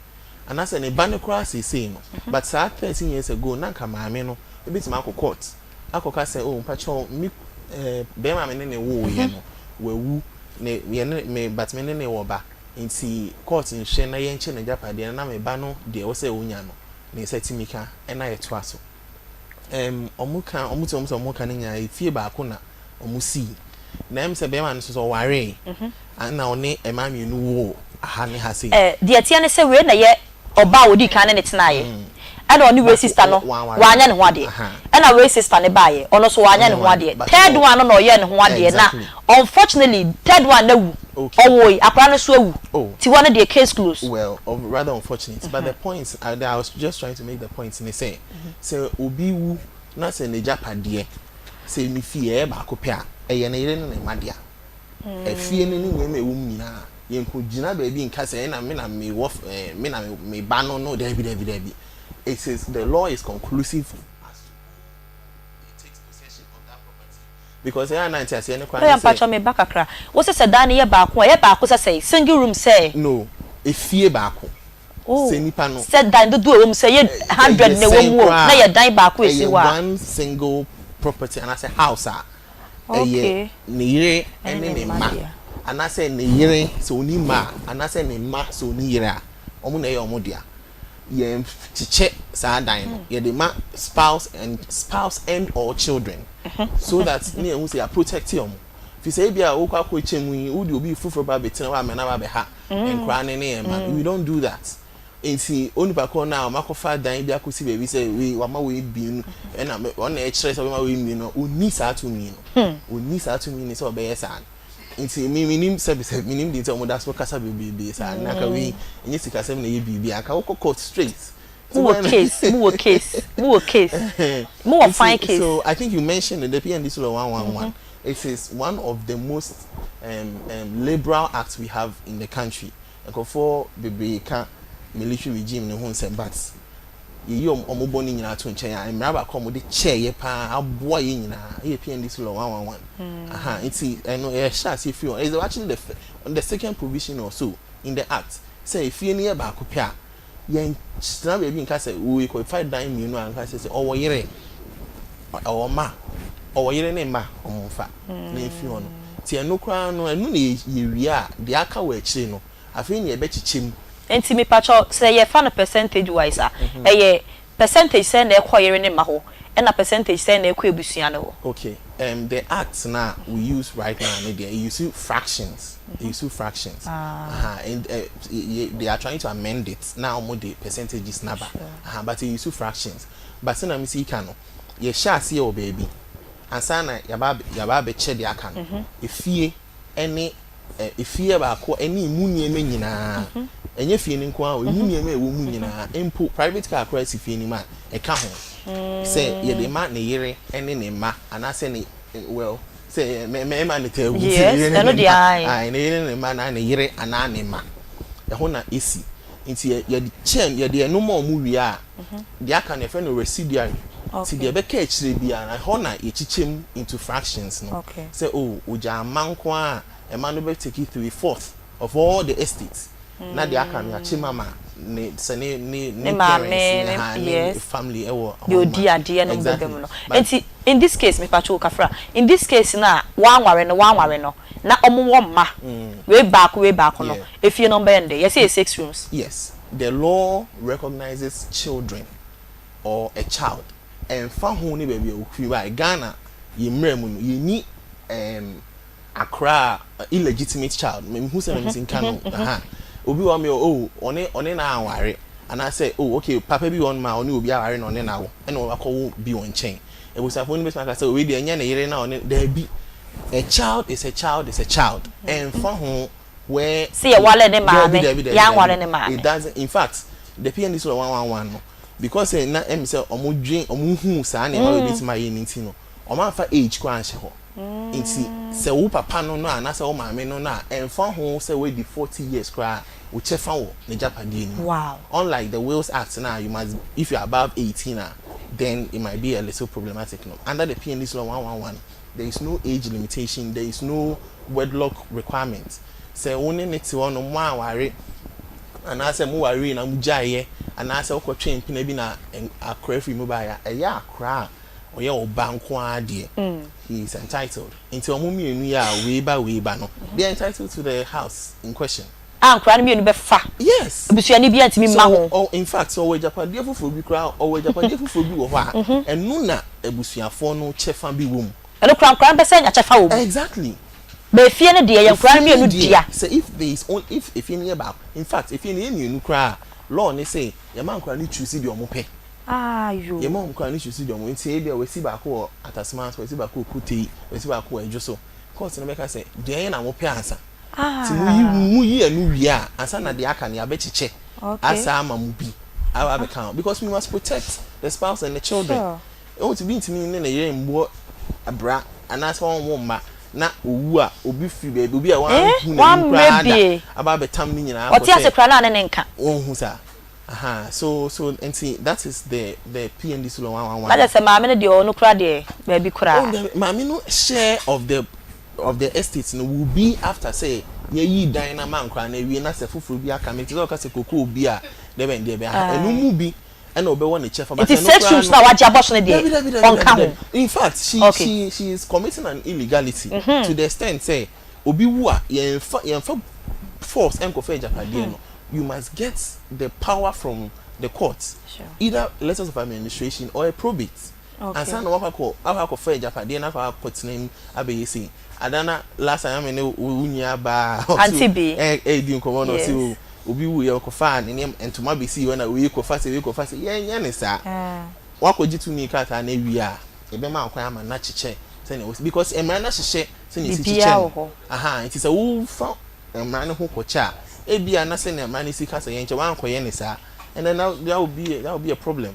Anaasɛ ne ba no koraa seesei no, but saa 13 years ago na anka maame no bɛtumi akɔ court akɔka sɛ oh mpakyɛw me eh, bɛrima a me ne ne woeɛ no wawu, ne yɛne me but me ne ne wɔ ba nti court nhwɛ na yɛnkyɛ n'agyapadeɛ no na me ba no deɛ ɛwɔ sɛ ɔnya no ne nsa tumi ka na yɛtoa so. Ɛm wɔn ka wɔn ti wɔn sɛ wɔn ka no nyinaa efie baako na wɔn sii na ɛm sɛ bɛrima no nso sɛ ɔwaree ɛna ɔne mmaa mmienu woo aha ne ha sei. Ɛ deɛ ɛteɛ ne sɛ wei na ɛyɛ ɔbaa a ɔdii kan ne no tenaeɛ ɛna ɔne wei sister no wanyɛ ne ho adeɛ ɛna wei sister no baeɛ ɔno nso wanyɛ ne ho adeɛ third one no na ɔyɛɛ ne ho adeɛ na unfortunately third one no awu ɔwoe akwadaa no nso awu nti hɔ no deɛ case close. Well rather unfortunate but the point I was just trying to make the point ne sɛ sɛ obi wu na sɛ n'agyapadeɛ sɛ ne fie ɛyɛ baako pɛ a ɛyɛ ne yere ne ne mma dea. Afie no ne nneɛma a ɛwɔ mu nyinaa, yɛnkɔgyina baabi nka sɛ ɛna me na mewɔ ɛɛ me na me ba no no daabi daabi daabi. It is the law is conclusive as to who takes possession of that property because ɛyɛ a na nteaseɛ no koraa Lawyer ne sɛ. mpakyɛw me ba kakra, wo se sɛ dan no yɛ baako a, ɛyɛ baako sɛ sɛn? Single room sɛ? No, efie baako. Oh, Sɛ nipa no. sɛ dan dodoɔ a ɛwɔ mu sɛ ɛyɛ hundred Ɛyɛ na ɛwɔ sɛn mu o, koraa na ɛyɛ dan baako a a, ɛsi ɛyɛ hɔ a. one single property anaasɛ house a, ɛyɛ Okay. ne yere Ɛne ne ne ne mma mma dea. anaasɛ ne yere sɛ ɔnni mma a anaasɛ ne mma sɛ ɔnni yere a, wɔn na ɛyɛ wɔn dea. Yɛnkyekyɛ saa dan no, yɛde ma spouse and spouse and or children so that ne yɛhu sɛ yɛaprotect wɔn. Firi sɛ ebia wokɔ akɔkyɛ mu yi, wode obi foforɔ ba abɛtena hɔ ama no aba abɛha nkwadaa no ne yɛn mma no. We don't do that. Nti onipa korɔ no a ɔmakɔfa dan bi akɔsi baabi sɛ wei wama wei mmienu ɛna ɔno na ɛkyerɛ sɛ ɔbɛma wei mmienu no, ɔnni saa tumi no. Ɔnni saa tumi no sɛ ɔbɛyɛ saa no. Nti me menim sɛbi sɛ menim deɛ nti a wɔda so kasa bebrebe saa no. Na anka wei ɛnyɛ sikasɛm na ɛyɛ biribi a anka wokɔ court straight. Mo wɔ case, mo wɔ case, mo wɔ case, mo wɔ fine case. So I think you mentioned it, the PNDC law 111. It is one of the most liberal acts we have in the country. Nkurɔfoɔ bebree ka military regime no ho nsɛm but yɛyi wɔn wɔn bɔne nyinaa to nkyɛn a, mmara baako a wɔde kyɛeɛ pa ara aboa yɛn nyinaa yɛ PNDC law 111. Aha, nti ɛno yɛhyɛ aseɛ firi hɔ. It's actually the, the second provision or so in the act sɛ efie no yɛ baako pɛ a, yɛntena baabi nka sɛ woi kɔfa dan mmienu a nka sɛ sɛ ɔwɔ yere, ɔwɔ mma, ɔwɔ yere ne mma wɔn mfa na ɛmfiri hɔ no. Nti ɛno koraa no ɛno na yɛwie a deɛ aka wɔ akyire no afei na yɛbɛkyekyɛ mu. Nti mepakyɛw sɛ yɛfa no percentage wise a, ɛyɛ percentage sɛn na ɛkɔ yere ne mma hɔ ɛna percentage sɛn na ɛkɔ abusua no hɔ? Okay, um, the act no a we use right now no deɛ, it use fractions, it use fractions, aha, and uh, they are trying to amend it na wɔn de percentages no aba, aha, but it use fractions, but sɛnea mesi ka no, yɛhyɛ aseɛ wɔ baabi ansa na yɛaba yɛaba abɛkyɛ deɛ aka no, efie ne efie baako ne emu nneɛma nyinaa. Ɛnyɛ fie no nko ara o, emu nneɛma a ɛwɔ mu nyinaa. Mpo private car koraa si fie no mu a, ɛka ho. Sɛ yɛde ma ne yere ne ne mma anaasɛ ne, well, sɛ mmarima na ɛtaa wu nti ne yere ne ne mma. Ae, ne yere ne ne mma anaa ne yere anaa ne mma. Ɛhɔ na ɛsi. Nti yɛde kyɛ, yɛde ɛno ma wɔn wie a, deɛ aka no yɛfrɛ no residuary. Nti deɛ ɛbɛka akyire biara no, ɛhɔ na yɛkyekyɛ mu into fractions no. Sɛ oh, ogyaa mma nko ara a, mma no bɛ take 3/4 of all the estate. Na deɛ aka no yɛakyɛ mu ama ne, sɛ ne, ne, ne parents, maame, ne, ha, ne family ɛwɔ hɔ deɛ nom ɔdi a. adeɛ nom Exactly. bɛba mu no. But. Nti in this case, mepakyɛ wo kafra, in this case no a wɔanware no, wɔanware no, na wɔn wɔ mma, wei baako, wei baako no, efie no wɔn bɛyɛ no dɛ? Yɛse yɛ six rooms. Yes, the law recognizes children or a child ɛnfa ho ne baabi a ofiri bae. Ghana yɛn mmra mu no yɛnni ɛɛm akora a illegitimate child, menhu sɛnea mesi nka no aha. Obi wɔ hɔ a oh ɔne ɔne no anware anaasɛ oh okay papa bi wɔ hɔnom a ɔne obi aware na ɔne no awo ɛna wakɔwo bi wɔ nkyɛn. Abusuafoɔ no bɛtumi aka sɛ wei deɛ ɛnyɛ ne yere na ɔne daabi. A child is a child is a child ɛnfa ho where Se yɛware ne daabi maame, daabi daabi yɛanware daabi ne maame. it doesn't in fact the PNDC law 111 no because sɛ na ɛmi sɛ ɔmo dwen ɔmo hu saa nneɛma wei betumi ayɛ ne nti no ɔmo anfa age koraa anhyɛ hɔ nti sɛ wo papa no no a anaasɛ wo maame no no a ɛnfa ho sɛ wadi 40 years koraa wo kyɛfa wɔ n'agyapadeɛ no mu unlike the Wills Act no a you must if you are above 18 a then it might be a little problematic no under the PNDC law 111 there is no age limitation there is no wedlock requirement sɛ wo ne no te hɔ no moanware. anaasɛ mowaree na mogyaeɛ, anaasɛ wokɔtwee mpena bi na akora firi mu baeɛ a, ɛyɛ akora a ɔyɛ wo ba nko ara deɛ, he is entitled. Nti wɔn mmienu yi a wei ba wei ba no, they are entitled to the house in question. A nkwadaa no mmienu bɛfa. Yes. Abusuani biara ntumi mma ho. Sɛ in fact sɛ ɔwɔ agyapadeɛ foforɔ bi koraa, ɔwɔ agyapadeɛ foforɔ bi wɔ hɔ a, ɛno na abusuafoɔ no kyɛfa bi wɔ mu. Ɛno koraa nkwadaa no bɛsɛ anya kyɛfa wɔ mu. Exactly. But efie no deɛ, ɛyɛ nkwadaa no mmienu dea. Sɛ if there is only, if efie no yɛ baako, in fact efie no yɛ mmienu koraa a, law no se yɛma nkwadaa no choose deɛ wɔpɛ. Aayoo. Yɛma wɔn koraa no choose deɛ wɔn, nti ebia wɔasi baako wɔ Atasema, wɔasi baako wɔ Kotei, wɔasi baako wɔ Adwo so. Court no bɛka sɛ deɛn na mopɛ ansa. Nti moyi moyi ɛno wie a, ansa na deɛ aka no yɛabɛkyekyɛ asa ama mo bi aba abɛka ho because we must protect the spouse and the children. Ɛwɔ nti obi ntumi ne ne yere mmɔ bra anaasɛ ɔnwo mma na owu a obi firi baabi obi a wanhu n'anim koraa da aba abɛtam ne nyinaa akɔ Ɔte ase sɛ koraa na ne ne nka. ɔnhu saa. Aha so so nti that is the the PNDC law 111. Na kyerɛ sɛ maame no deɛ ɔno koraa deɛ baabi koraa. Oh dabi maame no share of the of the estate no will be after sɛ yɛayi dan no ama nkwadaa no awie na sɛ foforɔ bi aka me te sɛ ɔka sɛ cocoa bi a deɛ bɛn deɛ bɛn aha ɛno mu bi ɛna ɔbɛwɔ ne kyɛfa but Nti ɛno six koraa rooms no no a wagye abɔ so no deɛ dabi dabi dabi ɔnka dabi ho. dabi in fact she Okay. she she is committing an illegality to the extent sɛ obi wu a yɛnfa yɛnfa force ɛnkɔfa agyapadeɛ no you must get the power from the court either letters of administration or a probate ansa na wakɔ akɔ akɔ akɔfa agyapadeɛ na akɔ akɔtena mu abɛyɛ sei ada na last time ame ne wo nua baa Auntie B. ɛɛdi nkɔmɔ na ɔsi o obi wu yɛ ɔkɔfa ne nneɛma ntoma bɛsi hɔ na wei kɔfa sɛ wei kɔfa sɛ yɛnyɛ ne saa wakɔgye tumi krataa na awie a yɛbɛma akwan ama na kyekyɛ sɛnea wɔsi because mmara no ahyehyɛ sɛnea esi kyekyɛ no aha nti sɛ wofa mmara no ho kɔkyɛ a, ebia na sɛnea mmara no si ka sɛ yɛnkyɛ, woankɔyɛ no saa, and then that, that will be that will be a problem.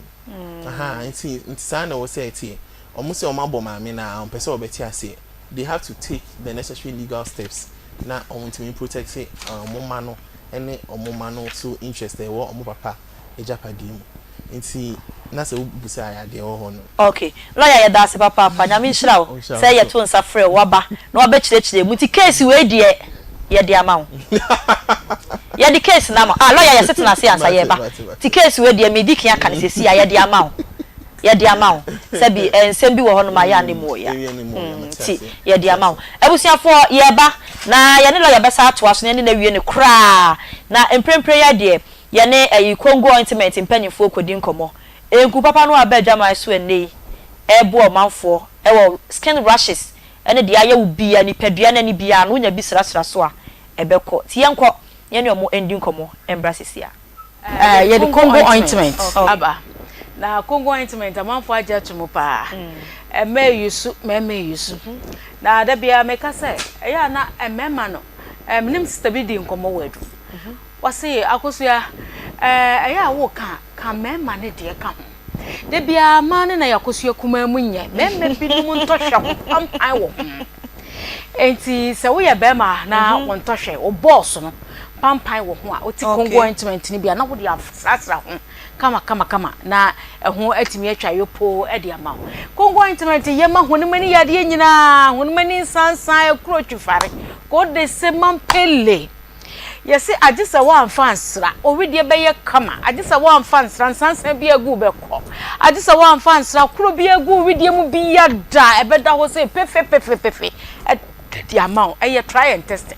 Aha, nti nti saa na ɛwɔ sɛ ɛteɛ. Wɔn sɛ wɔn abɔ maame no a, wɔn pɛ sɛ wɔbɛte aseɛ. They have to take the necessary legal steps na wɔn ntumi protect wɔn mma no ne wɔn mma no so interest a ɛwɔ wɔn papa agyapadeɛ mu. Nti na sɛ wo bisa a deɛ ɛwɔ hɔ no. Ok lawyer yɛda ase papaapa nyame nhyira wo sɛ yɛto nsa frɛ wo waba na wabɛkyerɛkyerɛ mu nti case wei deɛ yɛde ama wo yɛde case no ama ah lawyer yɛse tena ase ansa yɛba nti case wei deɛ medi kan aka no sɛsi a yɛde ama wo yɛde ama wo sɛbi nsɛm bi wɔ hɔ nom a yɛ a na emu wɔ ya nti yɛde ama wo abusuafoɔ yɛba na yɛne lawyer bɛsa atoa so na yɛne no awie no koraa na mprempren yɛ deɛ Yɛne ɛyi Congo Ointment mpaninfoɔ kɔdi nkɔmmɔ. Nku papa no a aba adwaman so ɛnnɛ yi ɛreboa ɔmanfoɔ wɔ skin rashes ne deɛ ayɛ wo bia, nipadua no ani biara no wonya bi srasra so a ɛbɛkɔ. Nti yɛnkɔ na yɛne wɔn ndi nkɔmmɔ mbra sesia. Yɛde Congo ointment aba. Na Congo ointment amanfoɔ agye ato mu paa. Mmaa ɛyusu, mmarima ɛyusu. Na da biara meka sɛ ɛyɛ a na mmarima no, me ne sista bi dii nkɔmmɔ wɔ adu. Ɔse Akosua eh, ɛyɛ a woka a, ka mmarima no deɛ ka ho. Da biara mmaa no na yɛ Akosua kumaa mu nyɛ, mmarima binom ntɔhwɛ ho pampan wɔ ho. Enti sɛ woyɛ barima na mhm. wo ntɔhwɛ, wo bɔɔso no pampan wɔ ho a, wote Congo ointment no bi a na wode asrasra ho kama kama kama na ɛho atumi atwa yopoo de ama wo. Congo ointment yɛ ma honam ani yadeɛ nyinaa, honam ani nsansan, akuro twifare, kode se mampele. Yɛse agye sɛ woamfa ansra, wo wedeɛ bɛyɛ kama, agye sɛ woamfa ansra, nsansa bi agu wo bɛkɔ, agye sɛ woamfa ansra, koro bi agu wo wedeɛ mu bi ya da, ɛbɛda hɔ sɛ pefepefe de ama wo, ɛyɛ try and tested.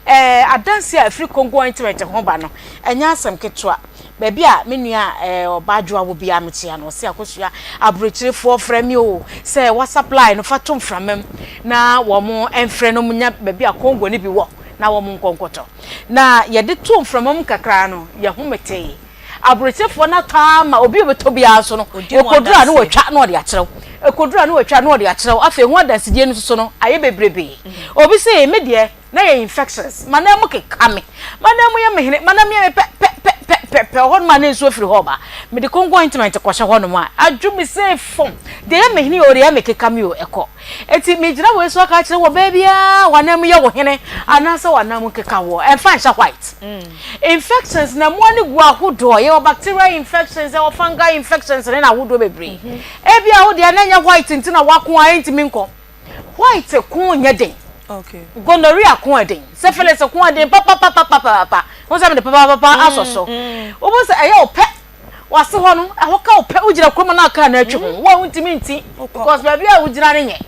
Ɛɛ adanse a ɛfiri Congo ointment ho ba no, ɛnyɛ asɛm ketewa. Baabi a me nua ɛɛ ɔbaa Adwoa wɔ biara mekyea no, ɔse Akosua aburokyerefoɔ frɛ me o, sɛ wɔasupply no fa to mframa mu na wɔn mfrɛ no nya baabi a Congo no bi wɔ. na wɔn nkɔ nkɔtɔ. Na yɛde too mframa mu kakra no, yɛn home tee. Aburokyefoɔ no atɔ ara ma obi a ɔbɛtɔ biara nso no, ɛkɔduru a na watwa na ɔde akyerɛ wo. Ɛkɔduru a na watwa na ɔde akyerɛ wo. Afei ho adansedie no nso so no, ayɛ bebrebe. Obi se, me deɛ, na ɛyɛ infections. M'anan mu keka me. M'anan mu yɛ me hene. M'anan mu yɛ me pɛ pɛ pɛ pɛ pɛ pɛ. Hɔnom a na nsuo firi hɔ reba. Mede konko ointment kɔhyɛ hɔnom a, adwo me sei fam. Deɛ ɛyɛ me hene o, deɛ ɛyɛ me keka me o, ɛkɔ. Enti megyina wei so aka akyerɛ wɔ baa biara w'anan mu yɛ wo hene anaasɛ w'anan mu keka woɔ. Ɛmfa nhyɛ white. Infections na mmoa no gu ahodoɔ. Yɛwɔ bacterial infections, yɛwɔ fungal infections ne n'ahodoɔ bebree. Ebia wo deɛ na ɛnyɛ white nti na w'ako a ɛntumi nkɔ. White ko nyɛ den. Gonorrhea ko ɛden. Syphilis ko ɛden papapapapapa. Wohu sɛ mede papaapapa asɔ so. Wobɛhu sɛ ɛyɛ wo pɛ. W'ase hɔ no, ɛhɔ ka wo pɛ. Wogyina kurom na kaa no atwi ho. Wo a wontumi nti because baabi a wogyina no nyɛ.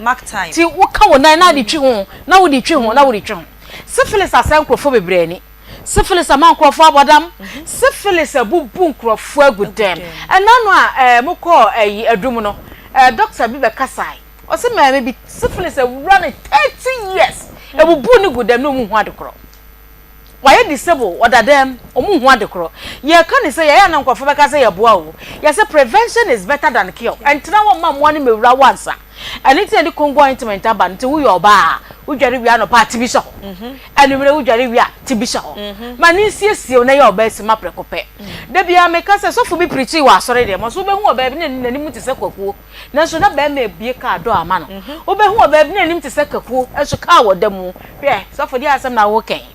Nti woka wo nan na wode twi ho, na wode twi ho, na wode twi ho. Syphilis asɛe nkurɔfoɔ bebree ani. Syphilis ama nkurɔfoɔ abɔ dam. Syphilis abubu nkurɔfoɔ agu dam. Ɛna no a ɛɛ mokɔɔ ɛyi adum no, ɛɛ doctor bi bɛkasae. Ɔse maame bi syphilis awura no 30 years. Ebubu no gu dam na ɔmu hu ade korɔ. Wayɛ disable, ɔda dam, ɔmu hu ade korɔ. Yɛka ne sɛ yɛyɛ a na nkurɔfoɔ bɛka sɛ yɛboa o. Yɛse prevention is better than cure. Ɛntena hɔ mma mmoa no mmɛwura wo ansa. Ɛno nti na yɛde Congo ointment aba no, nti woyɛ ɔbaa a, wodware wie anɔpa a, ti bi hyɛ hɔ. Anwummerɛ wodware wie a, ti bi hyɛ hɔ. Ma no nsiesie wo na yɛ ɔbaa simma prɛko pɛ. Da biara meka sɛ, sɔfo bi preachii wɔ asɔre dɛm, ɔse wobɛhu ɔbaa bi na n'anim te sɛ kwakuo, nanso na barima abue kaa dɔɔ ama no. Wobɛhu ɔbaa bi na n'anim te sɛ kakuo, nso kaa wɔ da mu. Hwɛ, sɔfo deɛ asɛm na woreka yi?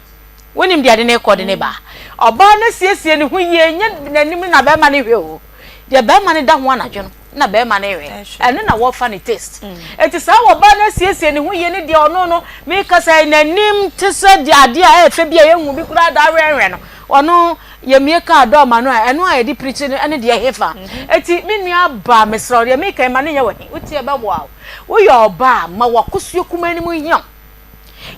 Wonim deɛ ɛde no rekɔ de no ba? Ɔbaa no asiesie ne ho yie, nyɛ n'anim na barima no hwɛ o. Deɛ barima no da ho anadwo no na barima no rewɛ, ɛno na wɔfa ne taste. Enti saa ɔbaa no asiesie ne ho yie ne deɛ ɔno no, meka sɛ n'anim te sɛ deɛ adeɛ a ɛyɛ fɛ bi a yɛnhu bi koraa da awɛnwɛn no, ɔno yɛmie kaa dɔɔ ma no a, ɛno a yɛde pirikyi no ɛne deɛ hefa. Enti me nua baa mesrɛ wo deɛ meka yi ma no nyɛ w'ahi, wotie ɛbɛboa wo. Woyɛ ɔbaa a, ma w'akosua kumaa no mu nhia wo.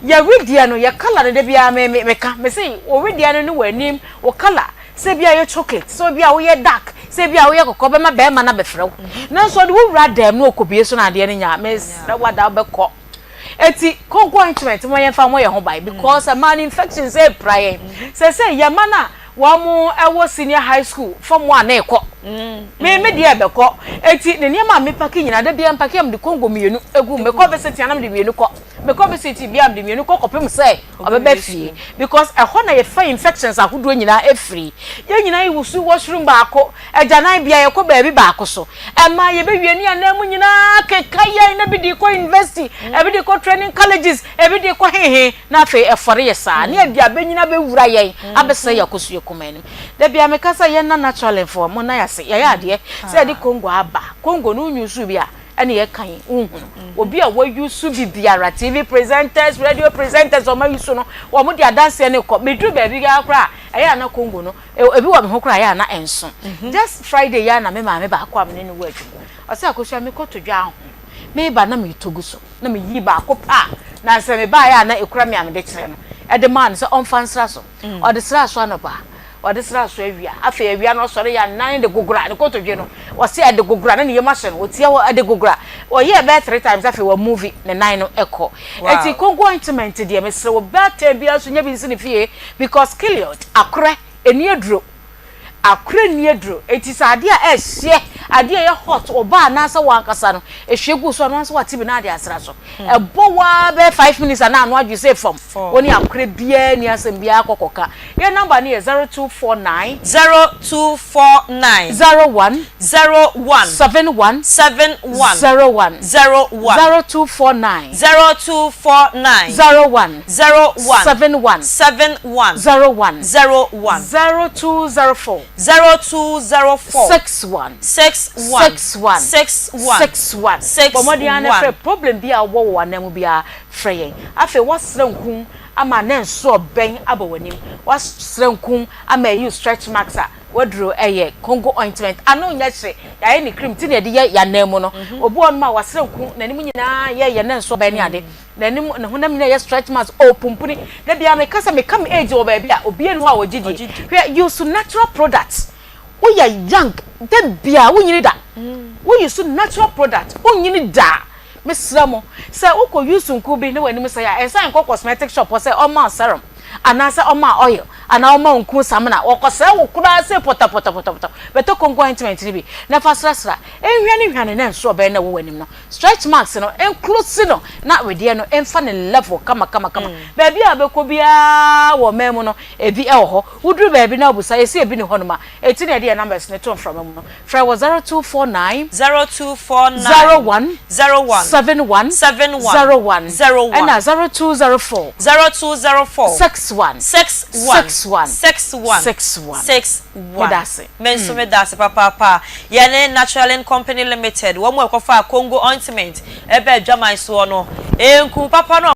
Yɛ wedeɛ no, yɛ colour no da biara me me meka me se wo wedeɛ no ne w'anim wo colour sɛ ebi a yɛ chocolate sɛ ebi a woyɛ dark sɛ ebi a woyɛ kɔkɔɔ bɛma bɛrima no abɛfrɛ wo nanso ɔde wo wura dan mu na ɔkɔbie so na adeɛ no nya a mesrɛ wo ada wobɛkɔ eti konko ointment mo yɛmfa mmɔ yɛn ho ban because ɛmaa no infections ɛpira yɛn sɛ sɛ yɛma no a wɔn ɛwɔ senior high school fam a na ɛkɔ me me deɛ ɛbɛkɔ eti ne nneɛma a mepaki nyinaa da biara mpaki a mede kongo mmienu egu mekɔ visit a na mede mmienu kɔ mekɔ visit bi a mede mmienu kɔ kɔpem sɛ ɔbɛba fie because ɛhɔ na yɛfa infections ahodoɔ nyinaa efiri yɛn nyinaa yɛwusu washroom baako agyanan bia yɛkɔ baabi baako so ɛma yɛbɛwie ne anan mu nyinaa keka yɛn na bi de kɔ university ebi de kɔ training colleges ebi de kɔ hehe Na afei ɛfɔre yɛ saa, ne ɛde abɛnyini abɛwura yɛn, abɛsɛe yɛn akosua kumaa no mu. Da biara meka sɛ yɛn na naturalfoɔ, monna yɛn ase, yɛayɛ adeɛ sɛ yɛde Congo aba. Congo no wonyusu bi a, ɛne yɛka yi, wonhunu. Obi a wayusu bi biara, TV presenters, radio presenters, wɔn ayusu no, wɔn de adanseɛ no rekɔ. Meduru baabi ara koraa a, ɛyɛ a na Congo no, ebi wɔ me ho koraa a, ɛyɛ a na ɛnso. Just Friday yi ara na me maame baako a me ne no wɔ adwuma, ɔse Akosua mekɔto dwa ho, meba na meretɔ gu so. na meyii baako pɛ a na sɛ mebaeɛ a na ɛkura me a mede kyerɛ no de maa no sɛ ɔmfa nsra so. Ɔde sraa so anɔpa, ɔde sraa so awia. Afei awia no ɔsɔre yɛ anan de gogora ne kotodwe no. Ɔse ɛde gogora na ne yam ahyɛ no, ɔtia hɔ ɛde gogora. Ɔyɛɛ bɛyɛ three times afei wamuvi ne nan no kɔ. Enti Congo ointment deɛ mesrɛ wo baatan biara nso nya bi nsi ne fie because Gilead akorɛ ɛni aduro. Akora nni aduro, enti sɛ adeɛ a ɛhyeɛ, adeɛ a ɛyɛ hot, ɔba anaasɛ wo ankasa no, ɛhwie gu so a, ɛno ara nso wate bi na ade asra so. Ɛbɔ wo ara bɛyɛ 5 minutes anaa ano adwo sɛ fam. Wo ne akora biara nni asɛm biara kɔ kɔka. Yɛn number no yɛ 0249. 0249. 01. 01. 71. 71. 01. 01. 0249. 0249. 01. 01. 71. 71. 01. 01. 0204. 0204. 61. 61. 61. 61. 61. 61. Bɔ mmɔden ara na frɛ problem bi a wowɔ wɔ w'anan mu biara frɛ yɛn. Afei woasrɛ nku ama ne nso ɔbɛn aba w'anim. Woasrɛ nku ama ayi wo stretch marks a w'aduro yɛ Congo ointment. Ano nyɛ hye, yɛayɛ ne cream ti na yɛde yɛ yɛn anan mu no. Obi wɔ hɔnom a wasrɛ nku n'anim nyinaa yɛ yɛn ne nso ɔbɛn ne ade. N'anim ne honam nyinaa yɛ stretch marks ɔrepumpuni. Da biara meka sɛ meka me age wɔ baabi a obiara nni hɔ a ɔgye die. Hwɛ use natural products. Woyɛ young da biara wonyini da. Wo use natural product wonyini da. Mesrɛ mo sɛ wokɔ use nku bi na w'anim sɛe a nsan nkɔ cosmetic shop hɔ sɛ ɔmma wo serum anaasɛ ɔmma wo oil anaa ɔmma wo nku samina. Wɔkɔsɛe wo koraa sei pɔtɔpɔtɔpɔtɔpɔtɔ. Bɛtɔ konko ointment no bi na fa srasra. Nhwanehwane na nso ɔbɛn na ɛwɔ w'anim no. Stretch marks no enclose no na wedeɛ no mfa no level kama kama kama. Baabi a wobɛkɔ biara wɔ ɔman mu no ebi wɔ hɔ. Woduru baabi na wobisa yɛse ebi ni hɔnom a, eti na yɛde yɛn numbers no to mframa mu no. Frɛ wɔ 0249. 0249. 01. 01. 71. 71. 01. 01. Ɛna 0204. 0204. 61. 61. 61. 61. 61. 61. Meda ase. Me nso meda ase papaapa. Yɛne Naturalin Company Limited, wɔn a ɛkɔfaa Congo Ointment baa adwaman soɔ no, nku papa no a.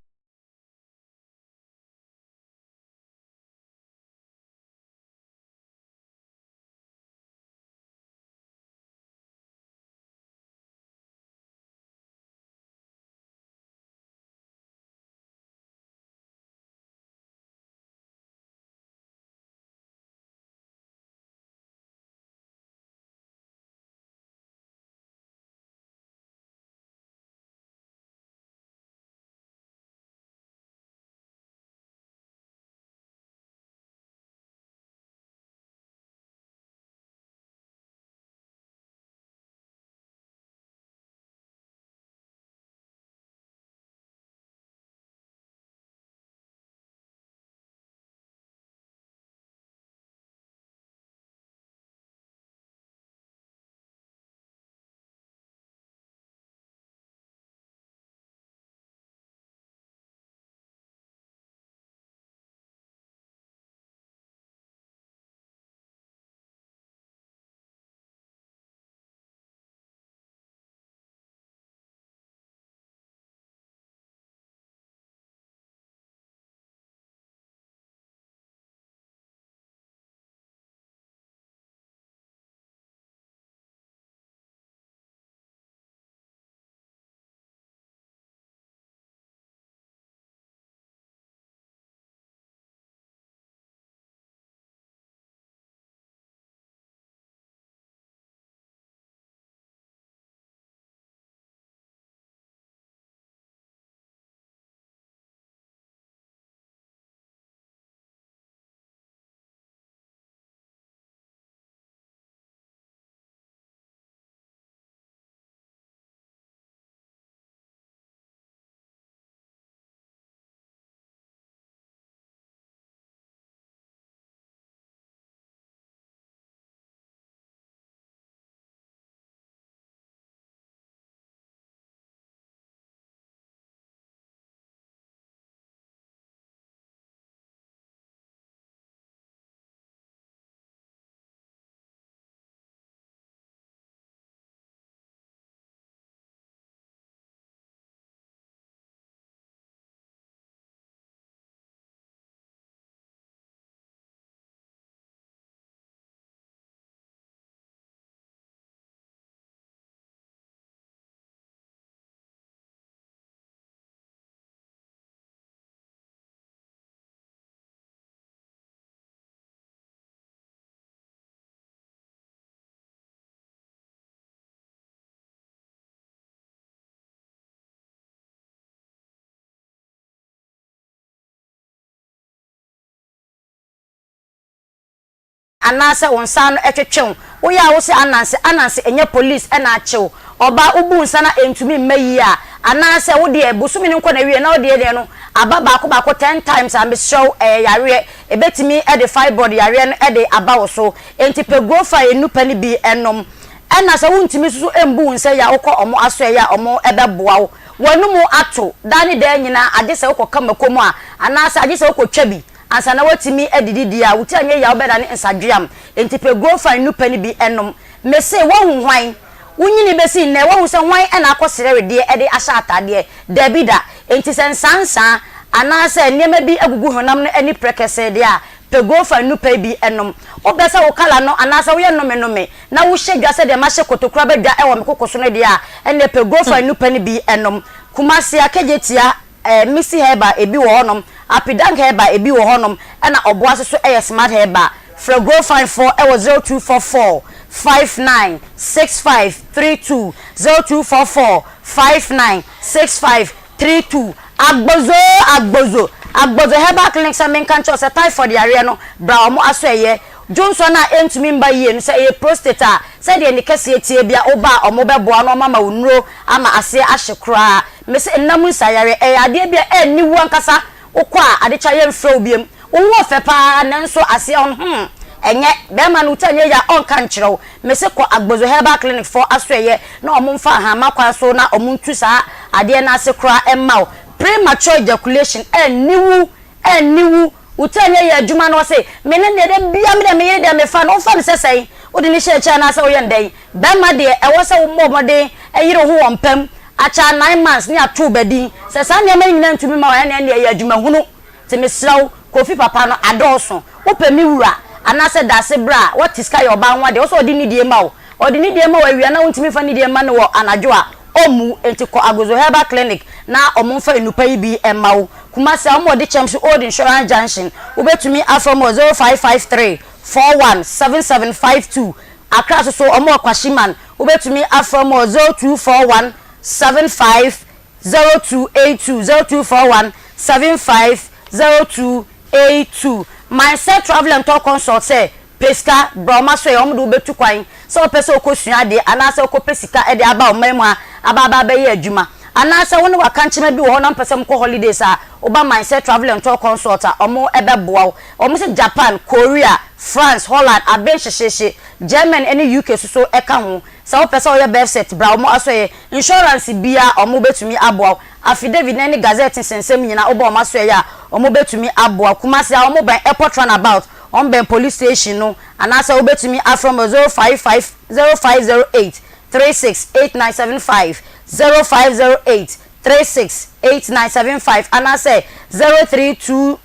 anaasɛ wo nsa ano twetwe wo. Woyɛ a wose ananse, ananse ɛnyɛ police na akye wo. Ɔbaa wobu nsa na ɛntumi mma yie a, anaasɛ wo deɛ bosome no nkɔ n'awieɛ na wo deɛ deɛ no aba baako baako ten times a, mesrɛ wo ɛyɛ yareɛ. Ɛbɛtumi de fibroid yareɛ no de aba wo so. Enti pɛ Growfine nnupa no bi nom. Ɛna sɛ wontumi nso so mbu wo nsa yie a wokɔ wɔn asoɛeɛ a wɔbɛboa wo. W'anomu ato daa ne daa nyinaa agye sɛ wokɔka mako mu a, anaasɛ agye sɛ wokɔtwa bi ansa na woatumi adidi deɛ a, wo ti anyɛ yie a wobɛdane nsadweam. Enti pɛ Growfine nnupa no bi nom. Mese, woahu hwan? Wonyini bɛsi nnɛ, woahu sɛ hwan na akɔ srɛ wedeɛ de ahyɛ ataadeɛ? Dabi da. Enti sɛ nsaansaa anaasɛ nneɛma bi agugu honam no ani prɛkɛsɛɛ deɛ a, pɛ Growfine nnupa yi bi nom. Wopɛ sɛ wo kala no anaasɛ woyɛ nnomenome na wohyɛ dwa sɛdeɛ mahyɛ kotokura badwa wɔ me koko so no deɛ a, ɛnneɛ pɛ Growfine nnupa no bi nom. Kumasi, Akegyetia, eh, Missy Herbal ebi wɔ hɔnom, Apidank Herbal ebi wɔ hɔnom, ɛna Ɔboase nso yɛ Smart Herbal. Frɛ Growfine foɔ wɔ 0244 59 65 32, 0244 59 65 32. Agbozo Agbozo Agbozo Herbal Clinic sɛ menka nkyerɛ wo sɛ typhoid yareɛ no bra wɔn asoɛeɛ. Dwonsɔ no a ɛntumi mba yie no sɛ ɛyɛ prostate a sɛdeɛ ne kɛseɛ teɛ bia woba a wɔn bɛboa na wɔn ama wo nnuro ama aseɛ ahye koraa. Mese nna mu nsayareɛ ɛyɛ adeɛ bi a ɛnni wu ankasa wokɔ a adekyɛ a yɛmfrɛ wo biom. Wo ho ɔfɛ paa nanso aseɛ hɔ no hmm ɛnyɛ. Bɛɛma no wo ti anyɛ yie a ɔnka nkyerɛ wo. Mese kɔ Agbozo Herbal Clinic foɔ asoɛeɛ na wɔn mfa ahama kwan so na wɔn ntu saa adeɛ no ase koraa mma wo. Premature ejaculation ɛnni wu ɛnni wu. Wo ti anyɛ yie adwuma no ɔse me ne deɛ da biara me deɛ me yere deɛ mefa no wofa no sɛ sɛn? Wode no hyɛ akyire anaasɛ woyɛ no dɛn? Bɛrima deɛ ɛwɔ sɛ wommɔ mmɔden yere wo ho wɔ mpa mu akyɛ a nine months ne ato wo ba din. Sɛ saa nneɛma yi nyinaa ntumi mma wo a ɛnneɛ ɛyɛ adwumahunu. Nti mesrɛ wo, Kofi papa no adɔɔso. Wopɛ me wura anaasɛ dase berɛ a woate sika yɛ ɔbaa ho adeɛ, wo sɛ ɔde nidie ma wo. Ɔde nidie ma wo awia na wontumi mfa nidie mma no wɔ anadwo a, ɔmmu. Nti kɔ Agozo Herbal Clinic na wɔmfa nnupa yi bi mma wo. Kumasi a wɔwɔ Dekyɛm so Old Insurance Junction. Wobɛtumi afrɛ wɔn wɔ 0553 41 7752. Accra nso so wɔwɔ Kwashiman. Wobɛtumi afrɛ wɔn wɔ 0241 75 0282 0241 75 0282 Mindset Travel and Tour Consult sɛ pɛ sika bra wɔn asoɛeɛ wɔn de wo bɛtu kwan sɛ wopɛ sɛ wokɔ sua adeɛ anaasɛ wokɔ pɛ sika de aba ɔman mu ha aba aba abɛyɛ adwuma anaasɛ wo ne wakankyema bi wɔ hɔ na mopɛ sɛ mokɔ holidays a woba Mindset Travel and Tour Consult a wɔn bɛboa wo wɔn sɛ Japan, Korea, France, Holland, aben hyehyeehye, Germany ne UK soso ka ho. Sɛ wopɛ sɛ woyɛ birth cert bra wɔn asoɛeɛ. Insurance biara wɔn bɛtumi aboa wo. Affidavit ne gazette nsɛnsɛm nyinaa woba wɔn asoɛeɛ a wɔn bɛtumi aboa wo. Kumasi a wɔn bɛn airport runabout, wɔn bɛn police station no anaasɛ wobɛtumi afrɛ wɔn wɔ 055 0508 36 8975, 0508 36 8975 anaasɛ 032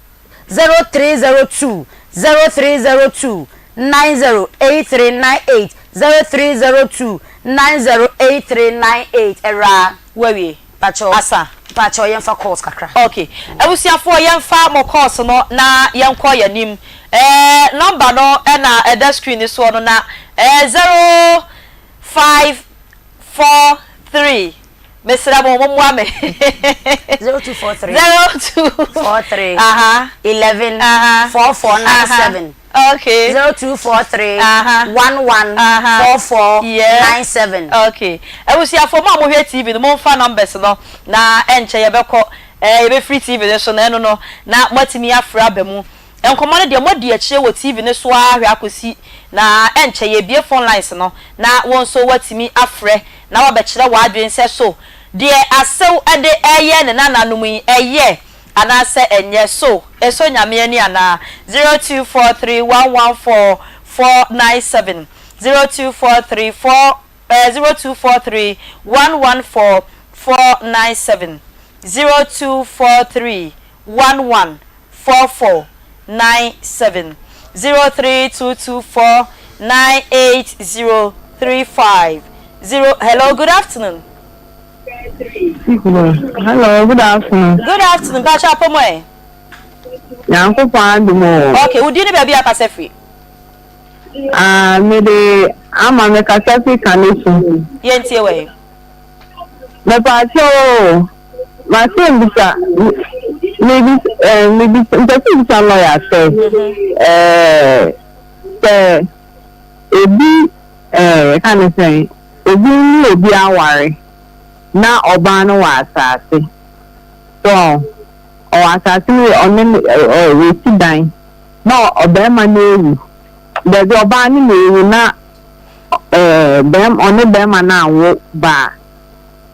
0302 0302 908398 0302 908398 Awuraa, Woawie? Mpakyɛw, Asa. mpakyɛw yɛmfa calls kakra. Ok. Abusuafoɔ yɛmfa mo calls no na yɛnkɔ yɛn anim. Ɛɛ number no na ɛda screen no soɔ no na ɛɛ 0543 Mesrɛ mo, mommoa me. 0243 02 43 Aha. 11 Aha. 4497 Okay. 0243 Aha. 11 Aha. 44 Yeah. 97. Okay. Abusuafoɔ mo a mohwɛ TV no, momfa numbers no na ɛnkyɛ yɛbɛkɔ ɛɛ yɛbɛfiri TV no so na ɛno no na moatumi afrɛ aba mu. Nkɔmmɔ no deɛ moadi akyire wɔ TV no so ara hwɛ akɔsi na ɛnkyɛ yɛrebue phone lines no na wo nso woatumi afrɛ na woabɛkyerɛ w'adwene sɛ so deɛ asew de reyɛ ne nananom yi ɛyɛ anaasɛ ɛnyɛ, so ɛsɔ Nyame ani anaa? 0243114497 0243 4 0243 114 497 0243 11 44 97 03224 98035 0 Hello, good afternoon. Hello, good afternoon. Good afternoon, Mpacho apɔmɔ ɛ. Nyankopɔn adom o. Okay, wo din ne baabi a kasa firi? Ah, me de ama me kasa firi Kanesu. Yɛntie wɔ yi. Mepaakyɛw o, m'asɛmbisa, mebisa, eh, mebisa, mpɛ sɛ mebisa lɔya sɛ, eh, Sɛ obi ɛɛ yɛka ne sɛn, obi ne obi aware na ɔbaa no wɔ asase. So ɔwɔ asase no ɔne no ɛ wɔsi dan na ɔbarima no awu. Dabi ɔbaa no na ewu na ɛɛ bɛrima ɔne bɛrima no anwo ba a,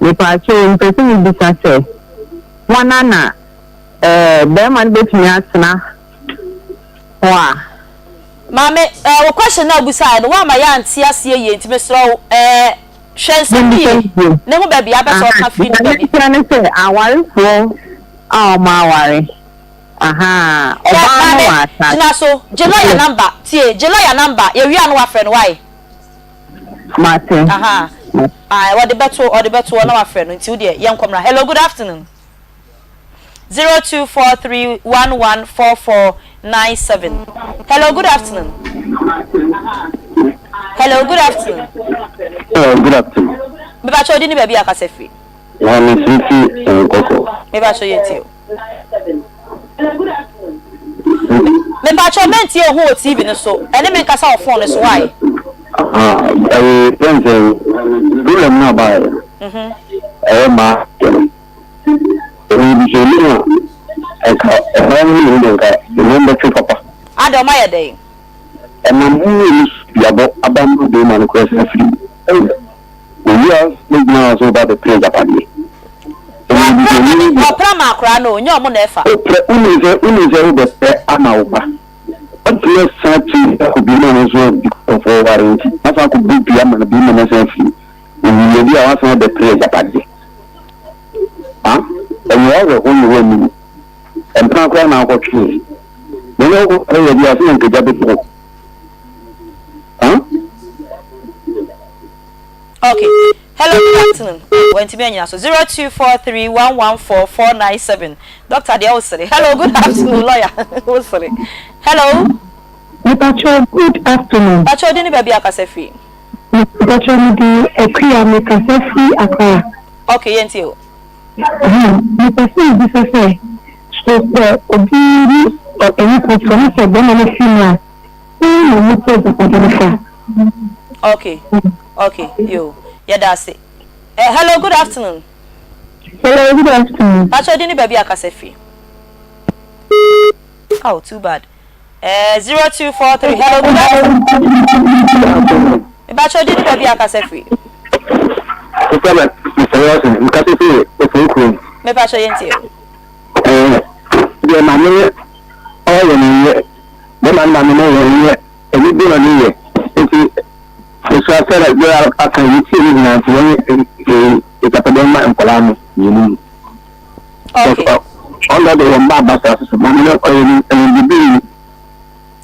mepaakyɛw mepɛ sɛ mebisa sɛ hwana na ɛɛ bɛrima no betumi atena hɔ a? Maame, ɛɛ wo question no a wobisaeɛ no woamma yɛante aseɛ yie nti mesrɛ wo ɛɛ hwɛ nsɛm no yie na hu baabi a wopɛ sɛ ɔka firi ne Deɛ baabi. mekyerɛ ne sɛ awarefoɔ a wɔaware Ahaa, Hwɛ, ɔbaa no maame, wɔ asase. gyina so. Gye lawyer number. Tie, gye lawyer number. Yɛwie a na wafrɛ no, wai? Mate. Ahaa. Ae, ɔde bɛto, ɔde bɛto hɔ na wafrɛ no. Nti wo deɛ, yɛnkɔ mmra. Hello, good afternoon. 0243114497. Hello, good afternoon. Hello, good afternoon. Hello, good afternoon. Mepakyɛ wo din ne baabi a akasa firi. Maame Sisi Nkɔkɔ. Mepakyɛ yɛntie o. Mepakyɛw mentie wo ho wɔ TV no so, ɛne me nkasa wɔ phone no so why? Ɛyɛ fɛn sɛ problem no abaeɛ no ɛyɛ maa no ɛyɛ bisɛni a ɛka ɛmaa no ne nka ɛmu bɛtwe papa. Adɛ ɔma yɛ dɛn? Ɛnam ho mmienu so duabɔ aba ma bɛrima no koraa san firi mu. Owie a na gyina hɔ sɛ woba abɛpere agyapadeɛ. Wɔpra ma ne wɔpra ma akwadaa no o, nyɛ ɔmo na ɛfa. Wopra wonim sɛ wonim sɛ wobɛpɛ ama wo ba. Watumi asan akyiri akɔ bɛrima no nso because of ɔware nti wasan akɔbɔ dua ama no bɛrima no asan afiri mu. Owuiɛ bi a wasan abɛpere agyapadeɛ. Ha ɛnyɛ w'awerɛhoɔ nyɛ w'anim. Mpena koraa na akɔtwee. Na ɛnyɛ wokɔ yɛ bi a sɛ na nkagya bɛtɔ hɔ. Ha? Okay. Hello, good afternoon. Oh, wantumi anyina so. 0243114497. Doctor deɛ wosere. Hello, good afternoon, lawyer. Wosere. Hello. Mepakyɛw good afternoon. Pakyɛw din ne baabi a kasa firi. Mepakyɛw me din Akua me kasa firi Accra. Okay, yɛn tie o. Mepɛ sɛ mebisa sɛ so sɛ obi ne ɔpanyin kɔ so na sɛ bɛrima no fi mu a sɛn na wɔn ti agyapade no fa? Okay, okay, yo, yɛda ase. Eh, hello, good afternoon. Hello, good afternoon. Pacho di ni baabi akasa firi. Oh, too bad. Eh, 0243, hello, good afternoon. Pacho di ni baabi akasa firi. Me pacho yɛntie o. Eh, deɛ maame ɔyɛ no nyɛ, bɛma no maame no yɛ nyɛ. Ɛno bi na meyɛ nti mesua sɛ bere a aka yi tie ne nyinaa nti wɔnyɛ agyapadeɛ mma nkwadaa no mmienu mu. Okay. Ɔno de wɔn ba aba saa soso maame no ɔyɛ ne ɛyɛ bibiri.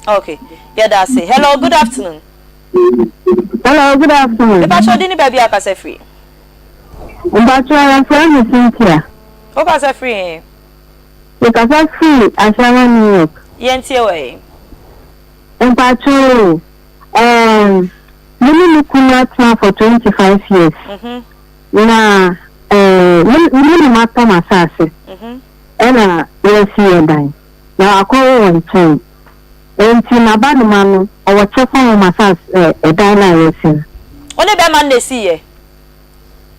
Okay. Yɛda ase. Hello, good afternoon. Hello, good afternoon. Mepakyɛ odi ne baabi a kasa firi. Mpakyɛ yɛfrɛ me Cynthia. Wo kasa firi he? Mekasa firi Ashaiman, New York. Yɛntie wɔ he? Mpakyɛw o, ɛɛm me ne me kunu atena for 25 years na ɛɛ me me ne no atɔ m'asase ɛna yɛasi yɛn dan na wakɔwo wɔ nkyɛn nti n'abanoma no ɔwɔ kyɛfa wɔ m'asase ɛɛ ɛdan no a yɛasi no. Wo ne bɛrima no na esiiɛ?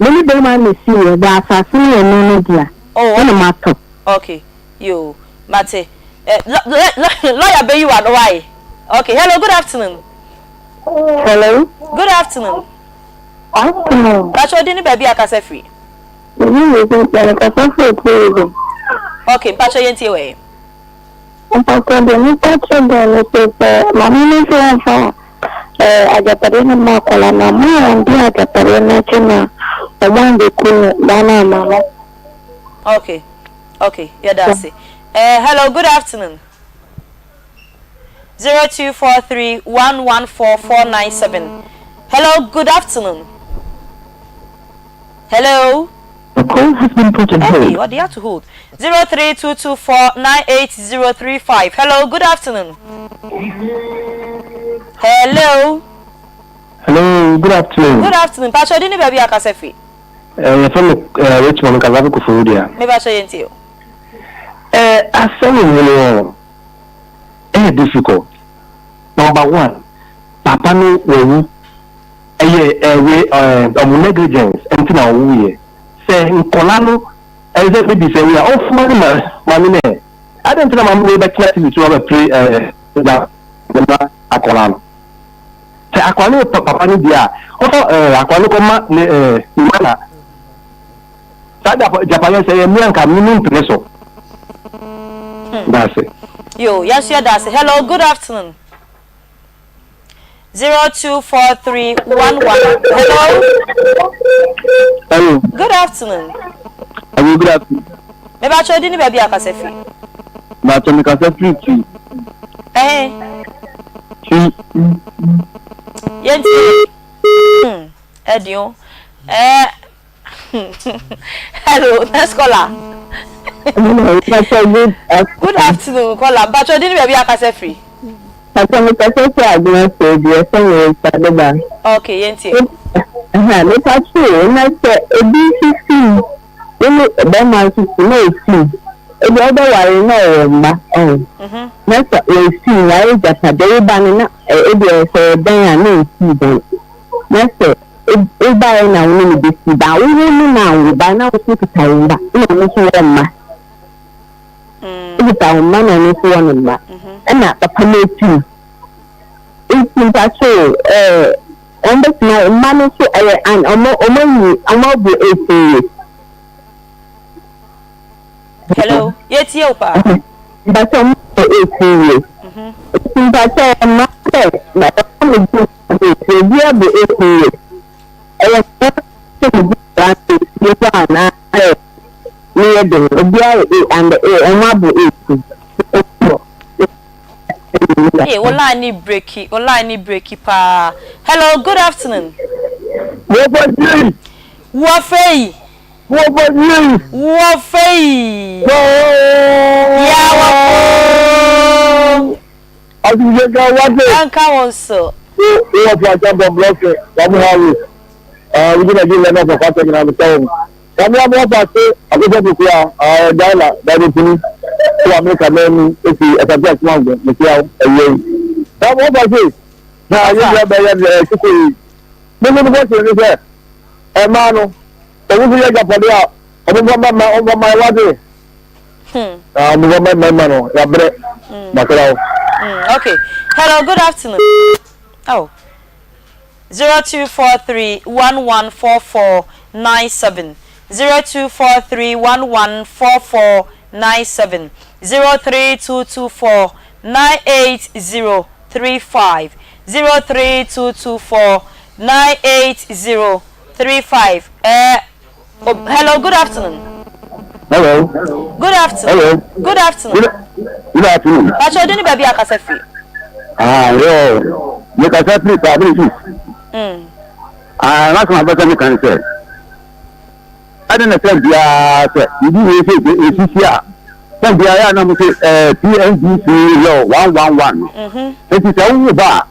Me ne bɛrima no na esiiɛ, but asase no yɛ me no dea Oh ɛna okay, matɔ. okay. Yoo mate eh lawyer bɛyi w'ano wai okay hello good afternoon. Hello. Good afternoon. Afternoon. Pakyɛ odi ne baabi a kasa firi. Ebi wɔ bi na kasa firi tourism. Okay mpakyɛ yɛn tie wɔ yi. Mpakyɛ deɛ nipa kyɛ deɛ ne sɛ sɛ maame no nso wɔnfa ɛɛ agyapadeɛ no ma akwadaa no ama wɔn de agyapadeɛ no akyi na wɔn abɛku no ba no ama no. Okay. Okay, yɛda ase. Eh, hello, good afternoon. 0243 114 497. Hello, good afternoon. Hello. The call has been put on Hey, hold. what they have to hold. 03224 98035. Hello, good afternoon. Hello. Hello, good afternoon. Good afternoon. Pacho, dini baby akasefi. Eh, yɛfrɛ me eh, Richmond mekasa fi Koforidua. Mepakyɛ yɛntie o. Eh, asɛm wɔ mu no ɛyɛ difficult. Number one, Papa no wawu. Ɛyɛ ɛɛ wei ɛɛ ɔmo negligence nti na ɔwuiɛ. Sɛ nkɔla no ɛsɛ sɛ maybe sɛ wei a ɔmfa ne ma maame no ɛ. Adɛn nti na maame wei bɛtena TV so abɛpere ɛɛ da ne ma akɔla no. Sɛ akɔla no yɛ papa no deɛ a ɔmfa ɛɛ akɔla no kɔma ne ɛɛ ne ma na. Saa agyapadeɛ sɛ ɛyɛ me a nka me mempene so. Daase. Yo, yɛn nso yɛda ase. Hello, good afternoon. 024311. Hello. Hello. Good afternoon. Hello, good afternoon. Me ba cho di ni baabi akasa firi. Ba cho me kasa firi ti. Eh. Ti. Yɛn ti. Hmm. Ɛdi o. Eh. Hello, next caller. Good afternoon, caller. Mpacho di ni baabi akasa firi. Mpacho me kasa firi Agona Sɛbi, ɛsɛ me Rita Deba. Okay, yɛn tie. Mepa kyɛw na sɛ ebi nso fi mu, wo ne bɛrima nso te na ofi mu, ebi a wobɛware na ɔwɔ mma ɔho, na sɛ ofi mu wayɛ agyapadeɛ, wo ba no na ebi a sɛ ɔyɛ dan a na ɔsii dan, na sɛ wobaeɛ na wo ne no bɛsi ba, wo wo ne no anwo ba na wo nso kita wo mma na ɔno nso wɔ mma. Wokita wo mma na ɔno nso wɔ ne mma. Ɛna papa no atim. Nti mpakyɛ o, ɛɛ wɔn bɛtumi ayɛ mma no nso ɛyɛ an ɔmo ɔmo anyi ɔmo abu 18 years. Hello, yɛtie wo paa. Mpakyɛ ɔmo yɛ 18 years. Nti mpakyɛ mma sɛ na ɛwɔ me di nti obi abɔ 18 years. Ɛyɛ mma sɛ me di nkwadaa no efie hɔ anaa sɛ meyɛ den obiara yɛ a and a ɔmo abɔ 18. Hey, wo line ni breaki, wo line ni breaki paa. Hello, good afternoon. Wɔfa yei. Wɔfa yi. Wɔfa yei. Wɔfa yi. Ya wɔfo. Asomdwe nka wo wate. Ɛnka wo nso. Wo wɔ fa sɛ bɔ blɔke wɔn ha we. Ah, wo gyina gyina na fa kwata nyina me sɛ wo. Wɔn ya mo fa se akosɛ bukua ah Ghana da ne tini. Wo Amerika man mu esi ɛsante asoma nko me tia wo ɛyɛ yi. Wɔn mo fa se na yɛ yɛ bɛ yɛ ɛ sukuu yi. Me me bɔ se ne sɛ ɛmaa no wɔn nso yɛ japade a wɔn fa ma ma wɔn fa ma ɛwate. Hmm. Ah, mo bɔ mmarima no, yabrɛ. Hmm. Makra wo. Hmm, okay. Hello, good afternoon. Oh. 0243 114497 0243 114497 03224 98035 03224 98035 Eh, Oh, hello, good afternoon. Hello. Good afternoon. Hello. Good afternoon. Good, good afternoon. Pacho, dini baby akasa fi. Ah, yo. Me kasa fi pa bi fi. Mm. Ah, na so abasa me kan sɛ. Ade na sɛ bia sɛ bibi we sɛ esisi a. Sɛ bia ya na mo sɛ eh PNDC law 111. Mhm. Enti sɛ wo ba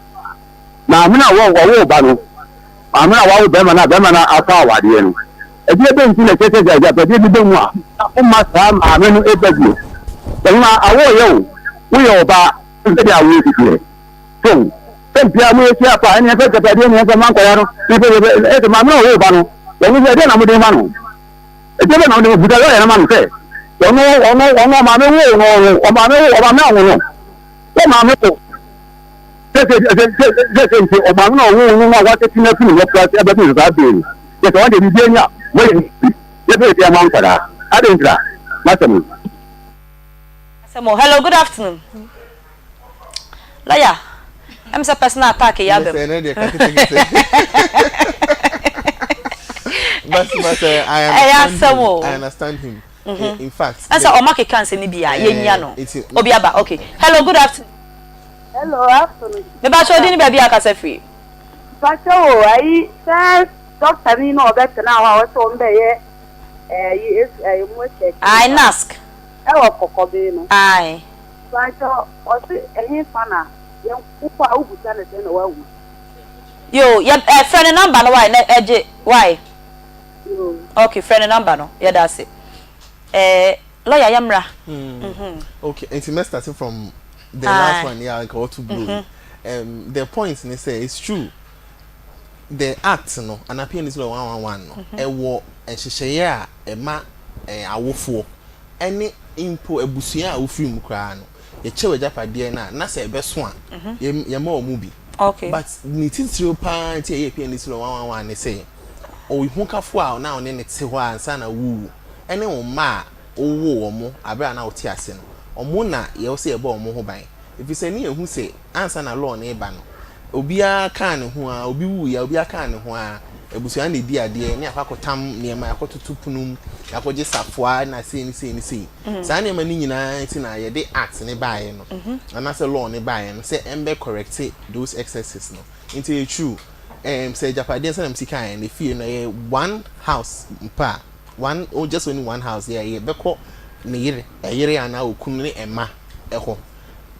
Maame no a ɔwoo ba no, maame no a wawo barima no a barima no afa awadeɛ no, ɛdeɛ bɛn nti na ɛkyerɛ sɛ sɛ agyapadeɛ bi ba mu a, womma saa maame no ba bio? Ɛhema awoɔyɛ o, woyɛ ɔbaa, sɛdeɛ awoɔ si teɛ. So, sɛ mpia mo yɛ tia pa, ɛne ɛmfa agyapadeɛ ne ɛmfa mma nkwadaa no, ne ɛmfa agyapadeɛ, ɛsɛ maame no a ɔwoo ba no, wɔn nso ɛdeɛ na mode ma no? Ɛdeɛ bɛn na mode ma, busa lɔya no ma no sɛ, ɔno, ɔno, ɔno ɔmaame woo no, ɔmaame woo, ɔmaame anwo no, ɔmaame wo. Sɛ sɛ sɛ sɛ sɛ sɛ nti ɔmaame na ɔwoo no no a watete no afi ne mmɔfra ase abɛpem saa bere no, kyerɛ sɛ wɔn deɛ biribi ani a wɔyɛ no bi yɛpɛ sɛ yɛma nkwadaa. Adɛn ntira? M'asɛm no. Asɛm o. Hello, good afternoon. Lawyer, ɛm sɛ personal attack yi abam. Ɛnɛ deɛ ka ketekete. But but uh, I Ɛyɛ understand asɛm him. o. I understand him. Mm-hmm. In fact, ɛsɛ ɔma keka nsɛm no bi a yɛnyia no. Obi aba. Okay. Hello, good afternoon. Hello, afternoon. Me ba cho di ni baabi akasa firi. Mpakyɛ o, ayi sɛ doctor ni na ɔbɛtena hɔ a ɔsɛ wɔn bɛyɛ ɛyi ɛyi mu ɛkyɛ. Ayi nask. Ɛwɔ kɔkɔbe no. Ayi. Mpakyɛ ɔsɛ ɛhe fa na yɛn wokɔ a wobusa ne sɛ na wahu. Yo, yɛ ɛ frɛ ne number no why na ɛgye why. Yo. Okay, frɛ ne number no yɛda ase. Ɛɛ lawyer yɛ mmra. Okay, nti mɛ starting from the last one yeah nka ɔto blow yi. The point ne sɛ it's true the act no anaa PNDC law 111 no ɛwɔ nhyehyɛeɛ a ɛma awofoɔ ɛne mpo abusua a wofiri mu koraa no yɛkyɛ w'agyapadeɛ no a na sɛ ɛbɛso a yɛma wɔn mu bi. But ne titiriw paa nti a ɛyɛ PNDC law 111 ne sɛ ɔhokafo a na ɔne ne te hɔ ansa na wuwu ɛne wo mma a wowoo wɔn abere a na wote ase no, wɔn na yɛwɔ sɛ yɛbɔ wɔn ho ban. Efisɛ ne yɛhu sɛ ansa na law no reba no, obiara kaa ne ho ara, obi wuiɛ a, obiara kaa ne ho ara, abusua na ɛdi adeɛ, ne yɛakɔ akɔtam nneɛma, yɛakɔtoto pono mu, yɛakɔgye safoa, na sei ne sei ne sei. Saa nneɛma no nyinaa nti na yɛde act no baeɛ no, anaasɛ law no baeɛ no, sɛ ɛmbɛ correct those excesses no. Nti ɛyɛ true, ɛɛm, sɛ agyapadeɛ sɛdeɛ mesi kaeɛ no, efie no ɛyɛ one house mpo a, one, oh, just only one house, yɛ, yɛbɛkɔ ne yere, ɛyere anaa okunu ne mma hɔ.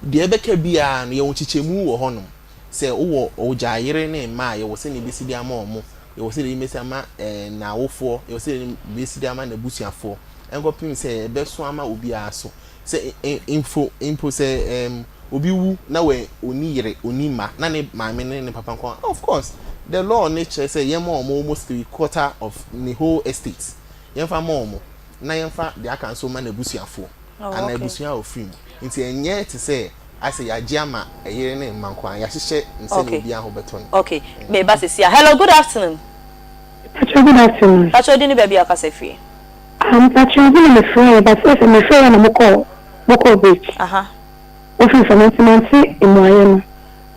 Deɛ ɛbɛka biara no, yɛwɔ nkyekyɛmu wɔ hɔnom. Sɛ wowɔ ogya yere ne mma a, yɛwɔ sɛdeɛ yɛbɛsi de ama wɔn, yɛwɔ sɛdeɛ yɛbɛsi ama n'awofoɔ, yɛwɔ sɛdeɛ yɛbɛsi de ama n'abusuafoɔ, ɛnkɔpem sɛ ɛbɛso ama obiara so. Sɛ mpo mpo sɛ obi wu na wɔ ɔnni yere, ɔnni mma, na ne maame ne ne papa nko ara, of course, the law no kyerɛ sɛ yɛmma wɔn almost 3/4 of ne whole estate, yɛmfa mma wɔn. na yɛmfa deɛ aka nso mma n'abusuafoɔ anaa abusua a ɔfiri mu. Nti ɛnyɛ te sɛ ayɛ sɛ yɛagye ama ɛyere ne mma nko ara, yɛahyehyɛ no sɛdeɛ obiara ho bɛtɔ no. Okay, meba sesia. Hello, good afternoon. Mpakyɛw good afternoon. Mpakyɛw din ne baabi a wokasa firi. Ah mpakyɛw me na me frɛɛ but sɛ sɛ me frɛɛ na mo kɔɔ mo kɔɔ break. Aha. Mo firi fam nti mante mmuaeɛ no.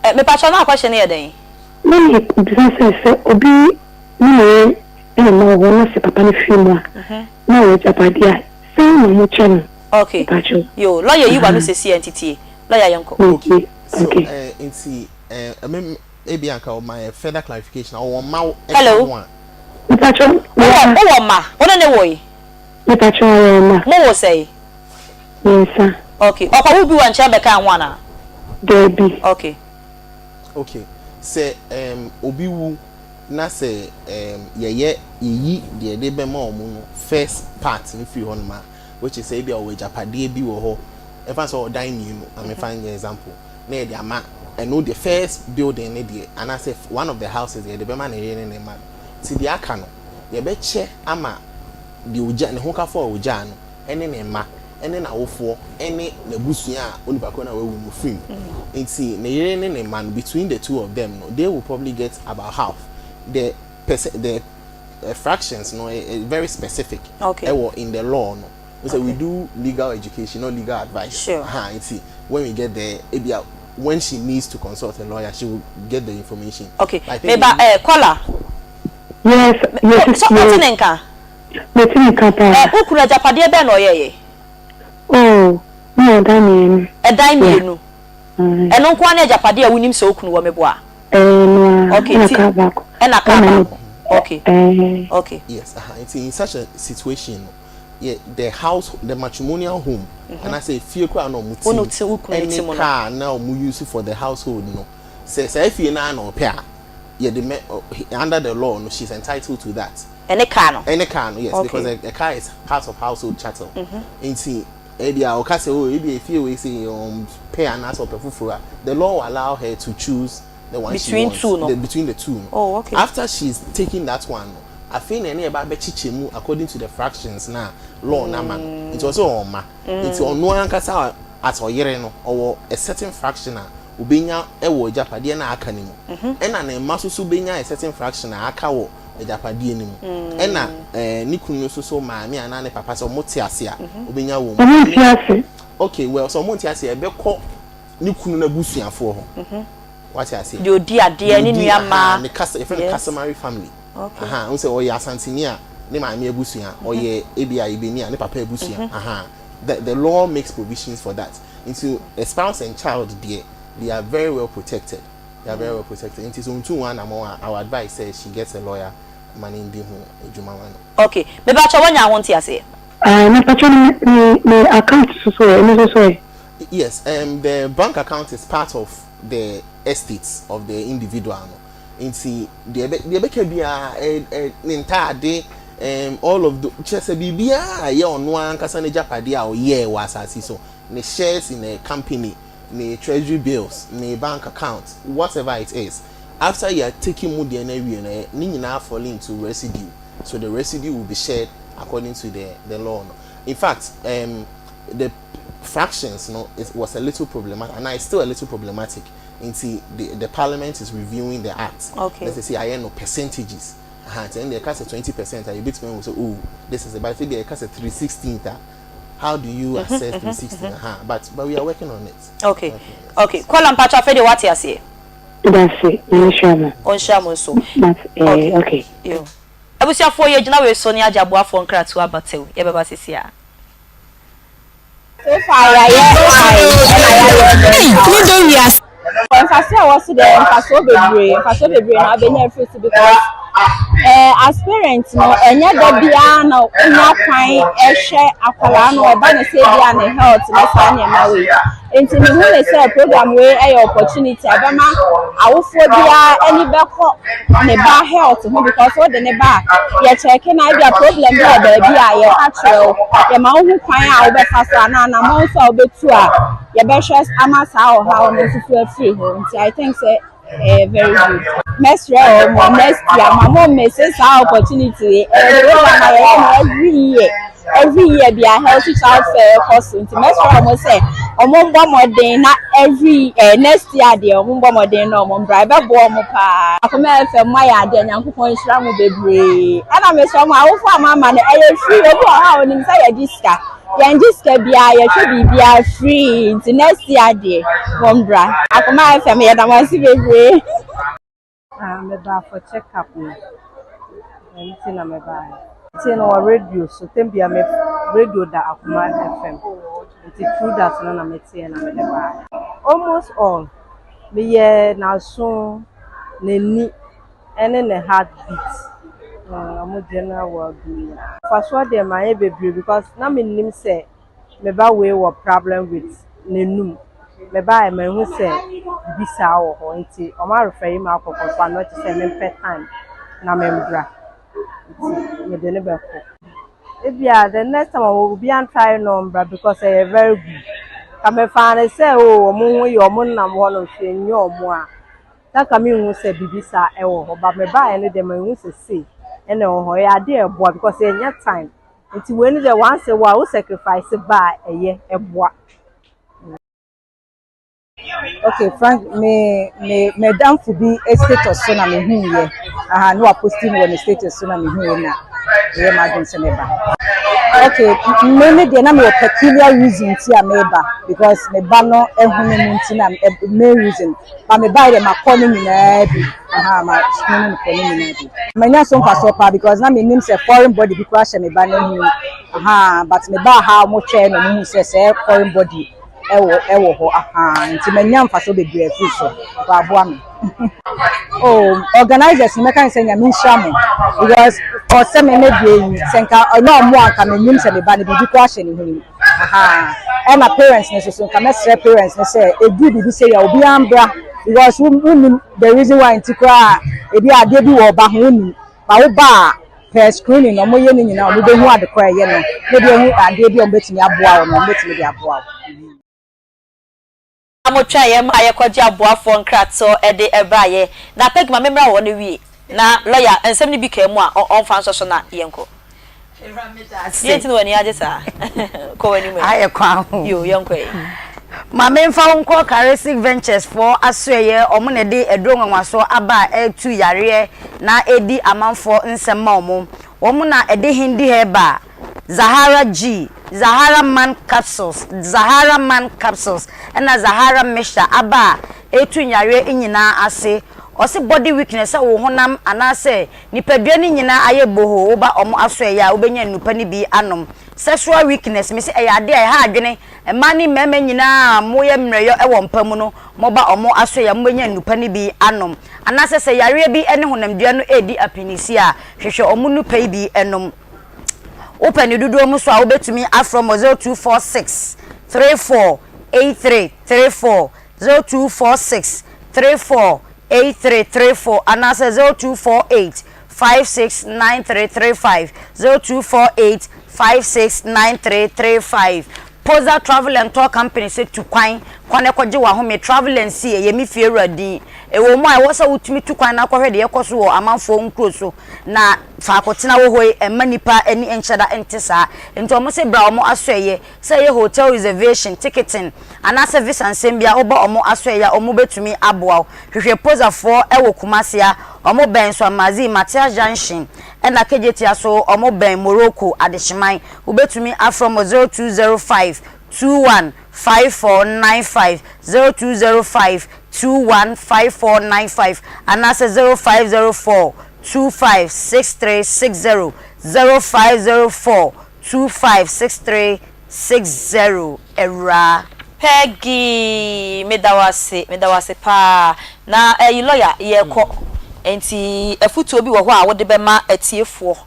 Eh mepakyɛw na question no yɛ dɛn? Na me bisa sɛ sɛ obi ne ne yere ne ne mma wɔ hɔ na sɛ papa no firi mu a na ɔwɔ agyapadeɛ a sɛn na ɔmo kyɛ no Ok mpakyɛw. Yoo lawyer yi wano sɛsi a nti tie lawyer yɛnkɔ. Okay So okay. eh, nti eh, me ebi anka ɔma yɛ further clarification a ɔwɔ mma ɛka Hello. ho a. Mepakyɛw Wowɔ mewɔ wowɔ mma? Wo ne ne woe? Mepakyɛw ɔwɔ mma. Mo wo sɛe? Miensa. Ok ɔkɔ wo bi wɔ nkyɛn bɛkaa ho anaa? Daabi. Ok. Ok sɛ ɛɛm obi wu na sɛ ɛɛm yɛyɛ yɛyi deɛ yɛde bɛma wɔn no first part no firi hɔnom a which is sɛ ebia ɔwɔ agyapadeɛ bi wɔ hɔ ɛmfa no sɛ ɔwɔ dan mmienu ma memfa nyɛ example na yɛde ama ɛno deɛ first building no deɛ anaasɛ one of the houses deɛ yɛde bɛma ne yere ne ne mma no nti deɛ aka no yɛbɛkyɛ ama deɛ ɔgya ne hokafo a ɔgyaa no ne ne mma ne n'awofoɔ ne n'abusua a onipa korɔ no a wawu no firi mu. Nti ne yere ne ne mma no, between the two of them no, they will probably get about half. The percent, the fractions no ɛ very specific Okay. ɛwɔ in the law no. Wohu sɛ we Okay. do legal education, not legal advice. Sure. Aha, nti when we get there, ebia when she needs to consult a lawyer, she will get the information. Okay. But I think Meba the eh, caller. Yes, Me, yes, wo, so yes. wote ne nka? Mete nka paa. Ɛ, wo kunu agyapadeɛ bɛn na ɔyɛeɛ? Oh, na ɔwɔ dan mmienu. Ɛdan Yeah. mmienu. Aye. Ɛno nko ara ne agyapadeɛ a wonim sɛ wo kunu wɔ, meboa? Ɛɛ, ɛno ara. Okay, Ɛna nti, kaa baako. ɛna kaa Ɛna ne, baako. Okay, ɛɛ. okay. Yes, aha, nti in such a situation no, yɛ the house, the matrimonial home, anaasɛ efie koraa na wɔn Wo ne te wo te, wo mu, kunu te ɛne mu no. car na wɔn use for the household no, sɛ saa efie no ara na ɔpɛ a, yɛde mɛ, under the law no, she's entitled to that. Ɛne car no? Ɛne car no, yes, Okay. because a, a car is part of household chattel. Nti, ebi a ɔka sɛ, oh, ebi a efie wei sɛ ɔmpɛ anaasɛ ɔpɛ foforɔ a, the law will allow her to choose the one she Between wants. two no? The, between the two no. Oh, okay. After she's taken that one no, afei na ɛne ɛba abɛkyekyɛ mu according to the fractions na law no ama no. Nti ɔsɛ ɔwɔ mma. Nti ɔno ankasa as ɔyere no, ɔwɔ a certain fraction a obenya wɔ agyapadeɛ no a aka no mu. Ɛna ne mma nso so benya a certain fraction a aka wɔ agyapadeɛ no mu. Ɛna eh, ne kunu no nso so maame anaa ne papa sɛ wɔn te ase a, obenya wɔn mu. Wɔn nte ase. Okay, well, sɛ wɔn nte ase a, ɛbɛkɔ ne kunu no abusuafoɔ hɔ. Wate aseɛ? Deɛ ɔdi adeɛ, ne Deɛ ɔdi, nua aha, mmaa. ne cus, yɛfrɛ no Yes. customary family. Okay. Aha, wohu sɛ ɔyɛ Asanteni a, ne maame abusua, ɔyɛ ebia Ibeni a, ne papa abusua. Aha, the, the law makes provisions for that. Nti a spouse and child deɛ, they are very well protected. They are very well protected. Nti sɛ ɔntu ho anamɔn a, I would advise sɛ she gets a lawyer ma no ndi ho dwuma ma no. Okay, mepakyɛw wanya ho nteaseɛ? Ae, mepakyɛw no me me account so so ɛ, ɛno nso so ɛ? Yes, the bank account is part of the estate of the individual no. Nti deɛ ɛbɛ deɛ ɛbɛka biara ɛ ɛ ne ntaade all of the kyerɛ sɛ biribiara a ɛyɛ ɔno ankasa n'agyapadeɛ a ɔyɛɛ wɔ asase so, ne shares in a company. Ne treasury bills, ne bank account, whatever it is. After yɛ take mu deɛ no awie no, ne nyinaa fall into residue. So the residue will be shared according to the law no. In fact, the fractions no, it was a little problematic, and it's still a little problematic. Nti the parliament is reviewing the act. Let's say ayɛ no percentages. Aha, nti ɛnna yɛka sɛ 20% a, yɛbɛtumi ahu sɛ, oh, this is it. But if yɛka sɛ 3/16 a, how do you assess 3/16? Aha, but we are working on it. Okay, kɔla mpatwa afɛ de wate aseɛ. Dase, nyame mo. Ɔnhyira mo nso. But okay. Yo. Abusuafoɔ, yɛ gyina wei so ne agye aboafoɔ nkratoɔ abatew, yɛbɛba sisi a. So far yɛayɛ eye ɛna yɛayɛ Me dɔ wiase. Mfasoɔ a ɛwɔ so deɛ, mfasoɔ bebree na wabɛnya afiri so because as parent no, ɛnyɛ da biara na wonya kwan ɛhwɛ akwadaa no, ɔba ne sɛ bi a ne health ne saa nneɛma wei. Nti mehu ne sɛ program wei ɛyɛ opportunity a ɛbɛma awofoɔ biara ani bɛkɔ ne ba health ho, because wode ne ba a yɛkyɛke na ebi a problem bi wɔ baabi a, yɛka kyerɛ wo, yɛma wo ho kwan a wobɛfa so anaa anammɔn nso a wobɛtu a yɛbɛhwɛ ama saa ɔhaw no nso so afiri hɔ. Nti I think sɛ ɛyɛ very good. Mɛsrɛ wɔn, next year ma mo mmese saa opportunity wei. Ɛyɛ program a yɛyɛ no every year, every year bi a healthy child fair ɛkɔ so. Nti mɛsrɛ wɔn sɛ wɔn mbɔ mmɔden na every next year deɛ, wɔn mbɔ mmɔden na wɔn mbra, ɛbɛboa wɔn paa. Akoma FM, mo ayɛ adeɛ, Nyankopɔn nhyira mo bebree. Ɛna mesrɛ mo, awofo a mo ama no, ɛyɛ free. Obi wɔ hɔ a onim sɛ yɛgye sika, yɛn gye sika biara, yɛhwɛ biribiara free. Nti next year deɛ, wɔn bra. Akoma FM, yɛda mo ase bebree. Ah, mebaa for check up no. Ɛno nti na mebaeɛ. Nti no wɔ radio so, tem bia me radio da Akoma FM. Nti through that no na meteɛ na mede baeɛ. Almost all. Meyɛ n'aso, n'ani, ɛne ne heartbeat. Ɔmo general well-being. Mfasoɔ deɛ, mayɛ bebree because na mennim sɛ me ba wei wɔ problem with n'anum. Mebaeɛ, mahu sɛ biribi saa wɔ hɔ, nti ɔmo arefer yi me akɔ kɔfa no te sɛ mempɛ time na membra. Nti mede ne bɛkɔ. Ebia the next time obi antry no mbra because ɛyɛ very good. Ka mefaa ne sɛ o ɔmo ho yɛ, ɔmo nam hɔ no hwee nyɛ ɔmo a, na ka menhu sɛ biribi saa ɛwɔ hɔ, but mebaeɛ no deɛ, mahu sɛ sei ɛna ɛwɔ hɔ. Ɛyɛ adeɛ a ɛboa because ɛnyɛ time. Nti wei no deɛ, once a while wo sacrifice ba a, ɛyɛ, ɛboa. Okay, Frank, me me damfo bi status so na me hu yɛ aha na wapost no wɔ ne status so na me hu yɛ na ɛyɛ m'adwene sɛ meba. Okay, me deɛ, na mewɔ peculiar reason nti a meba, because me ba no ɛho ne mu nti na main reason. Ba me ba yɛ, makɔ ne nyinaa bi aha, ma screening kɔ ne nyinaa bi. Manya so mfasoɔ paa because na menim sɛ foreign body bi koraa hyɛ me ba n'anim aha, but me ba ha, ɔmo twɛn na ɔmo hu sɛ foreign body ɛwɔ hɔ aha. Nti manya mfasoɔ bebree afiri so, aboa me. Oh, organizers no, mɛka ne sɛ Nyame nhyira mo because ɔsɛ me ne deɛ yi sɛ nka ɔnyɛ ɔmo a, nka menim sɛ me ba no biribi koraa hyɛ ne ho nim aha. Ɛna parents no nso so, nka mɛsrɛ parents no sɛ ɛduru biribi sɛ yɛ obiara mbra because wonim the reason why nti koraa ebi adeɛ bi wɔ ɔba ho, wonim ba wo ba a, per screening na ɔmo yɛ ne nyinaa, ɔmo bɛhu ade koraa ɛyɛ no na ebi ehu adeɛ bi a ɔmo bɛtumi aboa wo no, ɔmo bɛtumi de aboa wo. Motwa yɛn ma yɛkɔgye aboafoɔ nkratoɔ de ɛbaayɛ na Peg ma memmra wɔ no wie na lɔya nsɛm no bi kaa mu a, ɔmfa nso so na yɛnkɔ deɛ nti na w'ani agye saa. Kɔ w'anim ɛ. Ayɛ kwan ho. Yo, yɛnkɔ yi. Maame, mfa wo nkɔ Charistic Ventures foɔ asoɛyɛ. Ɔmo na ɛde aduro nwanwasoɔ aba a ɛretu yareɛ na ɛdi amanfoɔ nsɛm ma ɔmo. Wɔn na ɛde Hindi Herbal, Zahara G, Zahara Man Capsules, Zahara Man Capsules ɛna Zahara Mixture aba a ɛretu yareɛ nyinaa ase. Ɔsi body weakness, sɛ wo honam anaasɛ nipadua no nyinaa ayɛ boho, woba ɔmo asoɛyɛ a, wobɛnya nnupa no bi anom. Sexual weakness, mesi ɛyɛ adeɛ a ɛha adwene mmaa ne mmarima nyinaa a moyɛ mmerɛyɔ wɔ mpa mu no, moba ɔmo asoɛyɛ a, mobɛnya nnupa no bi anom. Anaasɛ sɛ yareɛ bi ne honamdua no edi apinisi a, hwehwɛ ɔmo nnupa yi bi nom. Wopɛ ne dodoɔ mu so a, wobɛtumi afrɛ mo 0246 34 83 34, 0246 34 83 34, anaasɛ 0248 56 93 35, 0248 56 93 35. Poza Travel and Tour Company sɛ tu kwan. kwan kɔgye w'ahome, travel and see, ɛyɛ me fie wura din. Ɛwɔ mu a, ɛwɔ sɛ wotumi tu kwan na kɔhwɛ deɛ ɛkɔ so wɔ amanfoɔ nkuro so, na faako tena wɔ hɔ yi, ɛmma nnipa ani nhyɛ da nte saa. Nti wɔn se bra wɔn asoɛeɛ, sɛ ɛyɛ hotel reservation, ticketing, anaasɛ visa nsɛm biara, woba wɔn asoɛeɛ a, wɔbɛtumi aboa wo. Hwehwɛ Pozafoɔ wɔ Kumasi a, wɔbɛn Swamazi, Matthias Junction, ɛna Kejetia so wɔbɛn Morocco Adehyeman. Wobɛtumi afrɛ wɔn 0205 21 5495, 0205 21 5495 anaasɛ 0504 25 6360, 0504 25 6360. Awuraa. Peggy meda wo ase meda wo ase paa na ɛyi lawyer yɛkɔ nti afutuo bi wɔ hɔ a wode bɛma atiefoɔ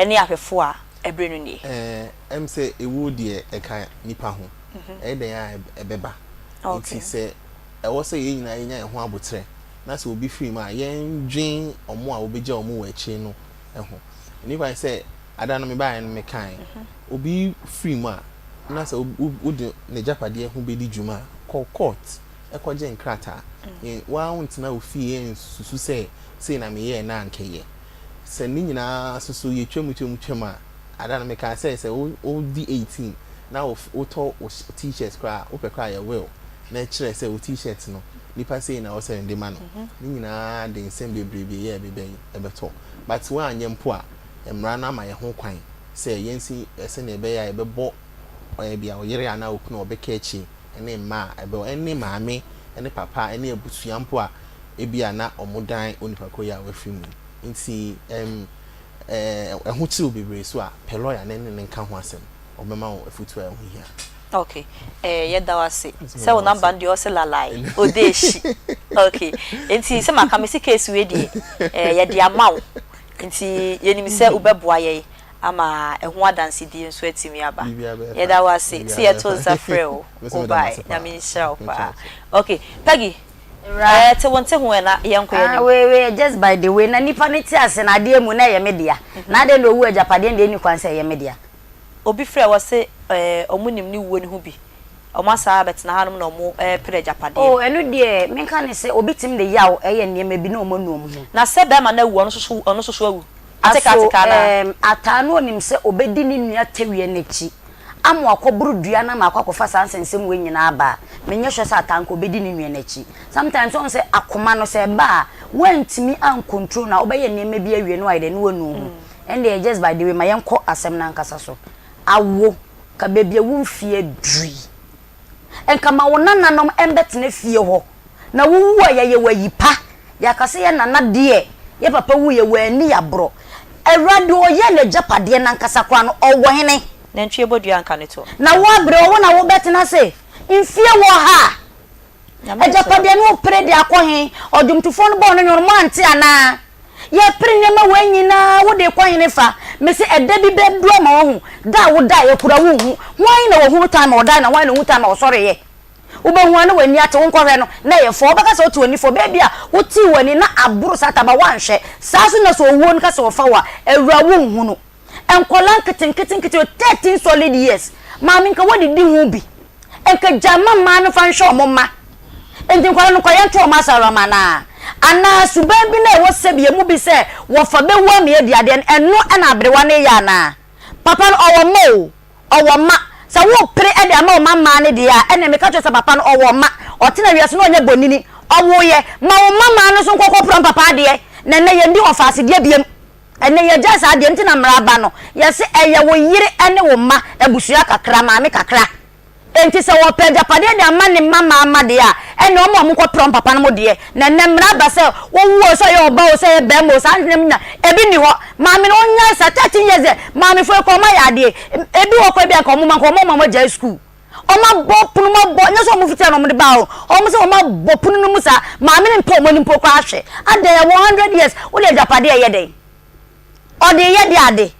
ne ahwɛfoɔ a ɛberɛ no nie. Ɛɛ ɛm sɛ ewuo deɛ ɛka nipa ho ɛyɛ dɛn a ɛbɛba nti sɛ ɛwɔ sɛ yɛn nyinaa yɛnya yɛn ho aboterɛ na sɛ obi firi mu a yɛn dwen wɔn a wɔbɛgya wɔn wɔ akyire no ho ɛni kwan sɛ ada no mebaeɛ no mekae obi firi mu a na sɛ wode n'agyapadeɛ ho bɛdi dwuma a, kɔ court kɔgye nkrataa. Wo ara wontena wo fie nsusu sɛ sei na meyɛɛ na anka ɛyɛ. Sɛ ne nyinaa nso so yɛtwam twam twam a, ada no mekaa sɛ sɛ wodi 18 na wotɔ wo t-shirt koraa a, wopɛ koraa a yɛ will na ɛkyerɛ sɛ wo t-shirt no nipa sei na ɛwɔ sɛ mede ma no. Ne nyinaa de nsɛm bebrebe yɛ ɛbɛbɛn ɛbɛtɔ. But woanyɛ mpo a, mmara no ama yɛn ho kwan sɛ yensi sɛnea ɛbɛyɛ a yɛbɛbɔ ebia ɔyere anaa okunu a ɔbɛka akyi ne mma a ɛbɛwɔ, ne maame ne papa ne abusua mpo a ebia na wɔdan onipa koro yi a wafiri mu yi. Nti ɛm, ɛho kyere wo bebree so a, pɛ lɔya na ɛne no nka ho asɛm. Ɔbɛma wo afotu a ɛho hia. Ok eh yɛda wo ase sɛ wo number no deɛ ɔse lalai odeshi ok nti sɛ maka mese case wei deɛ eh yɛde ama wo Nti yɛnim sɛ wobɛboa yɛn ama ɛho adansedie nso atumi aba. Yɛda wo ase sɛ yɛto nsa frɛ wo, wobae. Nyame nhyira wo paa. Ok, Peggy, eh, te wo nte ho ɛ na yɛnkɔ yɛn anim. Wei wei yɛ just by the way, na nipa no te ase na adeɛ mu na ɛyɛ me dea, na adɛn na owu agyapadeɛ no deɛ ɛnni kwan sɛ ɛyɛ me dea. Obi frɛ wɔ se eh, ɔmo nim ne wuo no ho bi. Ɔmo asan abɛtena hanom na ɔmo repere agyapadeɛ. Oh ɛno deɛ menka ne sɛ obi tumi de yaw yɛ nneɛma bi na ɔmo anu ɔmo ho. Na sɛ bɛɛma no awu ɔno nso so ɔno nso so awu? Ateka Aso ateka anaa? ɛɛm ataa no onim sɛ obedi ne nua tawia no akyi ama wakɔboro dua no ama akɔ akɔfa saa nsɛnsɛm wei nyinaa aba a, menyɛ sure sɛ ataa nka obedi ne nua no akyi. Sometimes woahu sɛ akoma no sɛ ɛba a woantumi an control no a wobɛyɛ nneɛma bi awie na wayɛ dɛn na wanu wo ho. Ɛndeɛ just by the way ma yɛnkɔ asɛm no ankasa so. Awo, ka baabi a wo mfeɛ aduru yi, nka ma wo nananom mmɛtena fie hɔ, na wowu a yɛayɛ wo ayi pa, yɛaka sɛ yɛn nana deɛ, yɛn papa wuiɛ, wanni aborɔ. Awurade ɔyɛɛ n'agyapadeɛ no ankasa koraa no, ɔwɔ hene? Nantwie bɔ dua nka ne toɔ. Na wo aberewa, wo na wobɛtena ase mfeɛ wɔ ha? Agyapadeɛ no repere de akɔ he? Ɔdwomtofoɔ no bɔɔ no nwom no, moante anaa? Yɛrepere nneɛma wei nyinaa, wode rekɔ hene fa? Mese ɛda bi bɛduru ama woahu, da a wodaeɛ koraa wonhu. Hwan na wahunu time a ɔdaeɛ na hwan na ohu time a ɔsɔreeɛ? Wobɛhu a na w'ani ate, wonkɔhwɛ no na ɛyɛ fɔ. Wobɛka sɛ wote w'ani fɔ, baabi a wotee w'ani na aboro saa taba woanhwɛ. Saa nso na sɛ owuo no ka sɛ ɔfa wo a, awura wonhunu. Nkwadaa nketenkete nketewa 13 solid years maame nka wadidi ho bi nka gya ma mmaa no fa nhwɛ wɔn mma nti nkwadaa no kɔ yɛnto wɔn asaram anaa anaa suban bi na ɛwɔ sɛbi emu bi sɛ wɔfa bɛwu ama yɛadi adeɛ no ɛno ɛna aberewa no yɛ anaa papa no ɔwɔ mma o ɔwɔ mma sɛ wopere ɛde ama wɔn mmaa no deɛ a ɛna meka kyerɛ sɛ papa no ɔwɔ mma ɔtena wiase no ɔnyɛ bɔnini ɔwoyɛ ma wɔn mma mmaa no nso nkɔkɔ pira papa adeɛ na ɛnɛ yɛn di ɔfaasedeɛ biem. Ɛnnɛ yɛagyae saa adeɛ nti na mmara aba no, yɛse ɛyɛ wo yere ne wo mma, abusua kakra, maame kakra. Enti sɛ wɔpɛ agyapadeɛ de ama ne mma mmaa mma deɛ a, ɛnneɛ wɔn a wɔnkɔpere wɔn papa nom deɛ. Na ɛnnɛ mmara aba sɛ wowu o, sɛ ɔyɛ ɔba o, sɛ ɔyɛ barima o, saa nneɛma nyinaa, ebi nni hɔ. Maame no ɔnnyae saa, 13 years deɛ, maamefoɔ yi koraa wɔayɛ adeɛ. Ebi wɔ hɔ koraa bi a anka wɔn mma nka wɔn ama wɔagyae sukuu. Wɔabɔ pono mu abɔ, nyɛ sɛ wɔn fitia na wɔde baa o, wɔn sɛ wɔabɔ pono no mu saa, maame no mpɛ wɔn anim mpo koraa hwɛ. Adɛn, ɛwɔ hundred years, wode agyapadeɛ ɛyɛ dɛn? Ɔde yɛ de ade.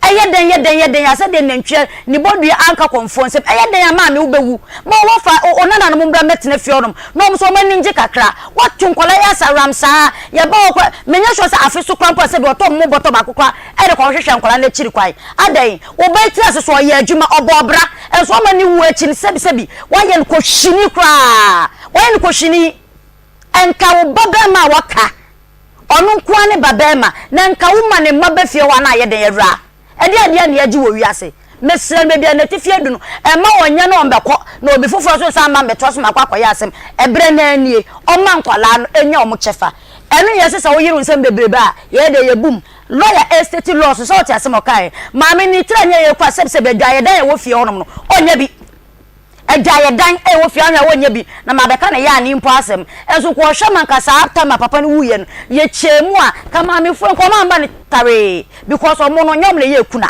Ɛyɛ dɛn, yɛ dɛn, yɛ dɛn a, sɛdeɛ nantwie ne bɔdua anka kɔmfoɔ nsam, ɛyɛ dɛn a maame wobɛwu? Ma wɔmfa wo nananom mmra mmɛtena fie hɔnom na wɔn nso wɔn ani ngye kakra. Woato nkwadaa yi asaram saa, yɛba hɔ koraa, menyɛ sure sɛ afe so koraa mpo a sɛbi ɔtɔ mo bɔtɔ baako koraa de kɔhwehwɛ nkwadaa no akyiri kwan. Adɛn? Wo ba yi tiri ase so ɔyɛ adwuma, ɔbɔ ɔbra, nso wama ne wuo akyi no sɛbi sɛbi woayɛ no kɔhwini koraa, woayɛ no kɔhwini. Nka wo ba barima a waka Ɔno nko ara ne ba barima, na nka wo ma ne mma ba fie hɔ a na ayɛ dɛn awuraa? Ɛdeɛn adeɛ na yɛgye wɔ wiase? Mesrɛ no, baabi a n'atifi adu no, mma ɔnyɛ na ɔmmɛkɔ, na obi foforɔ nso nsan mma mmɛtoa so ma akɔ akɔyɛ asɛm. Ɛberɛ no ara nie, ɔmma nkwadaa no nya wɔn kyɛfa. Ɛno nyɛ sɛ sɛ woyere wo nsam bebrebe a, yɛyɛ dɛn yɛbum. Lawyer estate law so, sɛ wote asɛm a ɔkaeɛ? Maame no ne tiri anyɛ yie koraa, sɛbsɛbe adwaeɛdan a ɛwɔ fie hɔnom no, ɔnnya bi. Agyaeɛdan a ɛwɔ fie ahwɛ a wɔnnyɛ bi na mabɛka ne yaane mpo asɛm. Nso nka ɔhwɛ ma nka saa time a papa no wuiɛ no yɛkyɛɛ mu a nka maamefoɔ nka ɔmo amba no tawee because ɔmo no nyɛ ɔmo na ɛyɛ kuna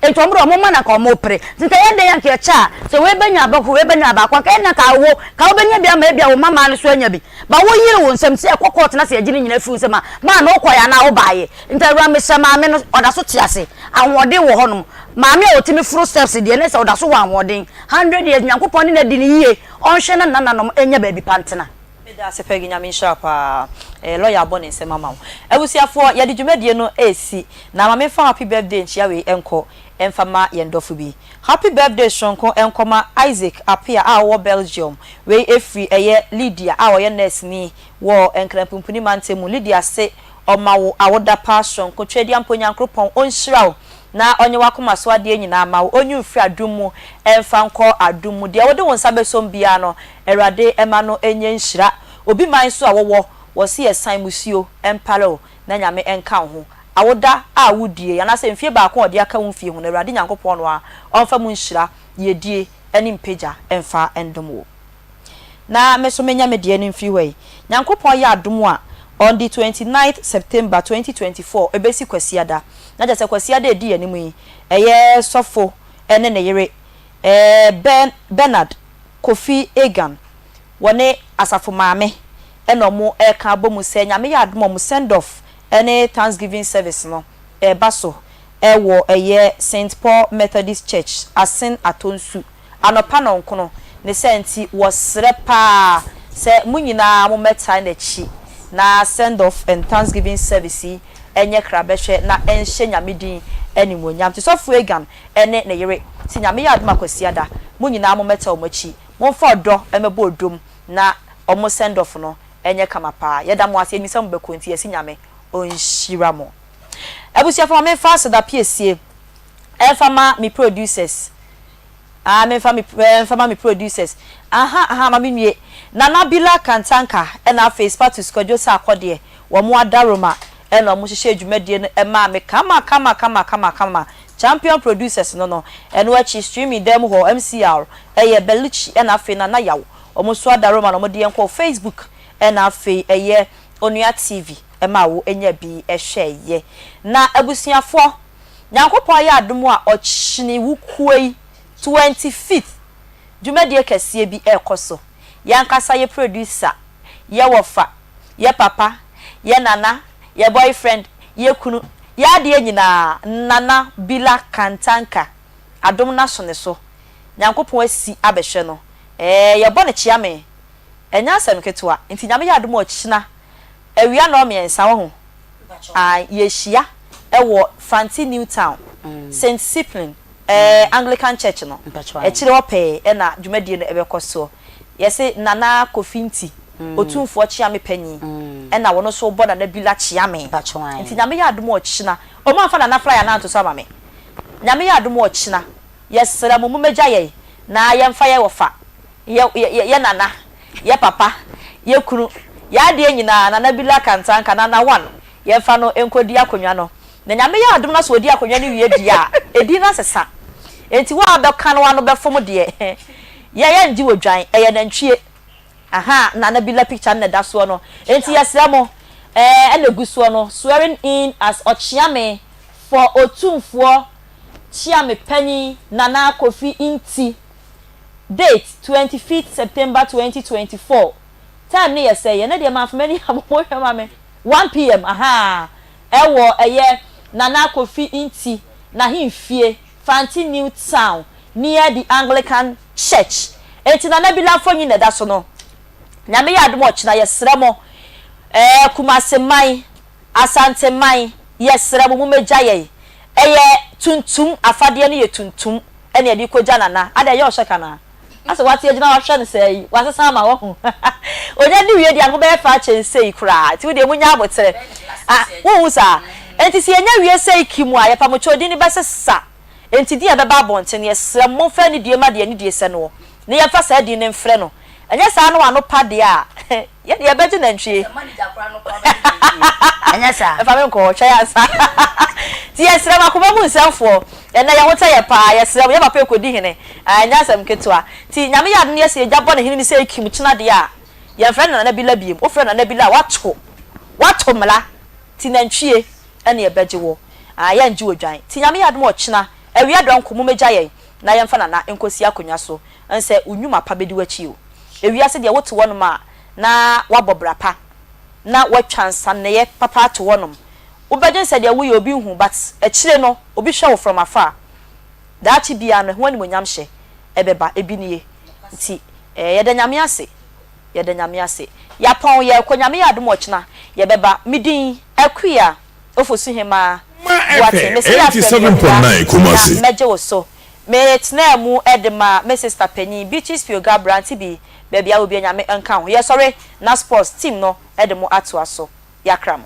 nti ɔmo deɛ ɔmo ma na nka ɔmo pere nti nka ɛyɛ dɛn a nka yɛkyɛ a sɛ wei bɛnya baako wei bɛnya baako anka ɛyɛ dɛn nka wo nka wobɛnya bi ama ebia wo mma maa no so anya bi ba wo yere wo nsam sɛ ɛkɔ court na sɛ yɛgye ne nyinaa firi wo nsam a maame wokɔeɛ anaa wobaeɛ Nti awura mesrɛ maame no ɔda so te ase ahoɔden wɔ hɔ nom maame a ɔtumi foro steps deɛ ne sɛ ɔda so wɔ ahoɔden hundred years Nyankopɔn ne no adi no yie ɔnhwɛ na nananom nya baabi pa ntena. Meda ase Peggy Nyame nhyira wo paa eh lawyer abɔ ne nsam ama wo. Abusuafoɔ yɛde dwumadie no resi na ma menfa happy birthday nkyia wei nkɔ mfa ma yɛn dɔfo bi. Happy birthday soronko nkɔ ma Isaac Appiah a ɔwɔ Belgium wei ɛfiri ɛyɛ Lydia a ɔyɛ nurse ni wɔ Nkran Pumpuni mantam mu Lydia se Ɔma wo awoda pa soronko Tweaduampo Nyankoropɔn ɔnhyira wo na ɔnyɛ w'akoma so adeɛ nyinaa ma wo ɔnyi wo mfiri adom mu mfa nkɔ adom mu deɛ wode wo nsa bɛsɔ mu biara no Awurade mma no nyɛ nhyira Obi man so a wɔwɔ wɔse yɛsan musuo mpare wo na Nyame nka wo ho Awoda a wodie yi anaasɛ mfie baako a ɔde aka wo mfie ho no Awurade Nyankopɔn no ara ɔmfa mu nhyira yiedie ne mpagya mfa ndom wo. Na me so menya me deɛ no mfiri hɔ yi. Nyankopɔn yɛ adom a, on the 29th September 2024, ɛbɛsi Kwasiada. Na kyerɛ sɛ Kwasiada a ɛdi yɛn anim yi, ɛyɛ sɔfo ne ne yere, Ben, Bernard Kofi Egan, wɔne Asafo Maame na wɔn reka abɔ mu sɛ Nyame yɛ adom a wɔn send off ne Thanksgiving service no ɛreba so wɔ ɛyɛ Saint Paul Methodist Church, Asen Atonsu. anɔpa nɔnkono, ne saa nti wɔsrɛ paa sɛ mo nyinaa mo mmɛtae n'akyi na send off and thanksgiving service yi nyɛ krabɛhwɛ na ɛnhyɛ Nyame din animuonyam. Nti Sɔfo Egan ne ne yere sɛ Nyame yɛ adom a Kwasiada mo nyinaa mo mmɛta wɔn akyi, momfa ɔdɔ mmɛbɔ odom na wɔn send off no nyɛ kama paa. Yɛda mo ase, yɛnim sɛ mobɛkɔ nti yɛse Nyame ɔnhyira mo. Abusuafo ma memfa aseda piesie ɛmfa ma me producers Ah memfa me eh mfa ma me producers Aha aha ma me nwie Nana Bila Kantanka ɛna afei Spatus Kwadwo Sarkodie wɔn adaroma ɛna wɔn hyehyɛɛ dwumadie no ɛmaa me kama kama kama kama kama Champion producers no no ɛno akyi streaming dan mu hɔ MCR ɛyɛ Belucci ɛna afei Nana Yaw wɔn nso adaroma na wɔn de yɛn kɔɔ Facebook ɛna afei ɛyɛ Onua TV ɛmaa wo nya bi hwɛeɛ Na abusuafoɔ Nyankopɔn ayɛ adom a ɔkyene wukuo yi 25th dwumadie kɛseɛ bi ɛrekɔ so. Yɛn ankasa yɛ producer, yɛ wɔfa, yɛ papa, yɛ nana, yɛ boyfriend, yɛ kunu, yɛ adeɛ nyinaa Nana Bila Kantanka adom no aso ne so. Nyankopɔn asi abɛhwɛ no. Ɛɛ yɛbɔ no kyeame. Ɛnyɛ asɛm ketewa. Nti Nyame yɛ adom a ɔkyena Awia nnɔɔmiɛnsa wahu aah yɛhyia wɔ Fanti New Town Saint Cyprian Anglican Church no akyire hɔ pɛɛ na dwumadie no bɛkɔ soɔ. Yɛse Nana Kofi Nti Otumfoɔ Kyeame Panyin ɛna wɔno nso bɔ Nana Bila Kyeame nti Nyame yɛ adom a ɔkyena ɔmo amfa Nana flyer no anto so ama me Nyame yɛ adom a ɔkyena yɛsrɛ mo mommɛgya yɛn na yɛmfa yɛn wɔfa yɛ yɛ yɛ nana, yɛ papa, yɛ kunu, yɛ adeɛ nyinaa, Nana Bila Kantanka, Nana One, yɛmfa no nkɔdi akonnwa no. Na Nyame yɛ adom na sɛ ɔdi akonnwa no wie deɛ a, edin no asesa. Enti wo a wobɛka no ano bɛfom deɛ, yɛ yɛngye wɔ dwan, ɛyɛ nantwie. Aha, Nana Bila picture no na ɛda soɔ no. Enti yɛsrɛ mo, ɛɛ, ɛna ɛgu soɔ no, swearing in as Ɔkyeame for Otumfoɔ Kyeame Panyin Nana Kofi Nti. Date, 25th September 2024 Time no yɛ sɛn? Ɛnɛ deɛ manfa m'ani ammɔ monhwɛ ma me 1 pm ahaa ɛwɔ ɛyɛ Nana Kofi Nti. n'ahemfie, Fanti New Town, near the Anglican Church. Enti Nana Bila mfonyin na ɛda so no. Nyame yɛ adom a ɔkyena yɛsrɛ mo, ɛɛ Kumase man, Asante man, yɛsrɛ mo mommɛgya yɛn. Ɛyɛ tuntum, afadeɛ no yɛ tuntum ɛna yɛde rekɔgya Nana. Adɛn ɛyɛ ɔhyɛ ka anaa? Asɛ wate agyina hɔ ahwɛ no saa yi, wasesa ama wahu. Onya di wie deɛ ano bɛyɛ fɛ akyɛn sei koraa. Nti wo deɛ munya aboterɛ. Ah, wonhu saa? Enti sɛ yɛnya wie sei kim a, yɛpamokyɛw din no bɛsesa. Enti din a ɛbɛba abɔnten no, yɛsrɛ mo momfa anidie mma deɛ anidie sɛ noɔ, na yɛmfa saa din no mfrɛ no. Ɛnyɛ saa na w'ano pa deɛ a, yɛn deɛ yɛbɛgye nantwie. Ɛnyɛ saa. Ɛfa me nkɔ hɔ, twɛn ansa. Nti yɛsrɛ mo, akoma mu nsɛmfoɔ, ɛnnɛ yɛn ho tɛ yɛ paa, yɛsrɛ mo, yɛn papa rekɔdi hene, ah, ɛnyɛ asɛm ketewa. Nti Nyame yɛ adom na yɛsɛ yɛgya bɔ ne hene no sɛ kim kyena deɛ a, yɛmfrɛ no Nana Bila biom. Wofrɛ no Nana Bila a, woato, woato mmara. Nti nantwie ɛne ɛbɛgye wo, ah, yɛngye odwan. Nti Nyame yɛ adom a ɔkyena, awia dɔnko, mommɛgya yɛn na yɛmfa Nana nkɔsi akonnwa so. Ɛnsɛ wo nnwuma pa bɛdi w'akyi o. Ewiase deɛ wote hɔnom a na woabɔ bra pa na woatwa nsaneeɛ papa ato hɔnom. Wobɛdwen sɛ deɛ woyɛ obi nhu but akyire no obi hwɛ wo from afar. Daakye biara no ɛho animuonyamhyɛ ɛbɛba. Ebi nie. Nti eh yɛda Nyame ase. Yɛda Nyame ase. Yɛapɔn yɛrekɔ Nyame yɛ adom a ɔkyena yɛbɛba. Me din Akua Ofosuhemaa Boateng. Mese yɛafrɛ me Akua na mɛgye wo so. Me tenaa mu de ma me sister panyin Beatrice Pioga abrante bi baabi a wɔ bia Nyame nka ho. Yɛsɔre na sports team no de mo atoa so. Yɛakra mo.